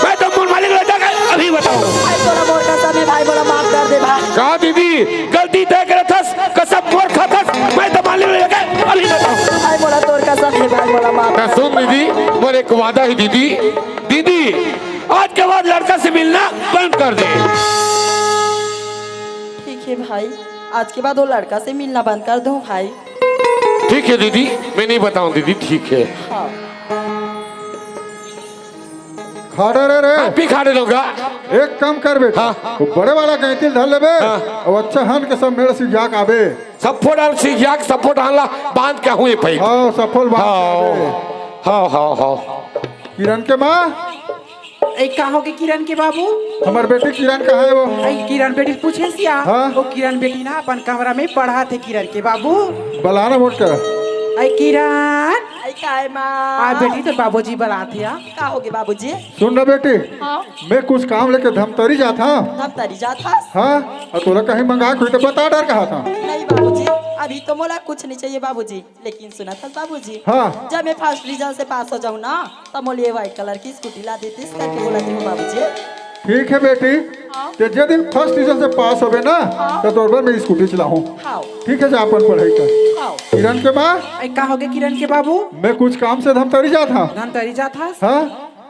मैं तो मोर मालिक ल जाके अभी बताहूं। भाई तोला मोर कसम हे भाई, मोला माफ कर दे भाई। का दीदी, गलती तैं करत हस, कसम मोर खात हस, मैं तो मालिक ल जाके अभी बताहूं। भाई मोला तोर कसम हे भाई, मोला माफ कर दे। सुन दीदी, मोर एक वादा हे दीदी, दीदी, आज के बाद लड़का से मिलना बंद कर दे। ठीक हे भाई, आज के बाद वो लड़का से मिलना बंद कर दूं भाई। ठीक हे दीदी, मैं नइ बताहूं दीदी, ठीक हे। हाँ। खाड़े रे रे। आप भी खाड़े रहोगा। एक काम कर बेटा, हाँ। वो बड़े वाला गैंती ल धर लेबे, हाँ। अउ अच्छा हन के सब मेड़ सिरिया के आबे। सब फोड़ा सिरिया के, सब फोड़ा ला बांध के हुए भाई। हाँ, सब फोड़ा बांध के आबे। हाँ, हाँ, हाँ। किरण के माँ। ए, का होगे किरण के बाबू? हमर बेटी किरण कहाँ हे वो? ए, किरण बेटी ल पूछेस या? हाँ। वो किरण बेटी ना अपन कमरा में पढ़त हे किरण के बाबू। बला ना मोर करा। ए, किरण। ए, काय माँ? आ बेटी, तोर बाबूजी बलात हे या। का होगे बाबूजी? सुन ना बेटी, हाँ। मैं कुछ काम लेके धमतरी जात हंव। धमतरी जात हस? हाँ, अउ तोला कहीं मंगाय के होही त बता डर कहा था। नहीं बाबूजी, अभी तो मोला कुछ नहीं चाहिए बाबूजी। लेकिन सुनत हस बाबूजी, हाँ। जब मैं फर्स्ट डिवीजन से पास हो जाहूं ना, त मोला ये व्हाइट कलर के स्कूटी ला देतिस करके बोलत हंव बाबूजी। ठीक हे बेटी, हाँ। तें जे दिन फर्स्ट डिवीजन से पास होबे ना, हाँ। त तोर बर मैं स्कूटी च लाहूं। हाँ। ठीक हे, जा अपन पढ़ाई कर। हाँ। किरण के माँ। ए, का होगे किरण के बाबू? मैं कुछ काम से धमतरी जात हंव। धमतरी जात हस? हाँ,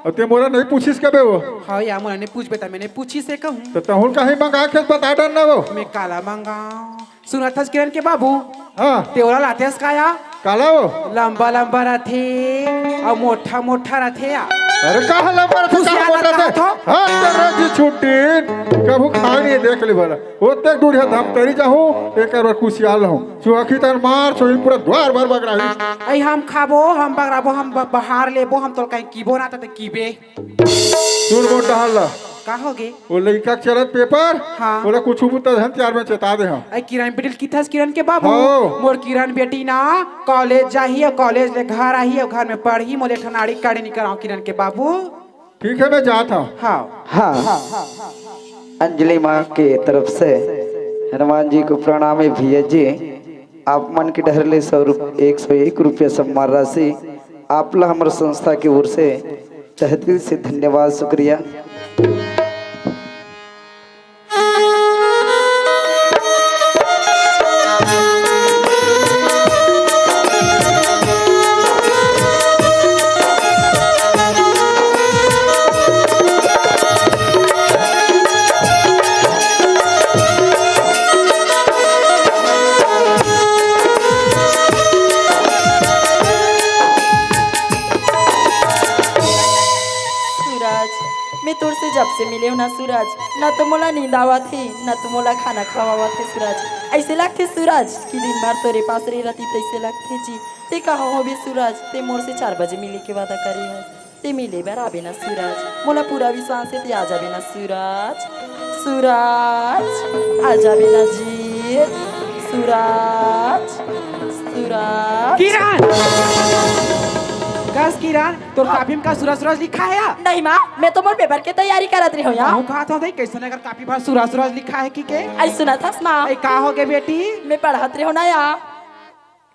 अउ तें मोला नइ पूछिस कबे वो। हाँ या, मोला नइ पूछबे त मैं नइ पूछिस हे कहूं। त तहूं ल कहीं मंगाय के बता डर ना वो। मैं काला मंगावंव? सुनत हस किरण के बाबू? हाँ। तें ओला लाथस का या? काला वो? लंबा लंबा रथे अउ मोटा मोटा रथे या। अरे, कहाँ लंबर थे, कहाँ कुसियार मोटा थे? कहाँ था? हाँ, तेरा जी छुट्टी, कभू खाए नहीं, देख ले भला। ओतेक दूर हे, धमतरी जाहूँ, एकर बर कुसियार लाहूँ। चुहकी तन मार, सोहिल पूरा द्वार भर बगराही। अई हम खाबो, हम बगराबो, हम ब-, बहार लेबो, हम तोल कहीं कीबो ना, त ते कीबे। सुन मोटा हल्ला। का होगे? वो लइका के चलत पेपर, हाँ। ओला कुछु बुता झन तियार में चेता दे हम। अई किरण बिटिल किथस किरण के बाबू, हाँ। मोर किरण बेटी ना कॉलेज जाही अउ कॉलेज ले घर आही अउ घर में पढ़ही, मोले ठनाड़ी काड़ी नी कराओ किरण के बाबू। ठीक है, मैं जात हूँ। हाँ। हाँ। अंजलि माँ के तरफ से हनुमान जी को प्रणाम है भैया जी। आप मन के डहर ले सौ रुप-, एक सौ एक रुपया सम्मान राशि आप ला हमर संस्था के ओर से तहे दिल से धन्यवाद, शुक्रिया। सूरज, मैं तोर से जब से मिले हूँ ना सूरज, ना तो मोला नींद आवत हे, ना तो मोला खाना खवावत हे सूरज। ऐसे लगथे सूरज कि दिन भर तोरे पास रही रहती तैसे लगथे जी। ते कहाँ होबे सूरज, ते मोर से चार बजे मिले के वादा करे हस, ते मिले बर आबे ना सूरज, मोला पूरा विश्वास हे ते आ जाबे ना सूरज। सूरज, आ जाबे ना जी। सूरज, सूरज। किरण! कस किरण, तोर कापी में का सूरज सूरज लिखा है या? नहीं माँ, मैं तो मोर पेपर के तैयारी करत रही हूँ या। कहूँ कहा था, कैसे अगर कापी भर सूरज सूरज लिखा है कि के? अई सुनत हस माँ। अई का होगे बेटी? मैं पढ़त रही हूँ ना या।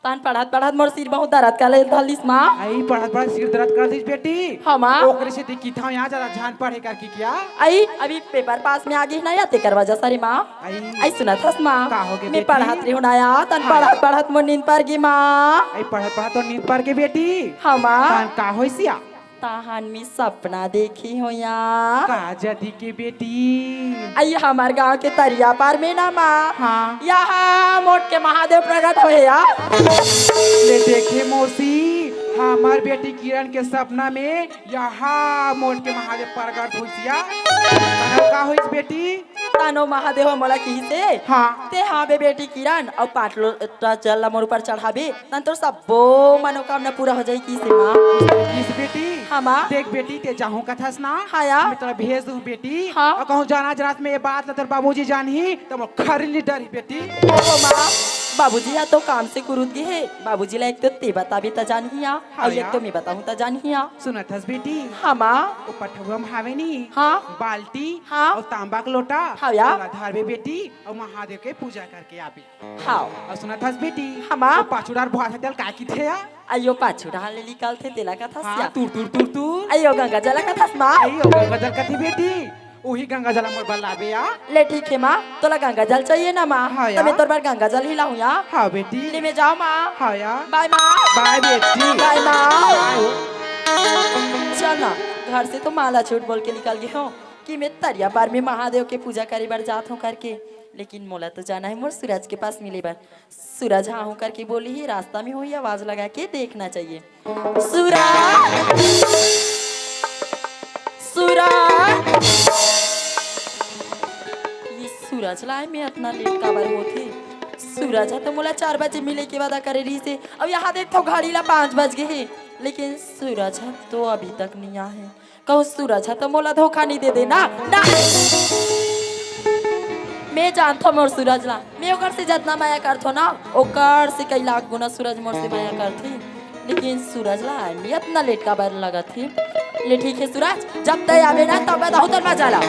तान पढ़त पढ़त मोर सिर बहुत दर्द कर धलिस माँ। अई पढ़त पढ़त सिर दर्द कर दिस बेटी। हाँ माँ। ओकरे से दिखी था या ज्यादा ध्यान पढ़े करके क्या? अई अभी पेपर पास में आ गई ना या तेकर वजह से रे माँ। अई। अई सुनत हस माँ। का होगे मैं बेटी? पढ़त रही हूँ ना या, तान हाँ। पढ़त पढ़त मोर नींद पर गे माँ। अई पढ़त पढ़त तोर नींद पर गे बेटी। हाँ माँ। तान का होइस या? ताहन में सपना देखी हो या। का जदी के बेटी? अई हमर गांव के तरिया पार में ना माँ। हाँ। यहाँ मोट के महादेव प्रकट होए या। ले देखे मौसी, हमर बेटी किरण के सपना में यहाँ मोट के महादेव प्रकट होइस या। तनो का होइस बेटी? तानो महादेव मोला किहिसे, हाँ। ते हाँ बे बेटी किरण, अउ पाँच लोटा जल ला मोर ऊपर चढ़ाबे, तन तोर सब्बो मनोकामना पूरा हो जाई किहिसे माँ। किस बेटी? हाँ माँ। देख बेटी, ते जाहूँ कथस ना, हाँ या। मैं तोला भेज दूँ बेटी। हाँ। अउ कहूँ जाना जरात में ये बात ला तोर बाबूजी जानही, त मोर खरी ली डरही बेटी। ओ माँ, बाबूजी हा तो काम से कुरुद गे हे, बाबूजी ला एक तो ते बताबे त जानही या, हाँ अउ एक या। तो मैं बताहूँ त जानही या। सुनत हस बेटी? हाँ माँ। ओ पठउवा म हावे नी? हाँ। बाल्टी हाँ। अउ तांबा के लोटा, हाँ या। ओला धरबे बेटी, अउ महादेव के पूजा करके आबे। हाँ। अउ सुनत हस बेटी? हाँ माँ। ओ पाछू डार बोहात हे तेला का किथे या? अयो पाछू डार ले निकलथे तेला कथस हाँ, या? तुर तुर तुर तुर। अयो गंगा जल कथस माँ। अयो गंगा जल कथे बेटी। उही गंगा जल मोर बर लाबे या। ले ठीक हे माँ, तोला गंगा जल चाहिए ना माँ? हाँ त मैं या। तोर बर गंगा जल ही लाहूँ या। हाँ बेटी। ले मैं जाओ माँ। हाँ या। बाय माँ। बाय बेटी। बाय माँ। बाय हो। चल ना, घर से तो माँ ला झूठ बोल के निकल गे हों कि मैं तरिया पार में महादेव के पूजा करे बर जात हों करके, लेकिन मोला तो जाना हे मोर सूरज के पास मिले बर। सूरज हाँ हूँ करके बोली ही, रास्ता में होही आवाज लगा के देखना चाहिए। सूरज, सूरज, ये सूरज ला आए में अतना लेट काबर होथे? सूरज हा तो मोला चार बजे मिले के वादा करे रहिसे, अउ यहाँ देख तो घड़ी ला पाँच बज गे हे, लेकिन सूरज हा तो अभी तक नहीं आए हे। कहूँ सूरज हा तो मोला धोखा नहीं दे दे ना, ना। मैं जानथों मोर सूरज ला, मैं ओकर से जतना मया करथों ना, ओकर से कई लाख गुना सूरज मोर से मया करथे। लेकिन सूरज ला आए में अतना लेट काबर लगत हे? ले ठीक हे सूरज, जब तैं आबे ना तब बताहूँ तोर मजा ला।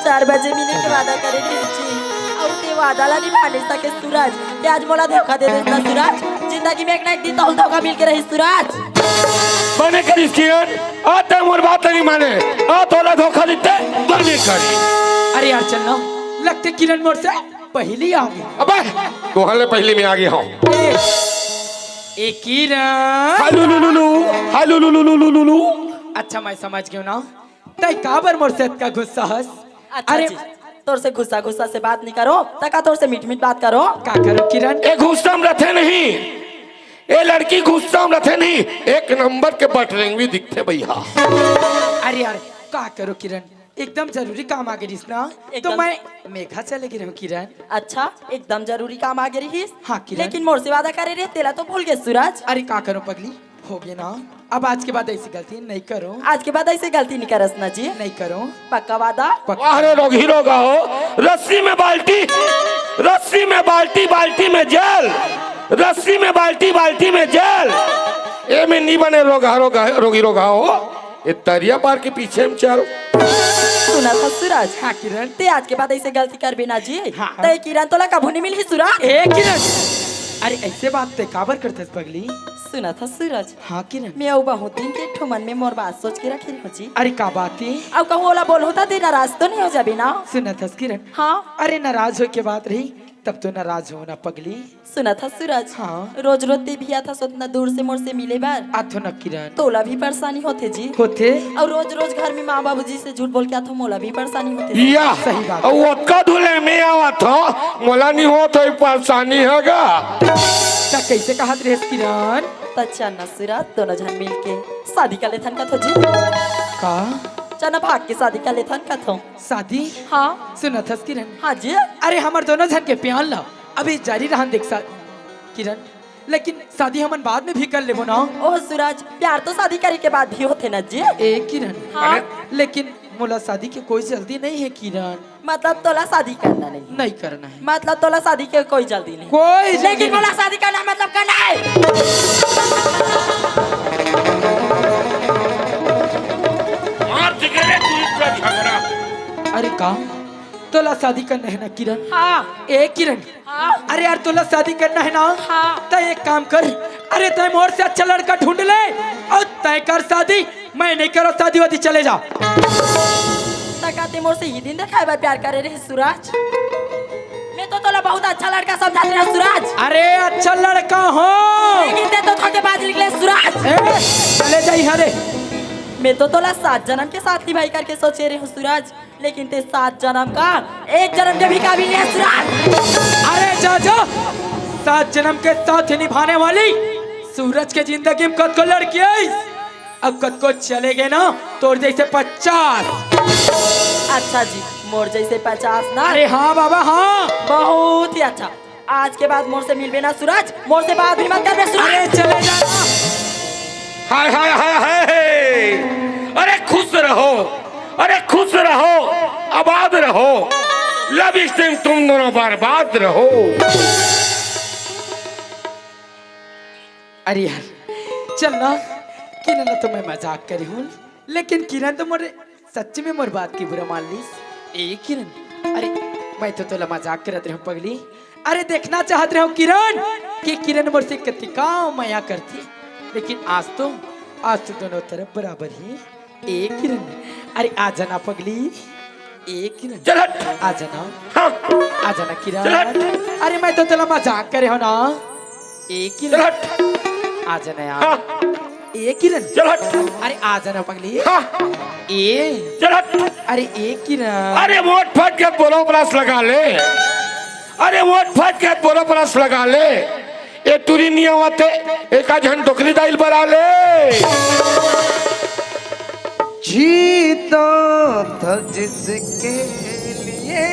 चार बजे मिले के वादा करे रहिस जी, अउ ते वादा ला निभा नइ सके सूरज। ते आज मोला धोखा दे देस ना सूरज, जिंदगी में एक ना एक दिन तो धोखा मिल के रही सूरज। बने करिस किरण, आ ते मोर बात नहीं माने, आ तोला धोखा देते बने करी। अरे यार चल ना, लगथे किरण मोर से पहिली आगे। अबे, तोहर ले पहिली में आगे हंव। ए, ए किरण। हालू लू लू लू, हालू लू लू लू लू लू। अच्छा, मैं समझ गेंव ना। तैं काबर मोर से अतका गुस्सा हस? अच्छा अरे जी, तोर से गुस्सा गुस्सा से बात नहीं करों, त का तोर से मीठ मीठ बात करों? का करों किरण? ए गुस्सा में रथे नहीं, ए लड़की गुस्सा में रथे नहीं, एक नंबर के बटरेंगवी दिखथे भैया। अरे यार, का करों किरण, एकदम जरूरी काम आ गे रहिस ना, तो एकदम। मैं मेघा चले गे रहेंव किरण। अच्छा, एकदम जरूरी काम आ गे रहिस? हाँ किरण। लेकिन मोर से वादा करे रहे, तेला तो भूल गे सूरज। अरे का करों पगली, हो गे ना, अब आज के बाद ऐसी गलती नहीं करों। आज के बाद ऐसी गलती नहीं करस ना जी। नहीं करों। पक्का वादा? पक्का। वाह रे रोगही रोगहा हो, रस्सी में बाल्टी, रस्सी में बाल्टी, बाल्टी में जल, रस्सी में बाल्टी, बाल्टी में जल। ए में नी बने रोगहा रोगहा, रोगही रोगहा हो, ए तरिया पार के पीछे में चल। सुनत हस सूरज? हाँ किरण। ते आज के बाद ऐसे गलती करबे ना जी। हाँ। ते किरण तोला कभू नहीं मिलही सूरज। ए किरण, अरे ऐसे बात ते काबर करथस पगली? सुनत हस सूरज? हाँ किरण। मैं अउ बहुत दिन के एक ठो मन में मोर बात सोच के रखे रहेंव जी। अरे का बात हे? अउ कहूँ ओला बोलहूँ त ते नाराज तो नहीं हो जाबे ना? सुनत हस किरण? हाँ। अरे नाराज होय के बात रही, तब तो नाराज हों ना पगली। सुनत हस सूरज? हाँ। रोज रोज ते भी आथस ओतना दूर से मोर से मिले बर। आथों ना किरण। तोला भी परेशानी होथे जी। होथे। अउ रोज रोज घर में माँ बाबूजी से झूठ बोल के आथों, मोला भी परेशानी होथे। या। सही बात। अउ ओतका दूर ले मैं आवत हंव, मोला नहीं होत होही परेशानी होगा। त कैसे कहत रहेस किरण? त चल ना सूरज, दोनों झन मिल के शादी कर लेथन कथों जी। का? चल ना भाग के शादी कर लेथन कथों। शादी? हाँ। सुनत हस किरण? हाँ जी। अरे हमर दोनों झन के प्यार ला अभी जारी रहन दे सा-, किरण, लेकिन शादी हमन बाद में भी कर लेबो ना। ओह सूरज, प्यार तो शादी करे के बाद भी होथे ना जी। ए किरण। हाँ। अरे लेकिन मोला शादी के कोई जल्दी नहीं हे किरण। मतलब तोला शादी करना नहीं? नहीं करना हे। मतलब तोला शादी के कोई जल्दी नहीं? कोई जल्दी लेकिन नहीं। मोला शादी करना मतलब करना हे। मार दिखे रे तू इतना झगड़ा। अरे का? तोला शादी करना हे ना किरण? हाँ। ए किरण। हाँ। अरे यार तोला शादी करना हे ना? हाँ। त एक काम कर, अरे तैं मोर से अच्छा लड़का ढूंढ ले अउ तैं कर शादी, मैं नहीं करों शादी वादी, चले जा। त का ते मोर से इही दिन देखाय बर प्यार करे रहे सूरज? मैं तो तोला बहुत अच्छा लड़का समझत रहेंव सूरज। अरे अच्छा लड़का हों। लेकिन ते तो धोखेबाज निकले सूरज। ए, चले जा इहाँ रे। मैं तो तोला सात जनम के साथ निभाही करके सोचे रहेंव सूरज, लेकिन ते सात जनम का एक जनम के भी काबिल नहीं हे सूरज। अरे जा जा, सात जनम के साथ निभाने वाली सूरज के जिंदगी में कतको लड़की हे, अब कतको चले गे ना तोर जैसे पचास। अच्छा जी, मोर जैसे पचास ना? अरे हाँ बाबा हाँ। बहुत ही अच्छा। आज के बाद मोर से मिलबे ना सूरज, मोर से बात भी मत करबे सूरज। अरे चले जा। हाय हाय हाय हाय। अरे खुश रहो, अरे खुश रहो, आबाद रहो। लव स्ट्रीम तुम दोनों बर्बाद रहो। अरे यार चल ना, किरण तो मैं मजाक करे हूँ, लेकिन किरण तो मोर सच्ची में मोर बात के बुरा मान लिस। ए किरण, अरे मैं तो तोला मजाक करत रहेंव पगली। अरे देखना चाहत रहेंव किरण कि किरण मोर से कतिका मया करथे, लेकिन आज तो, आज तो दोनों तरफ बराबर हे। ए किरण, अरे आ जाना पगली। ए किरण, चल हट। आ जाना। हाँ। आ जाना किरण। चल हट। अरे मैं तो तोला मजाक करे हूँ ना। ए किरण। चल हट। आ जाना यार। हाँ। ए किरण। चल हट। अरे आ जाना पगली। हाँ। ए। चल हट। अरे ए किरण। अरे वोट फट के बोलो ब्रश लगा ले। अरे वोट फट के बोलो ब्रश लगा ले। ए टूरी नहीं आवत हे, एका झन डोकरी दाइल बरा ले। जीता था जिसके लिए,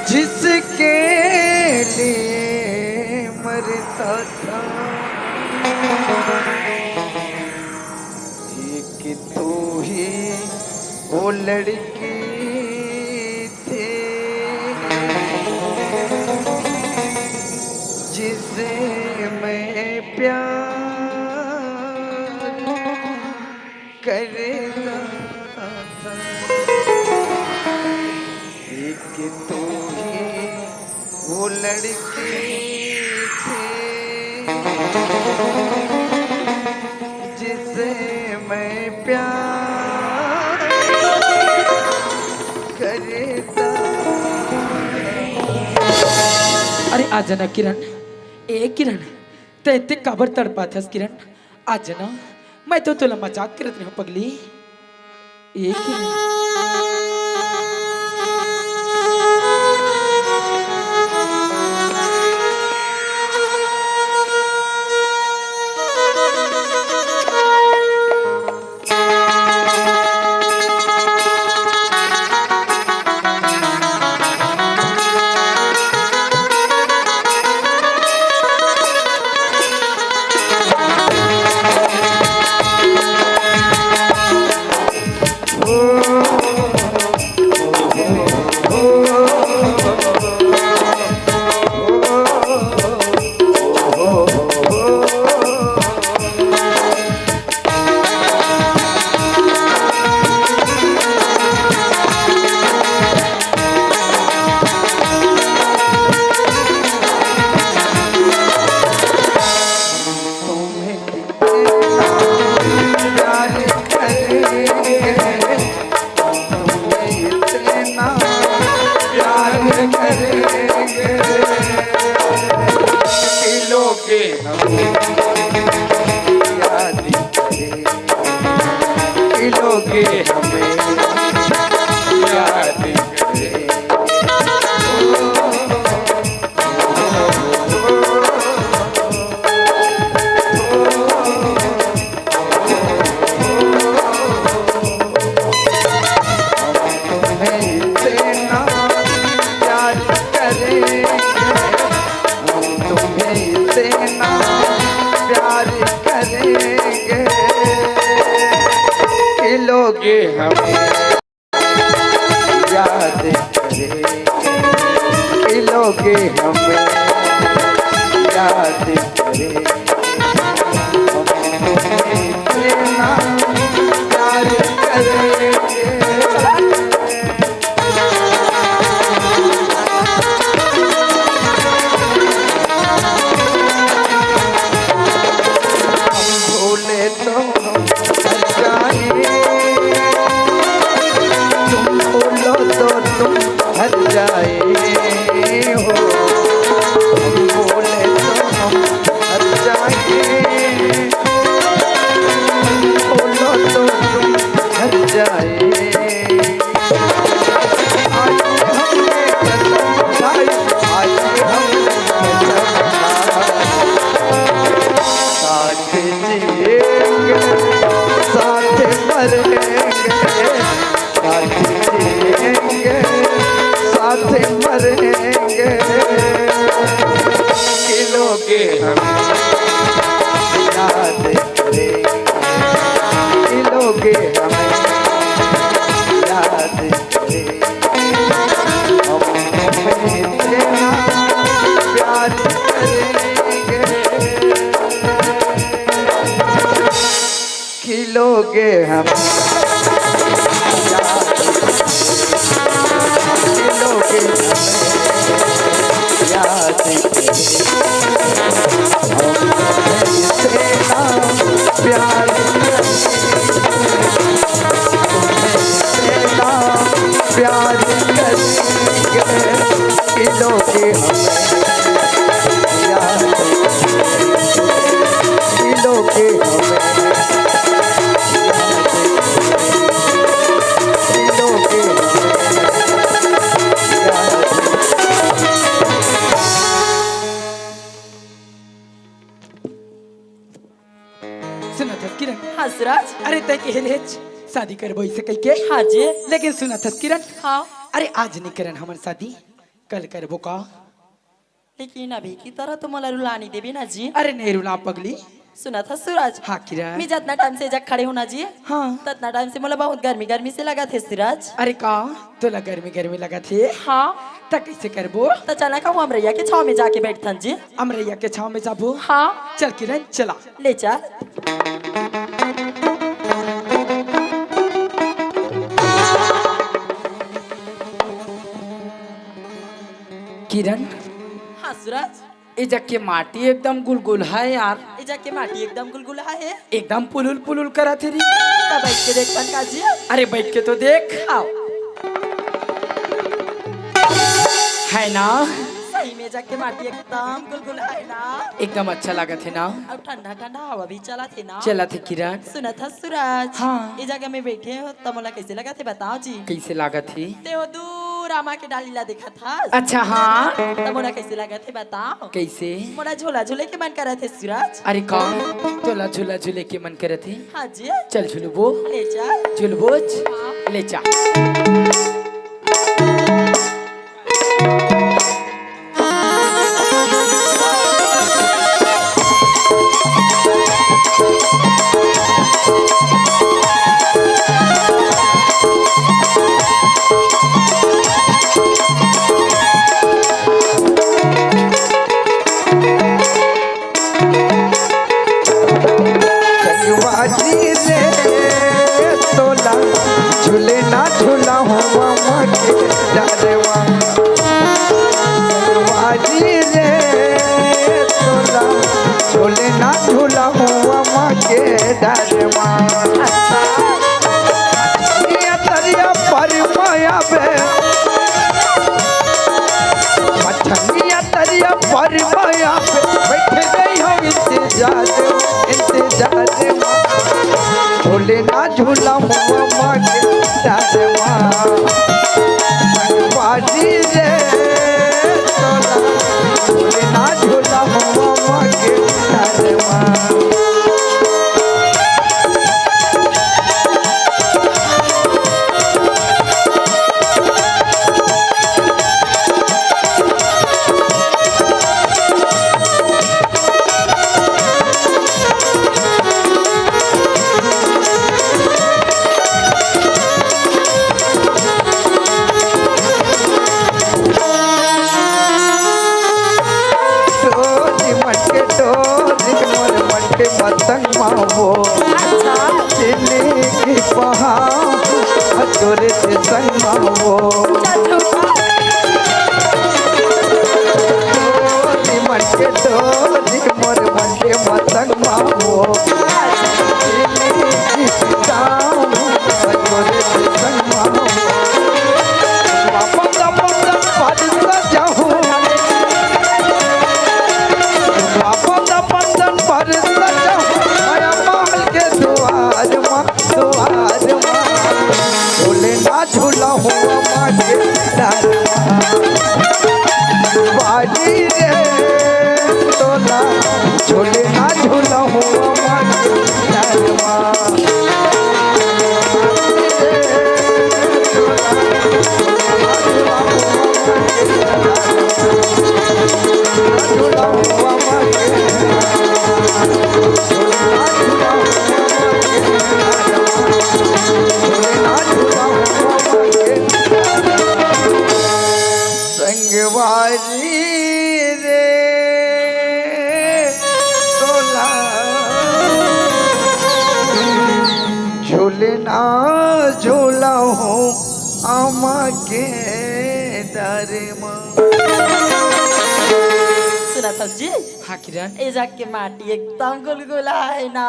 जिसके लिए मरता था। एक तू ही वो लड़की थी जिसे मैं प्यार करता। कि तू ही वो लड़की थी जिसे मैं प्यार करता। अरे आ जा ना किरण, ए किरण, तैं एते काबर तड़पाथस किरण? आ जा ना, मैं तो तोला मजाक करत रहेंव पगली। ए किरण। तुम्हें कितना प्यार करेंगे, तुम्हें इतना प्यार करेंगे, कि लोगे हमें याद करें, कि लोगे हमें याद करें। तुम्हें इतना प्यार करेंगे, हम तुम्हें इतना प्यार करेंगे, कि लोगे हमें याद करेंगे, कि लोगे हमें याद करेंगे। हम तुम्हें इतना प्यार करेंगे। हम भूले तो हम मर जाए, तुम बोलो तो तुम हर जाए हो। हम बोले तो हम हर जाए, तुम बोलो तो तुम हर जाए। आज हमने कसम खाई, आज हमने कसम खाई। साथ जिएंगे, साथ मरेंगे, साथ जिएंगे, साथ मरेंगे। कि लोगे हमें याद करेंगे, कि लोगे हमें याद करेंगे। हम तुम्हें इतना प्यार करेंगे, कि लोगे हमें याद, कि लोगे हमें याद करेंगे। हम तुम्हें इतना प्यार करेंगे, तुम्हें इतना प्यार करेंगे, कि लोगे हमें याद, कि लोगे हमें याद, कि लोगे हमें याद। सुनत हस किरण? हाँ सुराज। अरे तैं कहे रहेच शादी करबो अइसे कहिके। हाँ जी। लेकिन सुनत हस किरण? हाँ। अरे आज नइ करन हमन शादी, कल करबो का? लेकिन अभी की तरह तो मोला रुला नइ देबे ना जी। अरे नइ रुलांव पगली। सुनत हस सुराज? हाँ किरण। मैं जतना टाइम से एजग खड़े हों ना जी, हाँ। ततना टाइम से मोला बहुत गर्मी गर्मी से लगत हे सुराज। अरे का तोला गर्मी गर्मी लगत हे? हाँ। त कइसे करबो? त चल ना कहूँ अमरैया के छाँव में जाके बइठथन जी। अमरैया के छाँव में जाबो? हाँ। चल किरण चला। ले चल। किरण, हाँ सूरज। ए जग के माटी एकदम गुलगुल है यार। ए जग के माटी एकदम गुलगुल है। एकदम पुलुल पुलुल करत हे री। तब बैठ के देख पन काजी। अरे बैठ के तो देख। आओ। है ना? सही में ए जग के माटी एकदम गुलगुल है ना? एकदम अच्छा लागत हे ना? अब ठंडा ठंडा हवा भी चलत हे ना? चलत हे किरण। सुनत हस सूरज? हाँ। ए जगह में बैठे हो त मोला कैसे लगत हे बताओ जी? कैसे लागत हे? ते हो दूर आमा के डाली ला देखत हस? अच्छा हाँ। त मोला कैसे लगत हे बताओ? कैसे? मोला झूला झूले के मन करत हे सूरज। अरे का? तोला झूला झूले के मन करत हे? हाँ जी। चल झुलबो। ले चल। झुलबो। हाँ। ले चल। संगवारी रे तोला झूले ना झूला हुआ मके डरवा। संगवारी रे तोला झूले ना झूला हुआ मके डरवा। अच्छा। ये तरिया पर माया बे मछनिया तरिया पर माया पे बैठे रही हो इंतजार, इंतजार में। झूले ना झूला हुआ मांगे डरवा। बाजी रे तोला, झूले ना झूला हुआ मांगे डरवा। डोरी मन के डोरी मोर मन के पतंग मावो। अच्छा। चिन्नी की पहाड़ तोरे से संग मावो। डोरी मन के डोरी मोर मन के पतंग मावो। चिन्नी की पहाड़ तोरे से संग मावो। वापस, वापस, वापस जाऊं। वापस अपन दन पर सजा माया महल के दुआर मा, दुआर मा। झूले ना झूला हुआ माँ के डर मा। बाजी रे तोला, झूले ना झूला हुआ माँ के डर मा। संगवारी रे तोला झूलना झूलाहूँ आमा के डर मा। सुना सब जी, हाँ किरण। ए जाके माटी एकदम गुलगुला है ना।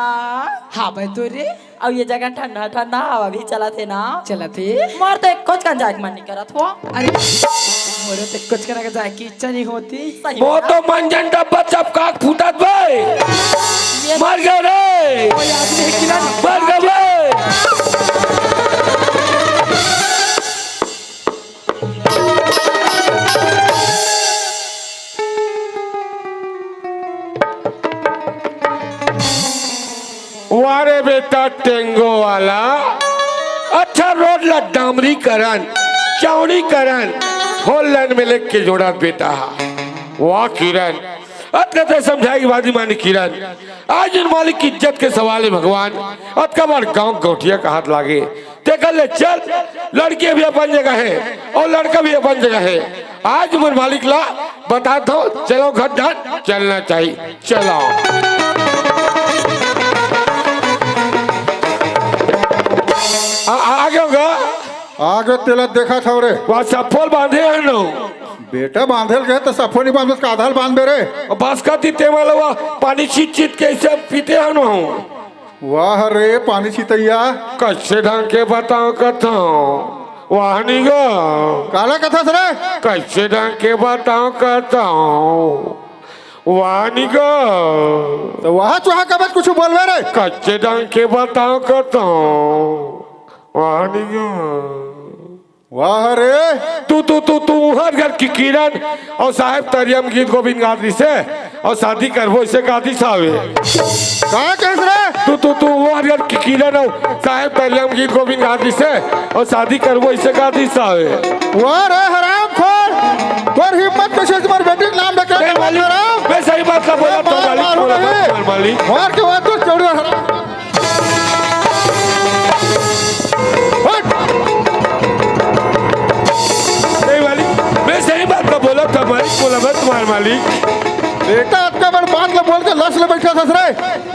हाँ भाई तो रे। अउ ये जगह ठंडा ठंडा हवा भी चलत हे ना। चलत हे। मोर तो एको कन जाए के मन नहीं करत हो। अरे मोर तो एको कन जाए की इच्छा नहीं होती। सही मोर बात। तो मंजन डब्बा चपका फूटत बे। ये मर गए रे। कोई आदमी है कि ना? मर गए बे। वाह रे बेटा टेंगो वाला, अच्छा रोड ला डामरीकरण, चौड़ीकरण, फोर लेन में लेके जोड़ा बेटा। वाह किरण, अतका ते समझाए के बाद ही मानी किरण। आज इन मालिक की इज्जत के सवाल है भगवान, अतका बार गांव गौटिया का हाथ लागे। तेकर ले चल, लड़की भी अपन जगह है और लड़का भी अपन जगह है। आज मोर मालिक ला बतात हो, चलो घर डाल, चलना चाहिए, चलो। आ, आ, आगे होगा। आगे तेला देखा था रे। वहाँ चप्पल बांधे हैं नो। बेटा, बांधे ल कहे त सफो नइ बांधस, का आधा ल बांध बे रे। अब बस का दी ते वाला वा, पानी छीत छीत के अइसे पीते हन वहूँ। वाह रे पानी छितइया। कइसे ढंग के बतावँव कथँव, वाह नी गा। काला कथस रे? कइसे ढंग के बतावँव कथँव, वाह नी गा। त वाह चुहा कबे कुछु बोलबे रे। कइसे ढंग के बतावँव कथँव, वाह नी गा। वाह रे। तू, तू, तू, तू हर घर के किरण अउ साहेब तरिया म गीत गोविंद गात रिहिसे अउ शादी करबो अइसे गातिस हावे। का कहिस रे? तू, तू, तू हर घर के किरण अउ साहेब तरिया म गीत गोविंद गात रिहिसे अउ शादी करबो अइसे गातिस हावे। वाह रे हरामखोर, तोर हिम्मत कइसे मोर बेटी के नाम लेके नहीं मालिक, हराम? मैं सही बात ला बोलत हँव मालिक, मारू बोला नहीं। मत मार मालिक। मार के वाद तो चौड़ी हराम। हट! नहीं मालिक, मैं सही बात ला बोलत हँव मालिक, बोला मत मार मालिक। बेटा, अतका बड़ बात ला बोल के लस ले बइठे हस रे।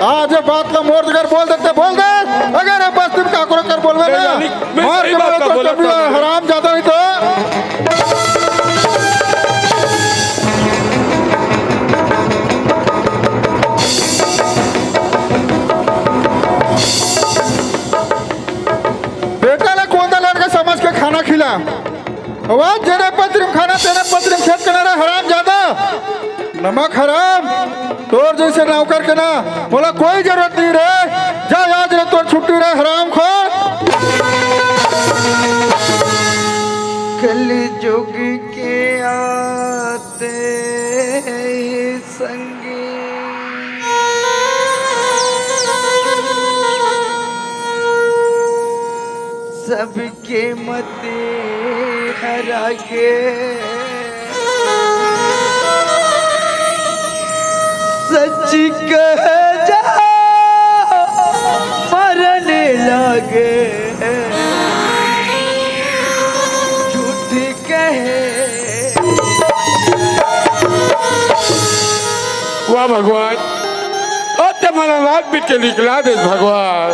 आज ये बात ला मोर जगह बोल देते, बोल दे। अगर ये बस्ती म काकरो कर बोलबे नहीं ना, मालिक, मैं मार सही के बात बोला ला तो बोलत हँव मालिक। हराम जादा होही तो। बेटा ला कोंदा लड़का समझ के खाना खिला। अउ जेने पतरी म खाना तेने पतरी म खेत के ना रे हराम जादा। नमक हराम, तोर जइसे नौकर के ना मोला कोई जरूरत नहीं रे। जा आज ले तोर छुट्टी रे हरामखोर। कलजुग के आते ही संगी सबके मति हरा गे। सच कहे जा मरन लागे, झूठ कहे। वाह भगवान, अब त मोला मार पीट के निकला दे भगवान।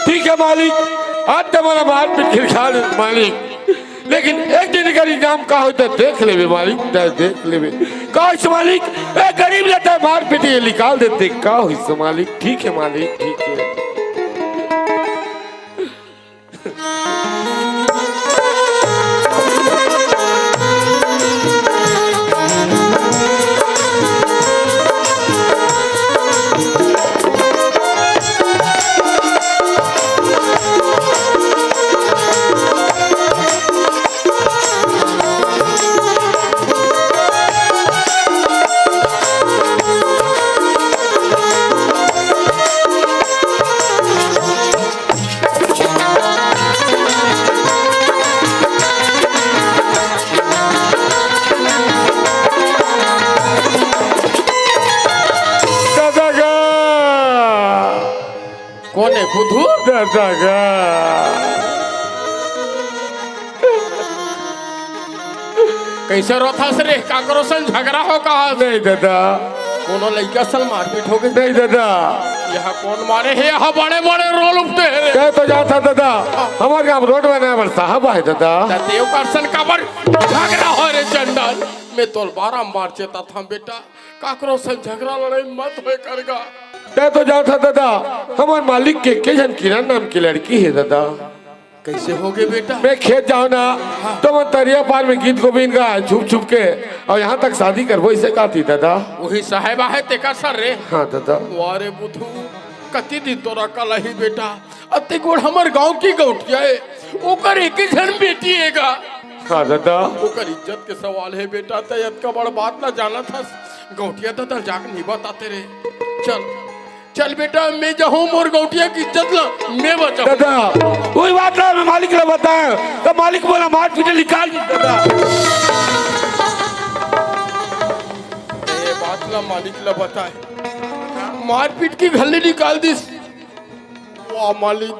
ठीक है मालिक, अब त मोला मार पीट के निकला दे मालिक, लेकिन एक दिन कर इनाम का होही त देख लेबे मालिक, त देख लेबे। का होइस मालिक, ए गरीब ला त मार पीट के निकाल देते, का होइस मालिक? ठीक है मालिक, ठीक है। दादा गा। कोन हे बुधू? दादा गा। कइसे रोथस रे? काकरो संग झगरा हो का? नहीं दादा। कोनो लइका संग मारपीट हो गे? नहीं दादा। एहा कोन मारे हे? एहा बड़े-बड़े रोल उपटे हे रे। तैं तो जानथस दादा, हमर गाँव रोड बनाए बर साहब आए दादा। त तें ओकर संग काबर झगरा हो रे चंडाल? मैं तोला बारम्बार चेताथँव बेटा, काकरो संग झगरा लड़ाई मत होय कर गा। तैं तो जानथस दादा, हमर मालिक के एक झन किरण नाम के लड़की हे दादा। कइसे हो गे बेटा? मैं खेत जाँव ना, हाँ। त मैं तरिया पार में गीत गोविंद गाय छुप छुप के, अउ यहाँ तक शादी करबो अइसे काहथे दादा। ओही साहेब आहे तेकर संग रे। हाँ दादा। वाह रे बुधू, कति दिन तोर अकल आही बेटा, अतेक बड़ हमर गाँव के गौंटिया हे, ओकर एक ही झन बेटी हे गा। हाँ दादा। ओकर इज्जत के सवाल हे बेटा, तैं अतका बड़ बात ला जानथस, गौंटिया दादा जाके नहीं बताते रे। चल, चल बेटा, मैं जाहूँ, मोर गौंटिया के इज्जत ला मैं बचाहूँ। दादा, ओही बात ला मैं मालिक ला बताएँव, त मालिक मोला मार पीट के निकाल दिस दादा। ए बात ला मालिक ला बताए, मार पीट के घर ले निकाल दिस। वाह मालिक,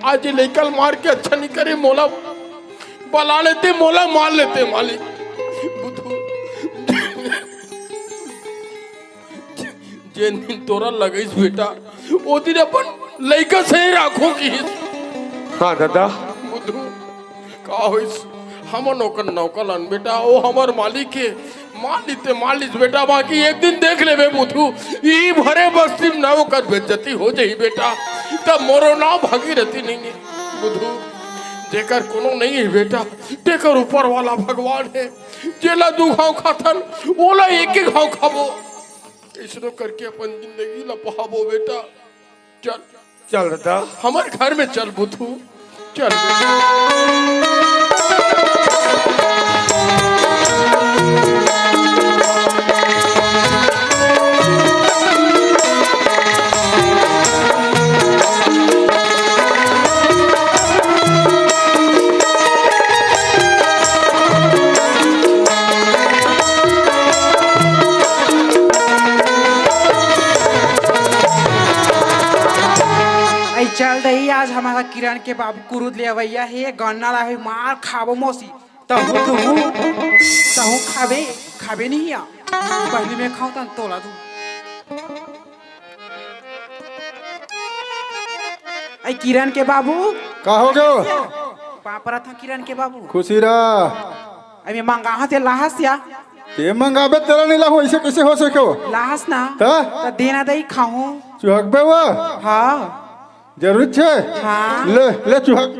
आज ये लइका ल मार के अच्छा नहीं करे, मोला बला लेते, मोला मार लेते मालिक। बुधू, जेन दिन तोर लगइस बेटा, ओ दिन अपन लइका सही राखहूँ किहिस। हाँ दादा। बुधू, का होइस? हमन ओकर नौकर अन बेटा, ओ हमर मालिक हे। मान लीते मान लीस बेटा, बाकी एक दिन देख लेबे बुधू, ई भरे बस्ती में ना ओकर बेइज्जती हो जाही बेटा, तब मोरो नाम भागीरथी नहीं हे बुधू। जेकर कोनो नहीं हे बेटा, तेकर ऊपर वाला भगवान हे। जेला दू घाव खाथन, ओला एक एक घाव खाबो। इसरो करके अपन जिंदगी ला पहाबो बेटा। चल, चल दादा। हमर घर में चल बुधू, चल। अई चल दही, आज हमारा किरण के बाबू कुरुद ले अवैया हे, गन्ना ला हे, मार खाबो मौसी। तहू, तहू, तहू खाबे, खाबे नहीं या। पहले मैं खाऊं तन तोला दूं। अई किरण के बाबू। का हो गयो? पापरा था किरण के बाबू। खुशी रह। अई मैं मंगाहा से लाहस या। ते मंगाबे तेला नहीं लाहू, ऐसे कैसे हो सके हो? लाहस ना। त? त देना दई खाहूं। चुहकबे वो? हाँ। जरूर छे? हाँ। ले, ले चुहक।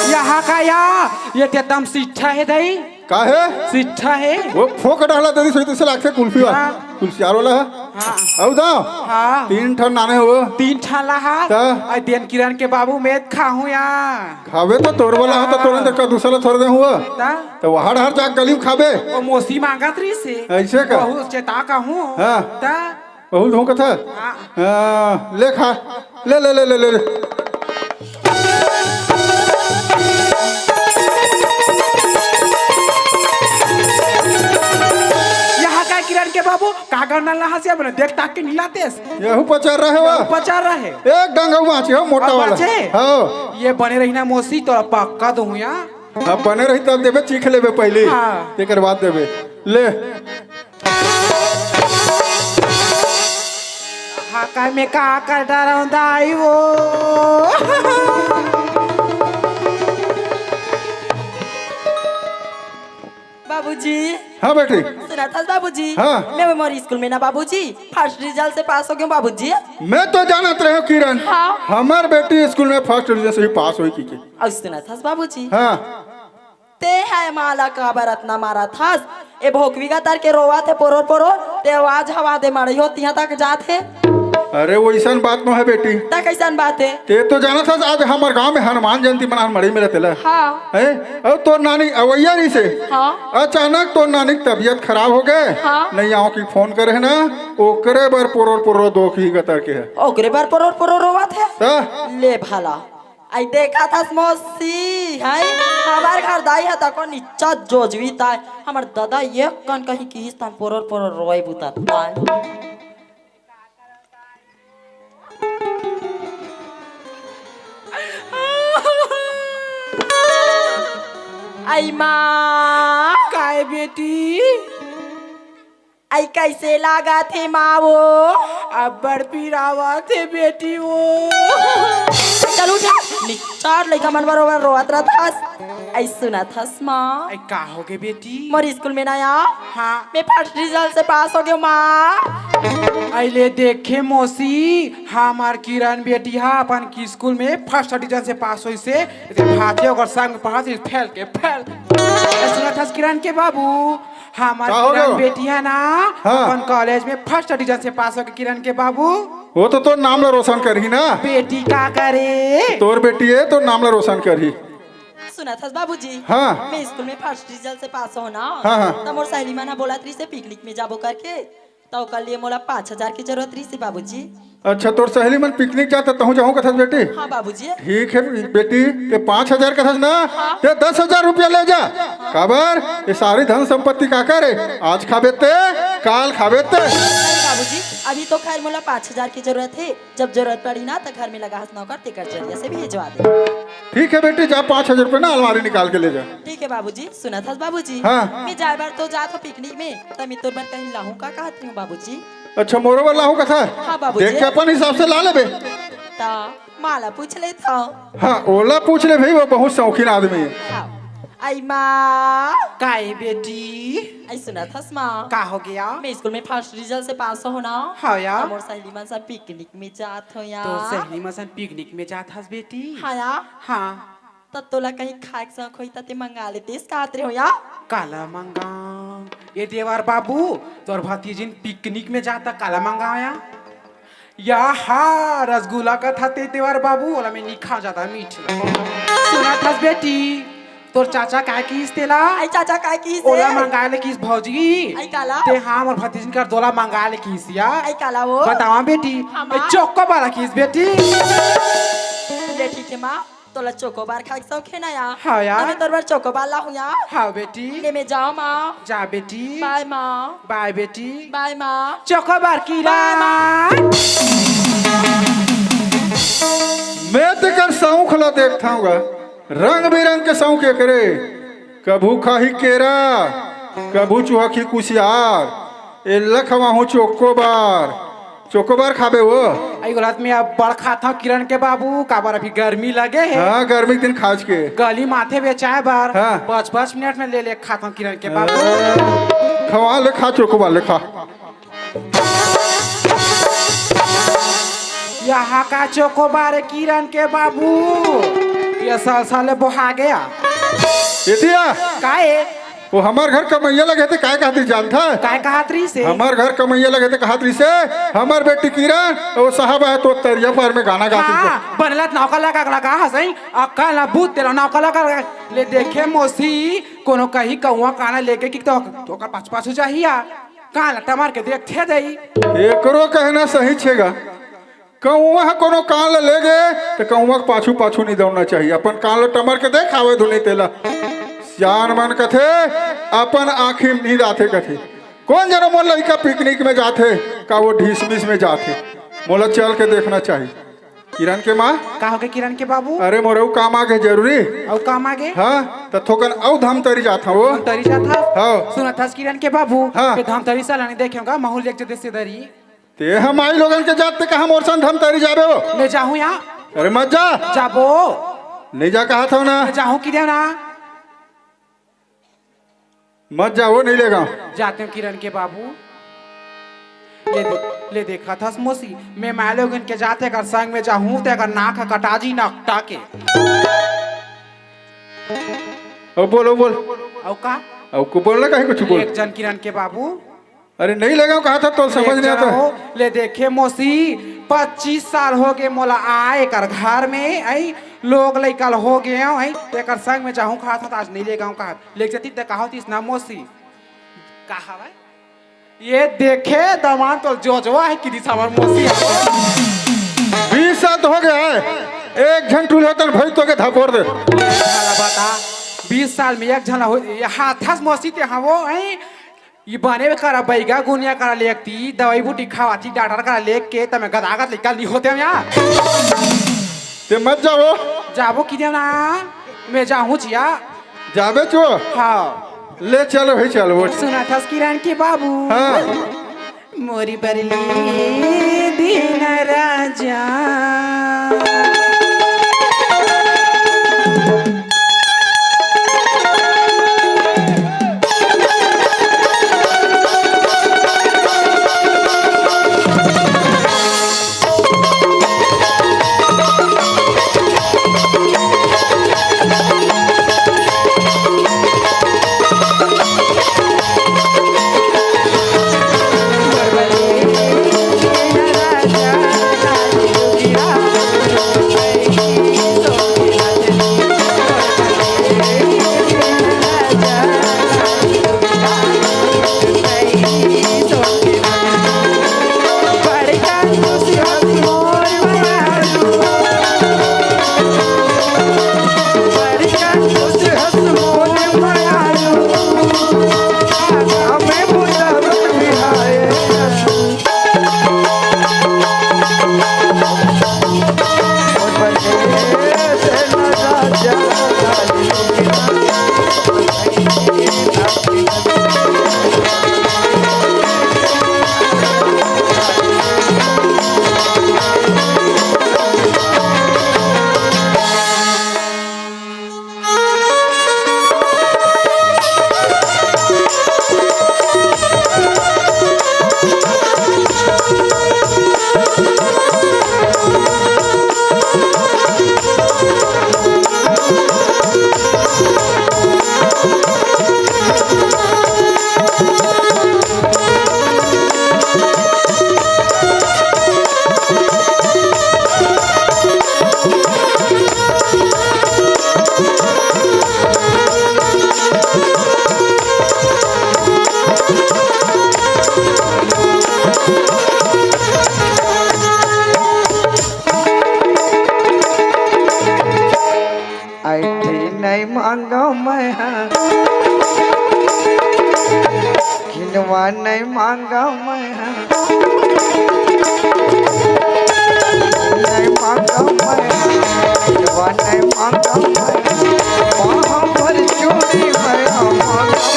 यहाँ का या, ये ते एकदम सिट्ठा हे दई। का हे? सिट्ठा हे। वो फोक डाला दे, सही से लागथे कुल्फी वाला। हाँ। कुल्फी आरो वाला हे? हाँ। अउ दा? हाँ। तीन ठन नाने हो। तीन ठन ला हा। त? अई देन किरण के बाबू मैं खाहूं या। खाबे तो तोर वाला हा, त तोर अंदर का दूसरा ला थोड़ दे हुआ। त? त वहां डहर जाके गली में खाबे। वो मौसी मांगत रहिसे। ऐसे का? बहुत चेता कहूं। हाँ। त? बहुत धोखा था। हाँ। हाँ, ले खा। ले, ले, ले, ले, ले, ले। यहाँ का किरण के बाबू, का गन्ना लाहस या बने, देख ताक के नीला तेस। यहू पचार रहे हो। यहू पचार रहे। एक डंगा बाँचे हो, मोटा अब वाला। बाँचे? हाँ। ये बने रही ना मौसी, तो पक्का दूं या। अब बने रही तब देबे, चीख लेबे पहले। हाँ। तेकर बाद देबे। ले। हाका में का कर डरावंदा आई वो। बाबूजी। हाँ बेटी। सुनत हस बाबूजी? हाँ। मैं मोर स्कूल में ना बाबूजी, फर्स्ट रिजल्ट से पास हो गयो बाबूजी। मैं तो जानत रहे हूँ किरण, हाँ। हमर बेटी स्कूल में फर्स्ट डिवीजन से ही पास होई की के। अउ सुनत हस बाबूजी? हाँ। ते है माला काबर अतना मारत हस? ए भोकवी गतर के रोवत हे पोरोर पोरोर, ते आवाज हवा दे मारई हो तिहाँ तक जात हे। अरे वइसन बात नो है बेटी। त कइसन बात हे? ते तो जानत हस आज हमर गांव में हनुमान जयंती मनान मड़ई में रहते ला। हाँ। हैं? अउ तोर नानी अवैया रहिसे। हाँ। अचानक तोर नानी के तबीयत खराब हो गए। हाँ। नहीं आओ कि फोन करे है ना, ओकरे बर पोरोर पोरोर दोखी गतर के है। ओकरे बर पोरोर पोरोर रोवत हे? त? ले भला। अई देखत हस मौसी, हई? हमर घर दाई ह तको निच्चा जोजवी ताय। हमर ददा एक कन कहीं किहिस तन पोरोर पोरोर रोए बुतात ताय। अई माँ। काय बेटी? अई कइसे लागत हे माँ वो? अब्बड़ पिरावत हे बेटी वो। चल उठ, निच्चट लइका मन बरोबर रोवत रहत हस। अई सुनत हस माँ? अई का होगे बेटी? मोर स्कूल में ना आ। हाँ। मैं फर्स्ट डिवीजन से पास हो गयो माँ। अई ले देखे मौसी, हमर किरण बेटी हा अपन की स्कूल में फर्स्ट डिवीजन से पास होइसे, एकर भांचे ओकर संग पढ़त रहिस, फेल के फेल। अई सुनत हस किरण के बाबू, हमर का हो किरण गयो? बेटी हे ना, हाँ। अपन कॉलेज में फर्स्ट डिवीजन से पास होके किरण के बाबू। वो तो तोर नाम ला रोशन करही ना। बेटी का करे? तोर बेटी हे, तोर नाम ला रोशन करही। सुनत हस बाबूजी? हाँ। मैं स्कूल में फर्स्ट डिवीजन से पास हो ना, हाँ, हाँ। त मोर सहेली मन ह बोलत रहिसे पिकनिक में जाबो करके, त ओकर लिए मोला पाँच हजार के जरूरत रहिसे बाबूजी। अच्छा, तोर सहेली मन पिकनिक जात हे, तहूँ जाहूँ कथस बेटी? हाँ बाबूजी। ठीक है बेटी, ते पाँच हजार कथस ना, हाँ। ते दस हजार रुपया ले जा। काबर? ये सारी धन संपत्ति काकर हे? आज खाबे ते, काल खाबे ते। अरे बाबूजी, अभी तो खैर मोला पाँच हजार की जरूरत हे, जब जरूरत पड़ही ना त घर में लगा हस नौकर, तेकर जरिया से भेजवा दे। ठीक है बेटी, जा पाँच हजार रुपया ना अलमारी निकाल के ले जा। ठीक है बाबूजी। सुनत हस बाबूजी? हाँ। मैं जाए बर तो जात हो पिकनिक में, त मैं तोर बर कहीं लाहूँ का कहत रही हूँ बाबूजी? अच्छा, मोरो बर लाहू कथा? हाँ, बाबूजी। देख के अपन हिसाब से ला लेबे। त माँ ला पूछ लेत हव। हाँ, ओला पूछ ले भाई, वो बहुत शौकीन आदमी हे। हाँ। आई माँ। काय बेटी? आई सुनत हस माँ? का हो गया? मैं स्कूल में फर्स्ट रिजल्ट से पास हो ना। हाँ या। त मोर सहेली मन संग पिकनिक में जात हो या। तोर सहेली मन संग पिकनिक में जात हस बेटी? हाँ या। हाँ। त तोला कहीं खाए के शौक होई त ते मंगा लेतेस, कहत रहे हो या। काला मंगाऊं? ये देवर बाबू, तोर भतीजिन पिकनिक में जात हे, काला मंगाऊं या? या हा, रसगुल्ला कथस ते देवर बाबू, ओला मैं नी खांव, जादा मीठ लगथे। सुनत हस बेटी, तोर चाचा काय किहिस तेला? आई चाचा काय किहिस ओला हे? मंगाए ले किहिस भौजी। आई काला? ते हाँ, मोर भतीजिन कर दोला मंगाए ले किहिस या। आई काला वो? बतावा बेटी। हाँ, ए माँ। चोकोबार किहिस बेटी। ले ठीक हे माँ, तोला चोकोबार खाए के शौक हे ना या? हाँ या। त मैं तोर बर चोकोबार लाहूँ या। हाँ बेटी। ले मैं जावं माँ। जा बेटी। बाय माँ। बाय बेटी। बाय माँ। चोकोबार किरण। बाय माँ। मैं तेकर शौक ला देखथंव गा, रंग बिरंग के शौक एकरे। कभू खाही केरा, कभू चुहकही कुसियार। एला खवाहूँ चोकोबार। चोकोबार खाबे वो? आई गलत में अब बड़ खाथंव किरण के बाबू, काबर अभी गर्मी लगे हे। हाँ, गर्मी के दिन खास के। गली माथे बेचाए बर। हाँ। पाँच पाँच मिनट में ले ले खाथंव किरण के बाबू। हाँ। खवा ले, खा चोकोबार ले खा। यहाँ का चोकोबार हे किरण के बाबू, ये साल साल बोहा गया। एतिया? काहे? वो हमर घर कमइया लगे ते काय कहत रिहिस जानथस? काय कहत रिहिस हे? हमर घर कमइया लगे ते कहत रिहिस हे, हमर बेटी किरण, वो साहब हे तो तरिया पार में गाना गात रिहिस हे। हाँ, बनलत नौका लगा लगा हसई, अक्का ला बूत तेला नौका लगा लगा। ले देखे मौसी, कोनो कहीं कौआ काना लेगे कि तो, तो ओकर पाछू पाछू जाही या। कान ला टमर के देखथे दई। एकरो कहना सही छेगा। कौआ ह कोनो कान ल लेगे, त कौआ के पाछू-पाछू नइ दौड़ना चाही। अपन कान ल टमर के देख, आवत धुन नइ तेला। सियान मन कथे, अपन आँखी म नींद आथे कथे। कोन जनो मोर लइका पिकनिक में जाथे, का वो ढिसमिस में जाथे? मोला चल के देखना चाही। किरण के माँ? का होगे किरण के बाबू? अरे, मोर अउ काम आगे जरूरी। अउ काम आगे? हाँ, त थोकन अउ धमतरी जात हँव। धमतरी जात हस? हाँ। सुनत हस किरण के बाबू? हाँ। ए धमतरी साला नइ देखे हों गा, महूँ ल एक जगह से दरी। ते ह माईलोगन के जात, ते कहाँ मोर संग धमतरी जाबे वो? मैं जाहूँ या। अरे मत जा। जाबो। नइ जा कहत हँव ना। मैं जाहूँ किरण ना। मत जा वो, नइ लेगँव। जातेंव किरण के बाबू। ले दे, ले देखत हस मौसी, मैं माईलोगन के जात एकर संग में जाहूँ, ते एकर नाक ह कटा जी नकटा के। अउ बोल, अउ बोल। अउ का? अउ को बोल ना, कहीं कुछ बोल। एक झन किरण के बाबू। अरे नइ लेगँव कहत हँव, तोला समझ नइ आत हे। ले देखे मौसी, पच्चीस साल होगे मोला आए एकर घर में, अई लोग लइका ल होगे, अई एकर संग में जाहूँ कहत हँव, त आज नइ लेगँव कहत। लेग जतिस त का होतिस ना मौसी। का हवय? ये देखे दमांद तोर जोजवा हे कि दिस हमर मौसी हे। बीस साल तो होगे हे, एक झन टूल्हे तन भई तोके धपोर दे। साला बता, बीस साल में एक झन हो, ये हाथस मौसी ते हवो, हैं? ये बने करा बैगा गुनिया करा लेगती, दवाई बूटी खवाती, डॉक्टर करा लेग के, त मैं गदागद लइका नइ होतेंव या। ते मत जावो। जाबो किधर ना, मैं जाहूँ जिया। जाबे चो? हाँ। ले चलो भाई, चलो, वो। सुनत हस किरण के बाबू। हाँ। मोरी बरली दीन राजा। नहीं मांगा मैं ह, खिलवा नहीं मांगा मैं ह, नहीं मांगा मैं ह, खिलवा नहीं मांगा मैं ह, वहाँ पर चोरी मैं मांगा मैं ह।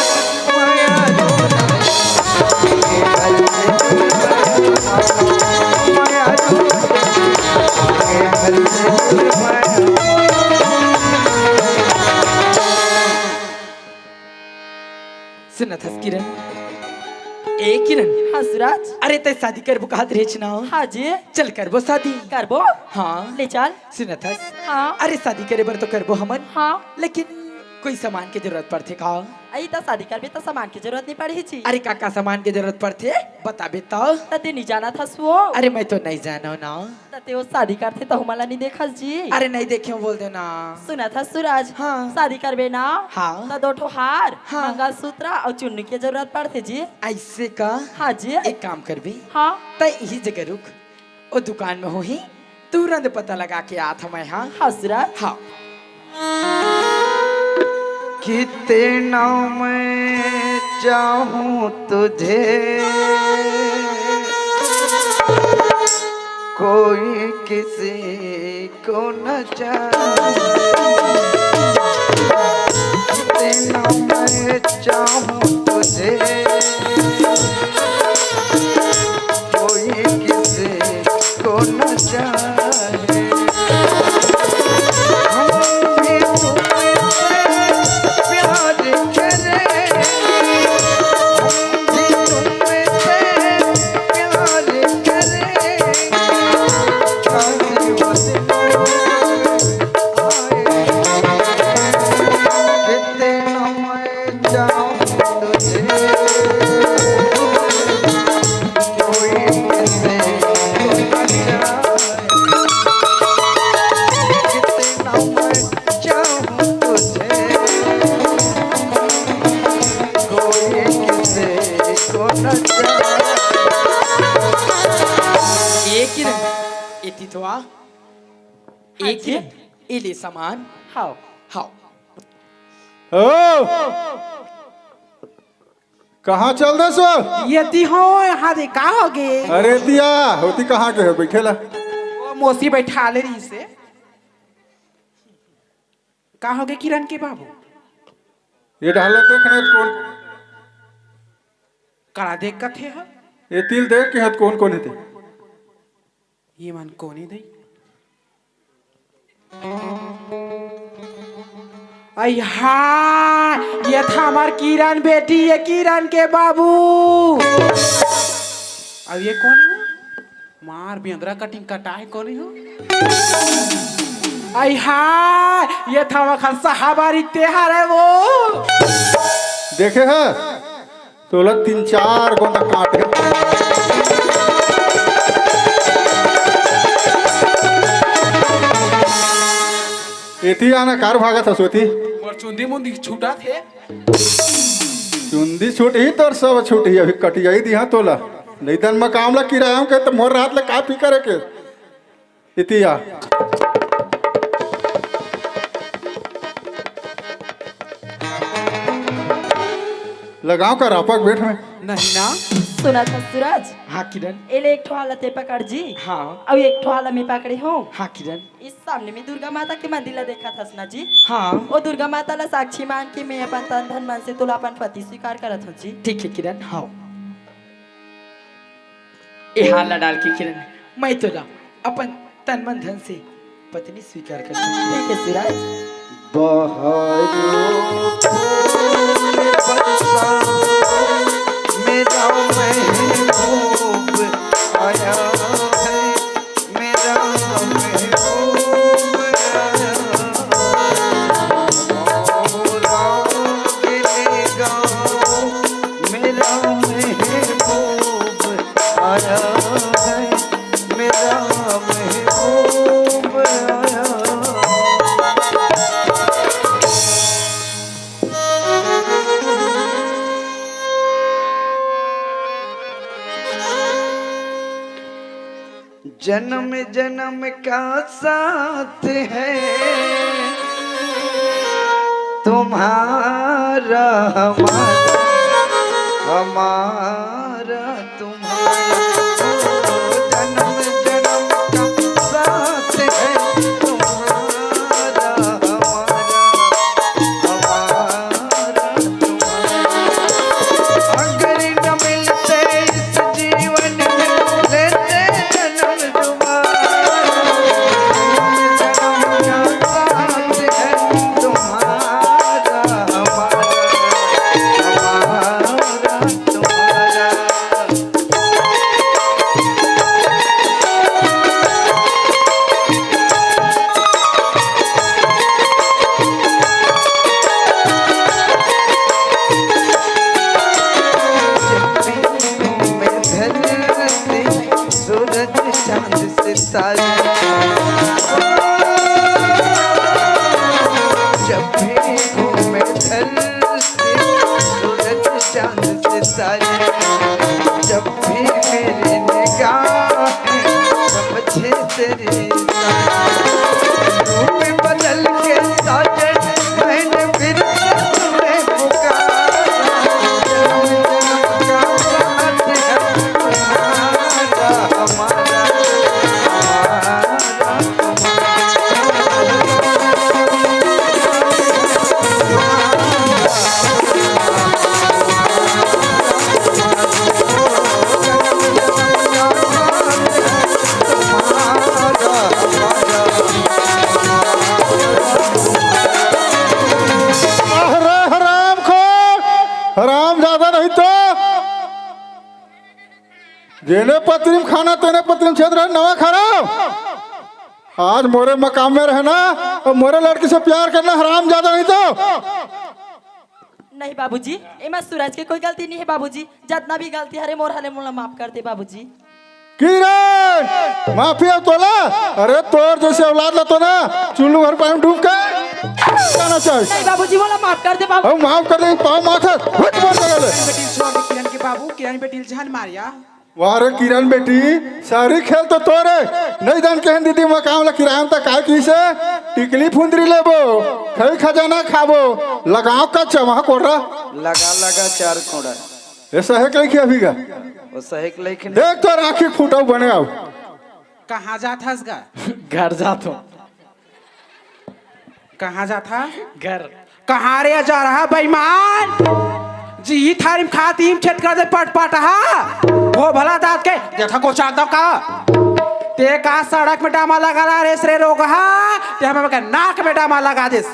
सुनत हस किरण? ए किरण। हाँ सुराज। अरे तैं शादी करबो कहत रहेच ना? हाँ जी। चल करबो शादी। करबो। हाँ। ले चल। सुनत हस? हाँ। अरे शादी करे बर तो करबो हमन। हाँ। लेकिन कोई सामान के जरूरत पड़थे का? अई त शादी करबे त सामान के जरूरत नहीं पड़ही जी। अरे का का सामान के जरूरत पड़थे, बताबे त। त तैं नहीं जानत हस वो? अरे मैं तो नहीं जानव ना। त तैं वो शादी करथे त हमला नहीं देखस जी। अरे नहीं देखे बोल दे ना। सुनत हस सुराज? हाँ। शादी करबे ना? हाँ। त दो ठो हार, हाँ। मंगलसूत्र अउ चुन्नी के जरूरत पड़थे जी। ऐसे का? हाँ जी। एक काम करबे। हाँ। तैं इही जगह रुक, ओ दुकान में होही, तुरंत पता लगा के आत हंव मैं, हाँ? हाँ सुराज। हाँ। कितना मैं चाहूँ तुझे, कोई किसी को न चाहे। कितना मैं चाहूँ तुझे, कोई किसी को न चाहे। हम भी तुमसे प्यार करें, हम भी तुमसे प्यार करें। काशी मत आए, कितना मैं चाहूँ तुझे, कोई किसी को न चाहे। कितना मैं चाहूँ तुझे, कोई किसी को न चाहे। ए किरण, एती तो आ। हाँ ए जी। किरण, ए ले सामान। हाव। हाव। ओ! कहाँ चल देस वो? एती हों, एती का होगे? अरे एती आ, ओती कहाँ गे हस? बइठे ला। वो मौसी बइठाले रहिसे। का होगे किरण के बाबू? ए डहर ला देख ना कोन। करा देख कथे ह? एती ल देख के हत कोन कोन हे ते। ये मन कोन ए दई? अई हाय, ये त हमर किरण बेटी, ये किरण के बाबू। अब ये कोन ए? मार बेंदरा कटिंग कटाए कोन ए हो? अई हाय, ये त हमर खन सहाबारी ते हरे वो। देखे ह? तोला तीन चार गोंदा काट के। एती आना कार भागत हस ओती। मोर चुंदी मुंदी छूटा थे। चुंदी छूटही, तोर सब छूटही, अभी कटियाई दिहा तोला। नहीं तन मैं काम ला किराया हूँ के त मोर रात ले का फिकर हे के। एती आ। लगाव का रापक बेठ में। नहीं ना। सुनत हस सूरज? हाँ किरण। एले एक ठो हाला ते पकड़ जी। हाँ। अउ एक ठो हाला मैं पकड़े हों। हाँ किरण। इस सामने में दुर्गा माता के मंदिर ला देखत हस ना जी। हाँ। ओ दुर्गा माता ला साक्षी मान के मैं अपन तन धन मन से तोला अपन पति स्वीकार करत हों जी। ठीक हे किरण। हाँ। ए हाला ला डाल के किरण, मैं तोला अपन तन मन धन से पत्नी स्वीकार कर सकती है। ठीक है सूरज। बहारो फूल बरसा, मेरा महबूब आया है, मेरा महबूब आया है। ओ राग ले गाओ, मेरा महबूब आया है, मेरा महबूब आया। जन्म जन्म का साथ है, हमारा, हमारा, हमारा तुम्हारा, जन्म जन्म का साथ है तुम्हारा, हमारा, हमारा तुम्हारा। अगर न मिलते इस जीवन में, लेते जन्म तुम्हारा, जन्म जन्म का साथ है तुम्हारा, हमारा, हमारा तुम्हारा। जब भी घूमे धरती, सूरज चांद सितारे। जब भी घूमे धरती, सूरज चांद सितारे। जब भी मेरी निगाह समझे तेरी रूप बदल के साजन, मैंने फिर से तुम्हें पुकारा। जन्म जन्म का साथ है तुम्हारा, हमारा, हमारा। अरे हराम खोर, हराम ज्यादा नहीं तो जेने पतरी में खाना तेने पतरी में छेद रहे, नवा खराब। आज मोरे मकाम में रहना और मोरे लड़की से प्यार करना, हराम ज्यादा नहीं तो। नहीं बाबूजी, एमा सूरज के कोई गलती नहीं है बाबूजी। जितना भी गलती हरे मोर हरे, मोला माफ कर दे बाबूजी। किरण, माफी हो तोला? अरे तोर जैसे औलाद ला तो ना चुल्लू घर पानी में डूब के जाना चाहिए। नहीं बाबूजी, मोला माफ कर दे बाबू। हम माफ कर दे, पाँव माथा हट बोल दे ले। किरण बेटी छोड़ दे, किरण के बाबू, किरण बेटी झन मारिया। वाह रे किरण बेटी, सारी खेल तो तोरे। नहीं जान केहन दीदी मकाम ला किराया त काय की से टिकली फुंदरी लेबो, खई खजाना खाबो, लगाओ का चमा कोड़ा। लगा लगा चार कोड़ा। ये सहेक लइके अभी गा। वो सहेक लइके नहीं। देख तो राखी फूटो बने आओ। कहाँ जात हस गा? घर जात हो। कहाँ जात हा? घर। कहाँ रे जा रहा बेईमान? जी थारी में खाती में छेद कर दे पट पट हा। वो भला दांत के देखा गोचाक दो का। ते का सड़क में डामा लगा रहा रे सरे रोग हा। ते हमें के नाक में डामा लगा दिस।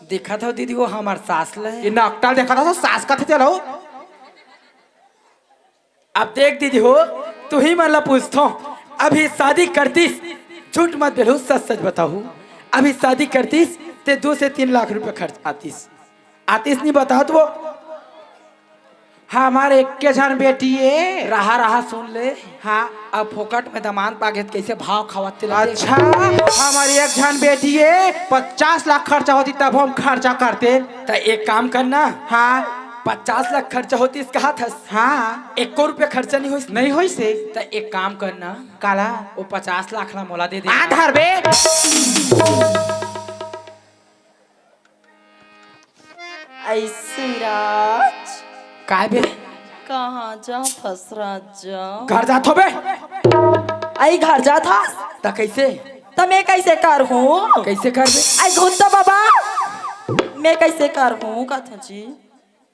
देखा था दीदी वो हमार सास ले। ये नकटा देखा था तो सास का थे चलो। अब देख दीदी हो, तुही मन ला पूछथों, अभी शादी करतीस, झूठ मत बोलहू, सच सच बताहू, अभी शादी करतीस ते दो से तीन लाख रुपया खर्च आतीस, आतीस नहीं बतावत वो। हमार एक के झन बेटी ए। रहा रहा सुन ले। हाँ। अब फोकट में दमान पागे त कैसे भाव खावत तेला देख। अच्छा, हमारी एक झन बेटी ए, पचास लाख खर्चा होती तब हम खर्चा करते। त एक काम करना। हाँ। पचास लाख खर्चा होतीस कहा थस। हाँ। एको रुपया खर्चा नहीं होइस। नहीं होइस हे। त एक काम करना। काला? वो पचास लाख ला मोला दे दे। आ धर बे। ऐ सूरज। काय बे? कहाँ जात हस राजा? घर जात हो बे। ऐ घर जात हस? त कैसे? त मैं कैसे करहूँ? कैसे करबे? ऐ घुन तो बाबा, मैं कैसे करहूँ कथों जी?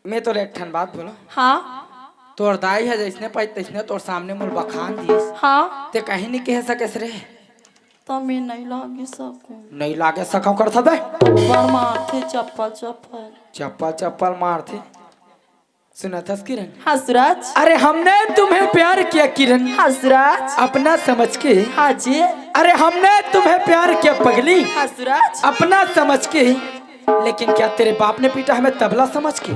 मैं तोर एक ठन बात बोलो। हाँ। तोर दाई ह जैसने पाई तैसने तोर सामने मोल बखान दिस। हाँ। ते कहीं नहीं कह सकेस रे। त मैं नहीं लागे सकूँ। नहीं लागे सकूँ करत बे। पर मारथे चप्पल चप्पल। चप्पल चप्पल मारथे। सुनत हस किरण? हाँ सूरज। अरे हमने तुम्हें प्यार किया किरण। हाँ सूरज। अपना समझ के। हाँ जी। अरे हमने तुम्हें प्यार किया पगली। हाँ सूरज। अपना समझ के। लेकिन क्या तेरे बाप ने पीटा हमें तबला समझ के?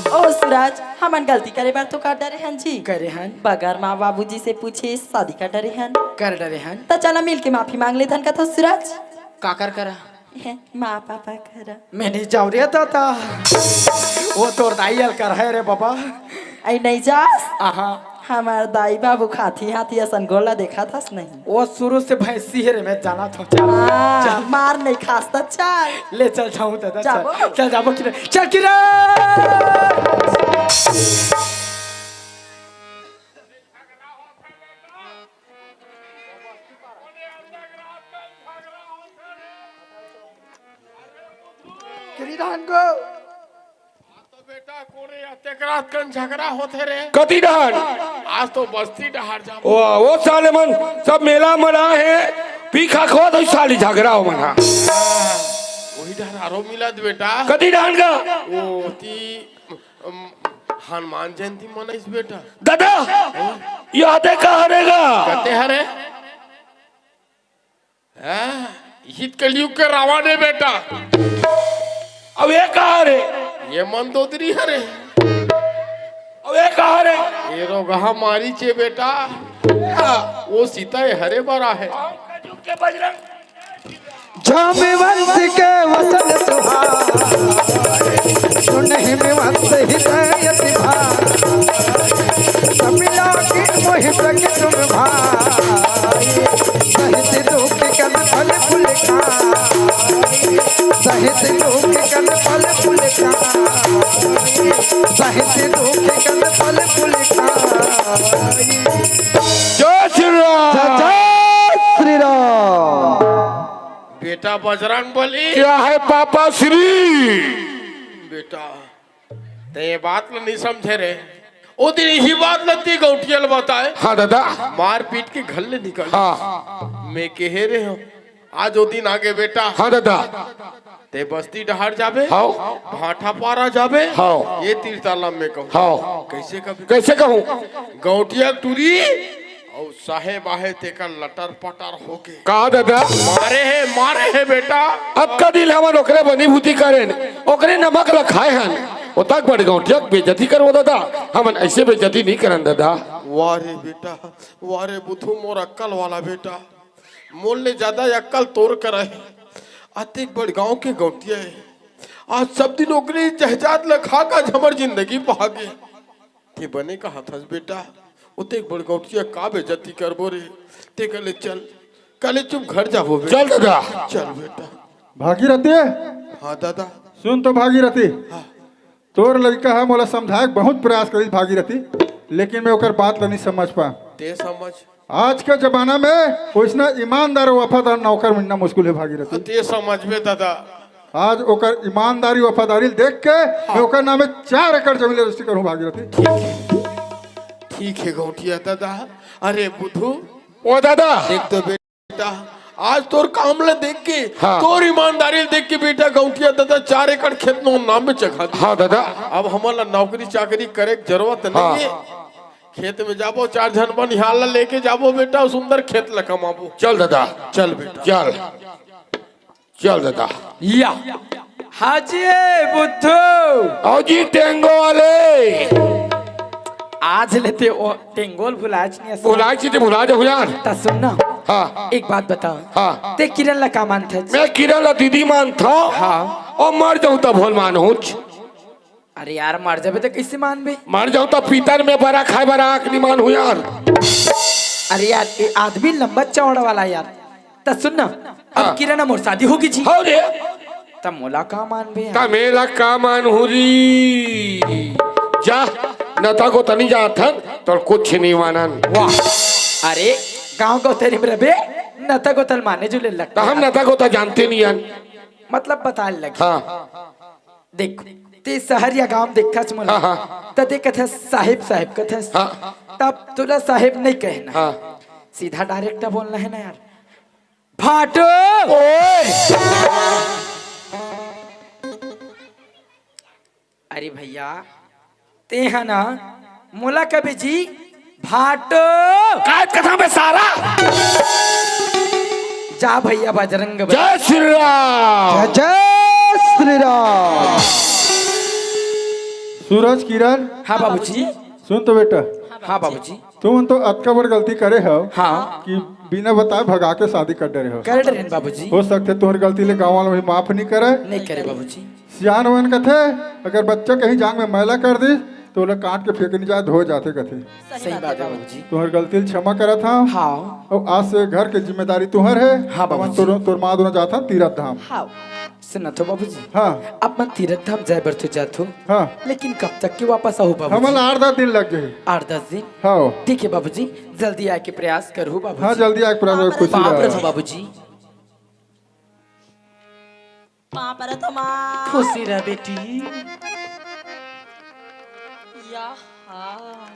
ओ सूरज, हमन गलती करे बर तो कर डरे हन जी। करे हन। बगैर माँ बाबूजी से पूछे शादी कर डरे हन। कर डरे हन। त चला मिल के माफी मांग लेथन कथों सूरज। काकर करा? माँ पापा करा। मैं नहीं जाऊँ रे दादा। वो तोर दाई अल कर है रे बाबा। ऐ नहीं जास? आहा। हमार दाई बाबू खाती हाथी असन गोला देखा थस नहीं। वो शुरू से भैंसी हे रे, मैं जाना था। चल, हाँ, चल। मार नहीं खास त चल। ले चल जाऊं दादा, जाबो। चल, चल जाबो किरे, चल किरे। गिरिधान को। तो बेटा, कोने अतेक रात कन झगड़ा होथे रे? कति डहर? आज तो बस्ती डहर जाबो। ओ, ओ साले मन सब मेला मना हे, पी खा खो तो साली झगड़ा हो मना। वही डहर आरो मिलत बेटा। कति डहर का? ओ ती, अम, हनुमान जयंती मनाइस बेटा। दादा, ये आते का हरेगा? कते हरे? हैं? इही त कलयुग के रावण हे बेटा। अब ये कहाँ रे? ये मंदोदरी हरे। अब ये कहाँ रे? ये रोगहा मारीच हे बेटा। हाँ। वो सीता ये हरे बरा हे। कलयुग के बजरंग। जाम्बवंत के वसन सुहाए, सुन हिमवंत हृदय अति भाए। कपिला के मोहि प्रगट तुम भाई, सहित दुख कन फल फूल खाए, सहित दुख कन फल फूल खाए, सहित दुख कन फल फूल खाए। जय श्री राम। जय जय श्री राम। बेटा बजरंग बली। क्या है पापा श्री? बेटा, ते ये बात ल नहीं समझे रे। ओ दिन इही बात ल ती गौंटिया ल बताए। हाँ दादा। मारपीट के घर ले निकल। हाँ। मैं कहे रे हूँ, आज ओ दिन आगे बेटा। हाँ दादा। ते बस्ती डहार जाबे। हाँ। भाटा पारा जाबे। हाँ। ये तीर ताला में कहूँ। हाँ। कैसे कभी? कैसे कहूँ? गौंटिया टूरी अउ साहेब आहे तेकर लटर पटर होके। का दादा? मारे हे, मारे हे बेटा। अब का दिन हमन ओकरे बनी भूती करेन, ओकरे नमक ल खाए हन। ओतक बड़ गौंटिया के बेइज्जती करबो दादा, हमन ऐसे बेइज्जती नहीं करन दादा। वाह रे बेटा, वाह रे बुधू, मोर अक्कल वाला बेटा, मोर ले ज्यादा अक्कल तोर करा हे। अतेक बड़ गांव के गौंटिया हे, आज सब दिन ओकरे जहजात ल खा का हमर जिंदगी पहागे। ते बने कहत हस बेटा, ओतेक बड़ गौंटिया का बेइज्जती करबो रे। ते कहले चल, कहले चुप घर जाबो बेटा। चल दादा। चल बेटा। भागीरथी। हाँ दादा। सुन तो भागीरथी। हाँ। तोर लड़का ह मोला समझाए के बहुत प्रयास करिस भागीरथी, लेकिन मैं ओकर बात ल नहीं समझ पा। ते समझ। आज के जमाना में वैसना ईमानदार अउ वफादार नौकर मिलना मुश्किल हे भागीरथी। ते समझबे दादा। आज ओकर ईमानदारी वफादारी देख के मैं ओकर नामे चार एकड़ जमीन रजिस्ट्री करहूँ भागीरथी। ठीक हे गौंटिया दादा। अरे बुधू। ओ दादा। देख तो बेटा, आज तोर काम ल देख के, हाँ। तोर ईमानदारी ल देख के बेटा गौंटिया दादा चार एकड़ खेत मोर नाम में चघा दे। हाँ दादा। अब हमन ल नौकरी चाकरी करे के जरूरत नहीं हे। हाँ। खेत में जाबो, चार झन बनिहार ल लेके जाबो बेटा, सुंदर खेत ल कमाबो। चल दादा। चल बेटा। चल। चल दादा। या। हाँ जी, बुद्धू। आओ जी, टेंगो वाले। आज ले ते ओ टेंगो ल भुलाच नहीं अस। भुलाच नहीं, भुला जाहूँ यार। त सुन ना। हाँ। एक बात बता। हाँ। ते किरण ल का मानथस? मैं किरण ल दीदी मानथों। हाँ। अउ मर जाहूँ त भोल मानहूँच। अरे यार, मर जाबे त कैसे मानबे? मर जाहूँ त पीतर में बरा खाए बर आँख नहीं मानहूँ यार। अरे यार, ये आदमी लंबा चौड़ा वाला यार। त सुन ना, अब हाँ। किरण मोर शादी होगे जी। हो रे। त मोला का मानबे यार? त मेला का मानहूँ री? जा, नता गोता नहीं जाथन, तोर कुछ नहीं मानन। वाह। अरे, गाँव गौतरी में रबे, नता गोता ल माने जुले लगथे। त हम नता गोता जानते नहीं हन। मतलब बताए लगे। हाँ। देख, ते शहर या गांव देखथस मोला, हाँ, हाँ। त ते कथस साहेब, साहेब कथस। हाँ। तब तोला साहेब नहीं कहना। हाँ। सीधा direct बोलना हे ना यार। भाटो। ओए। अरे भैया, ते ह ना मोला कबे जी भाटो। काय कथा में सारा। जा भैया बजरंग बली। जय श्री राम। जय जय श्री राम। सूरज किरण। हाँ बाबूजी। सुन तो बेटा। हाँ बाबूजी। तुमन तो अतका बड़ गलती करे हव हाँ। कि बिना बताए भगा के शादी कर डरे हव। कर डरे बाबूजी। हो सकथे तुम्हर गलती ले गाँव वाला भी माफ नहीं करे। नहीं करे बाबूजी। सियान मन कथे, अगर बच्चा कहीं जांग में मैला कर दी, तोला काट के फेंके नहीं जाए, धोए जाथे कथे। सही सही बात बात है है बाबूजी। तुम्हर गलती ल क्षमा करत हंव। हाँ। अउ आज से घर के जिम्मेदारी तुम्हर है। हाँ बाबूजी। तोर, तोर माँ दोनों जाथन तीरथ धाम। हाँ। सुनत हो बाबूजी? हाँ। अब मैं तीरथ धाम जाए बर तो जाथो। हाँ। लेकिन कब तक के वापस आहू बाबूजी? हमन आठ दस दिन लग जाही। आठ दस दिन? हाँ। ठीक है बाबूजी, जल्दी आए के प्रयास करहू बाबूजी। हाँ, जल्दी आए के प्रयास करहू, खुशी पाँव रह। परत हंव बाबूजी। पाँव परत हंव माँ। खुशी रह बेटी। या हाँ।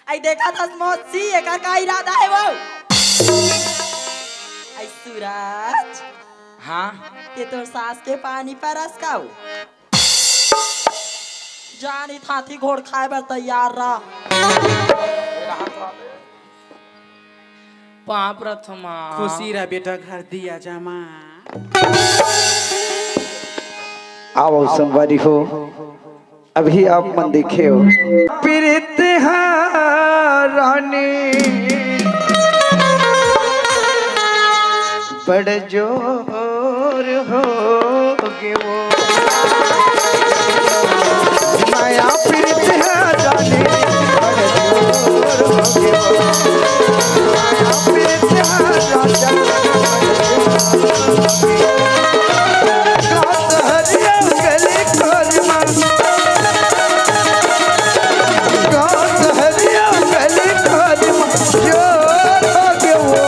आई देखत हस मौसी, एकर का इरादा हे वो? आई सूरज। हाँ। ते तोर सास के पानी परस का वो? जानी थाती घोड़ खाए बर तैयार रह। पाँव परत हंव माँ। खुशी रह बेटा, घर दिया जमा। आओ संगवारी हो, अभी आप मन देखे हो, पीरित हा रानी बड़ जोर हो गे वो। माया पीरित हा रानी बड़ जोर हो गे वो। माया पीरित हा रानी बड़ जोर हो गे वो।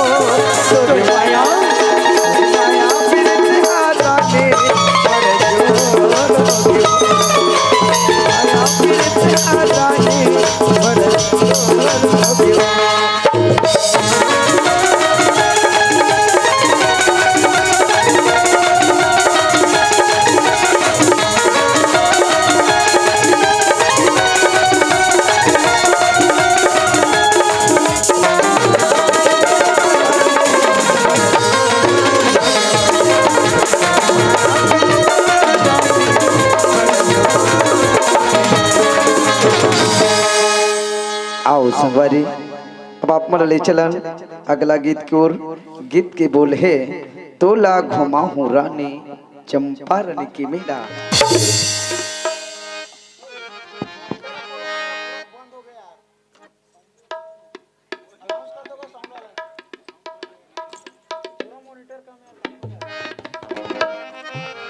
आओ संगवारी, अब आप मन ले चलन अगला गीत के ओर। गीत के बोल हे, तोला घुमाहूँ रानी चंपारण के मेला।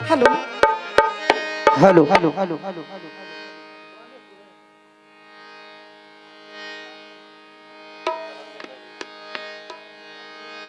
Hello. Hello. Hello, hello, hello, hello.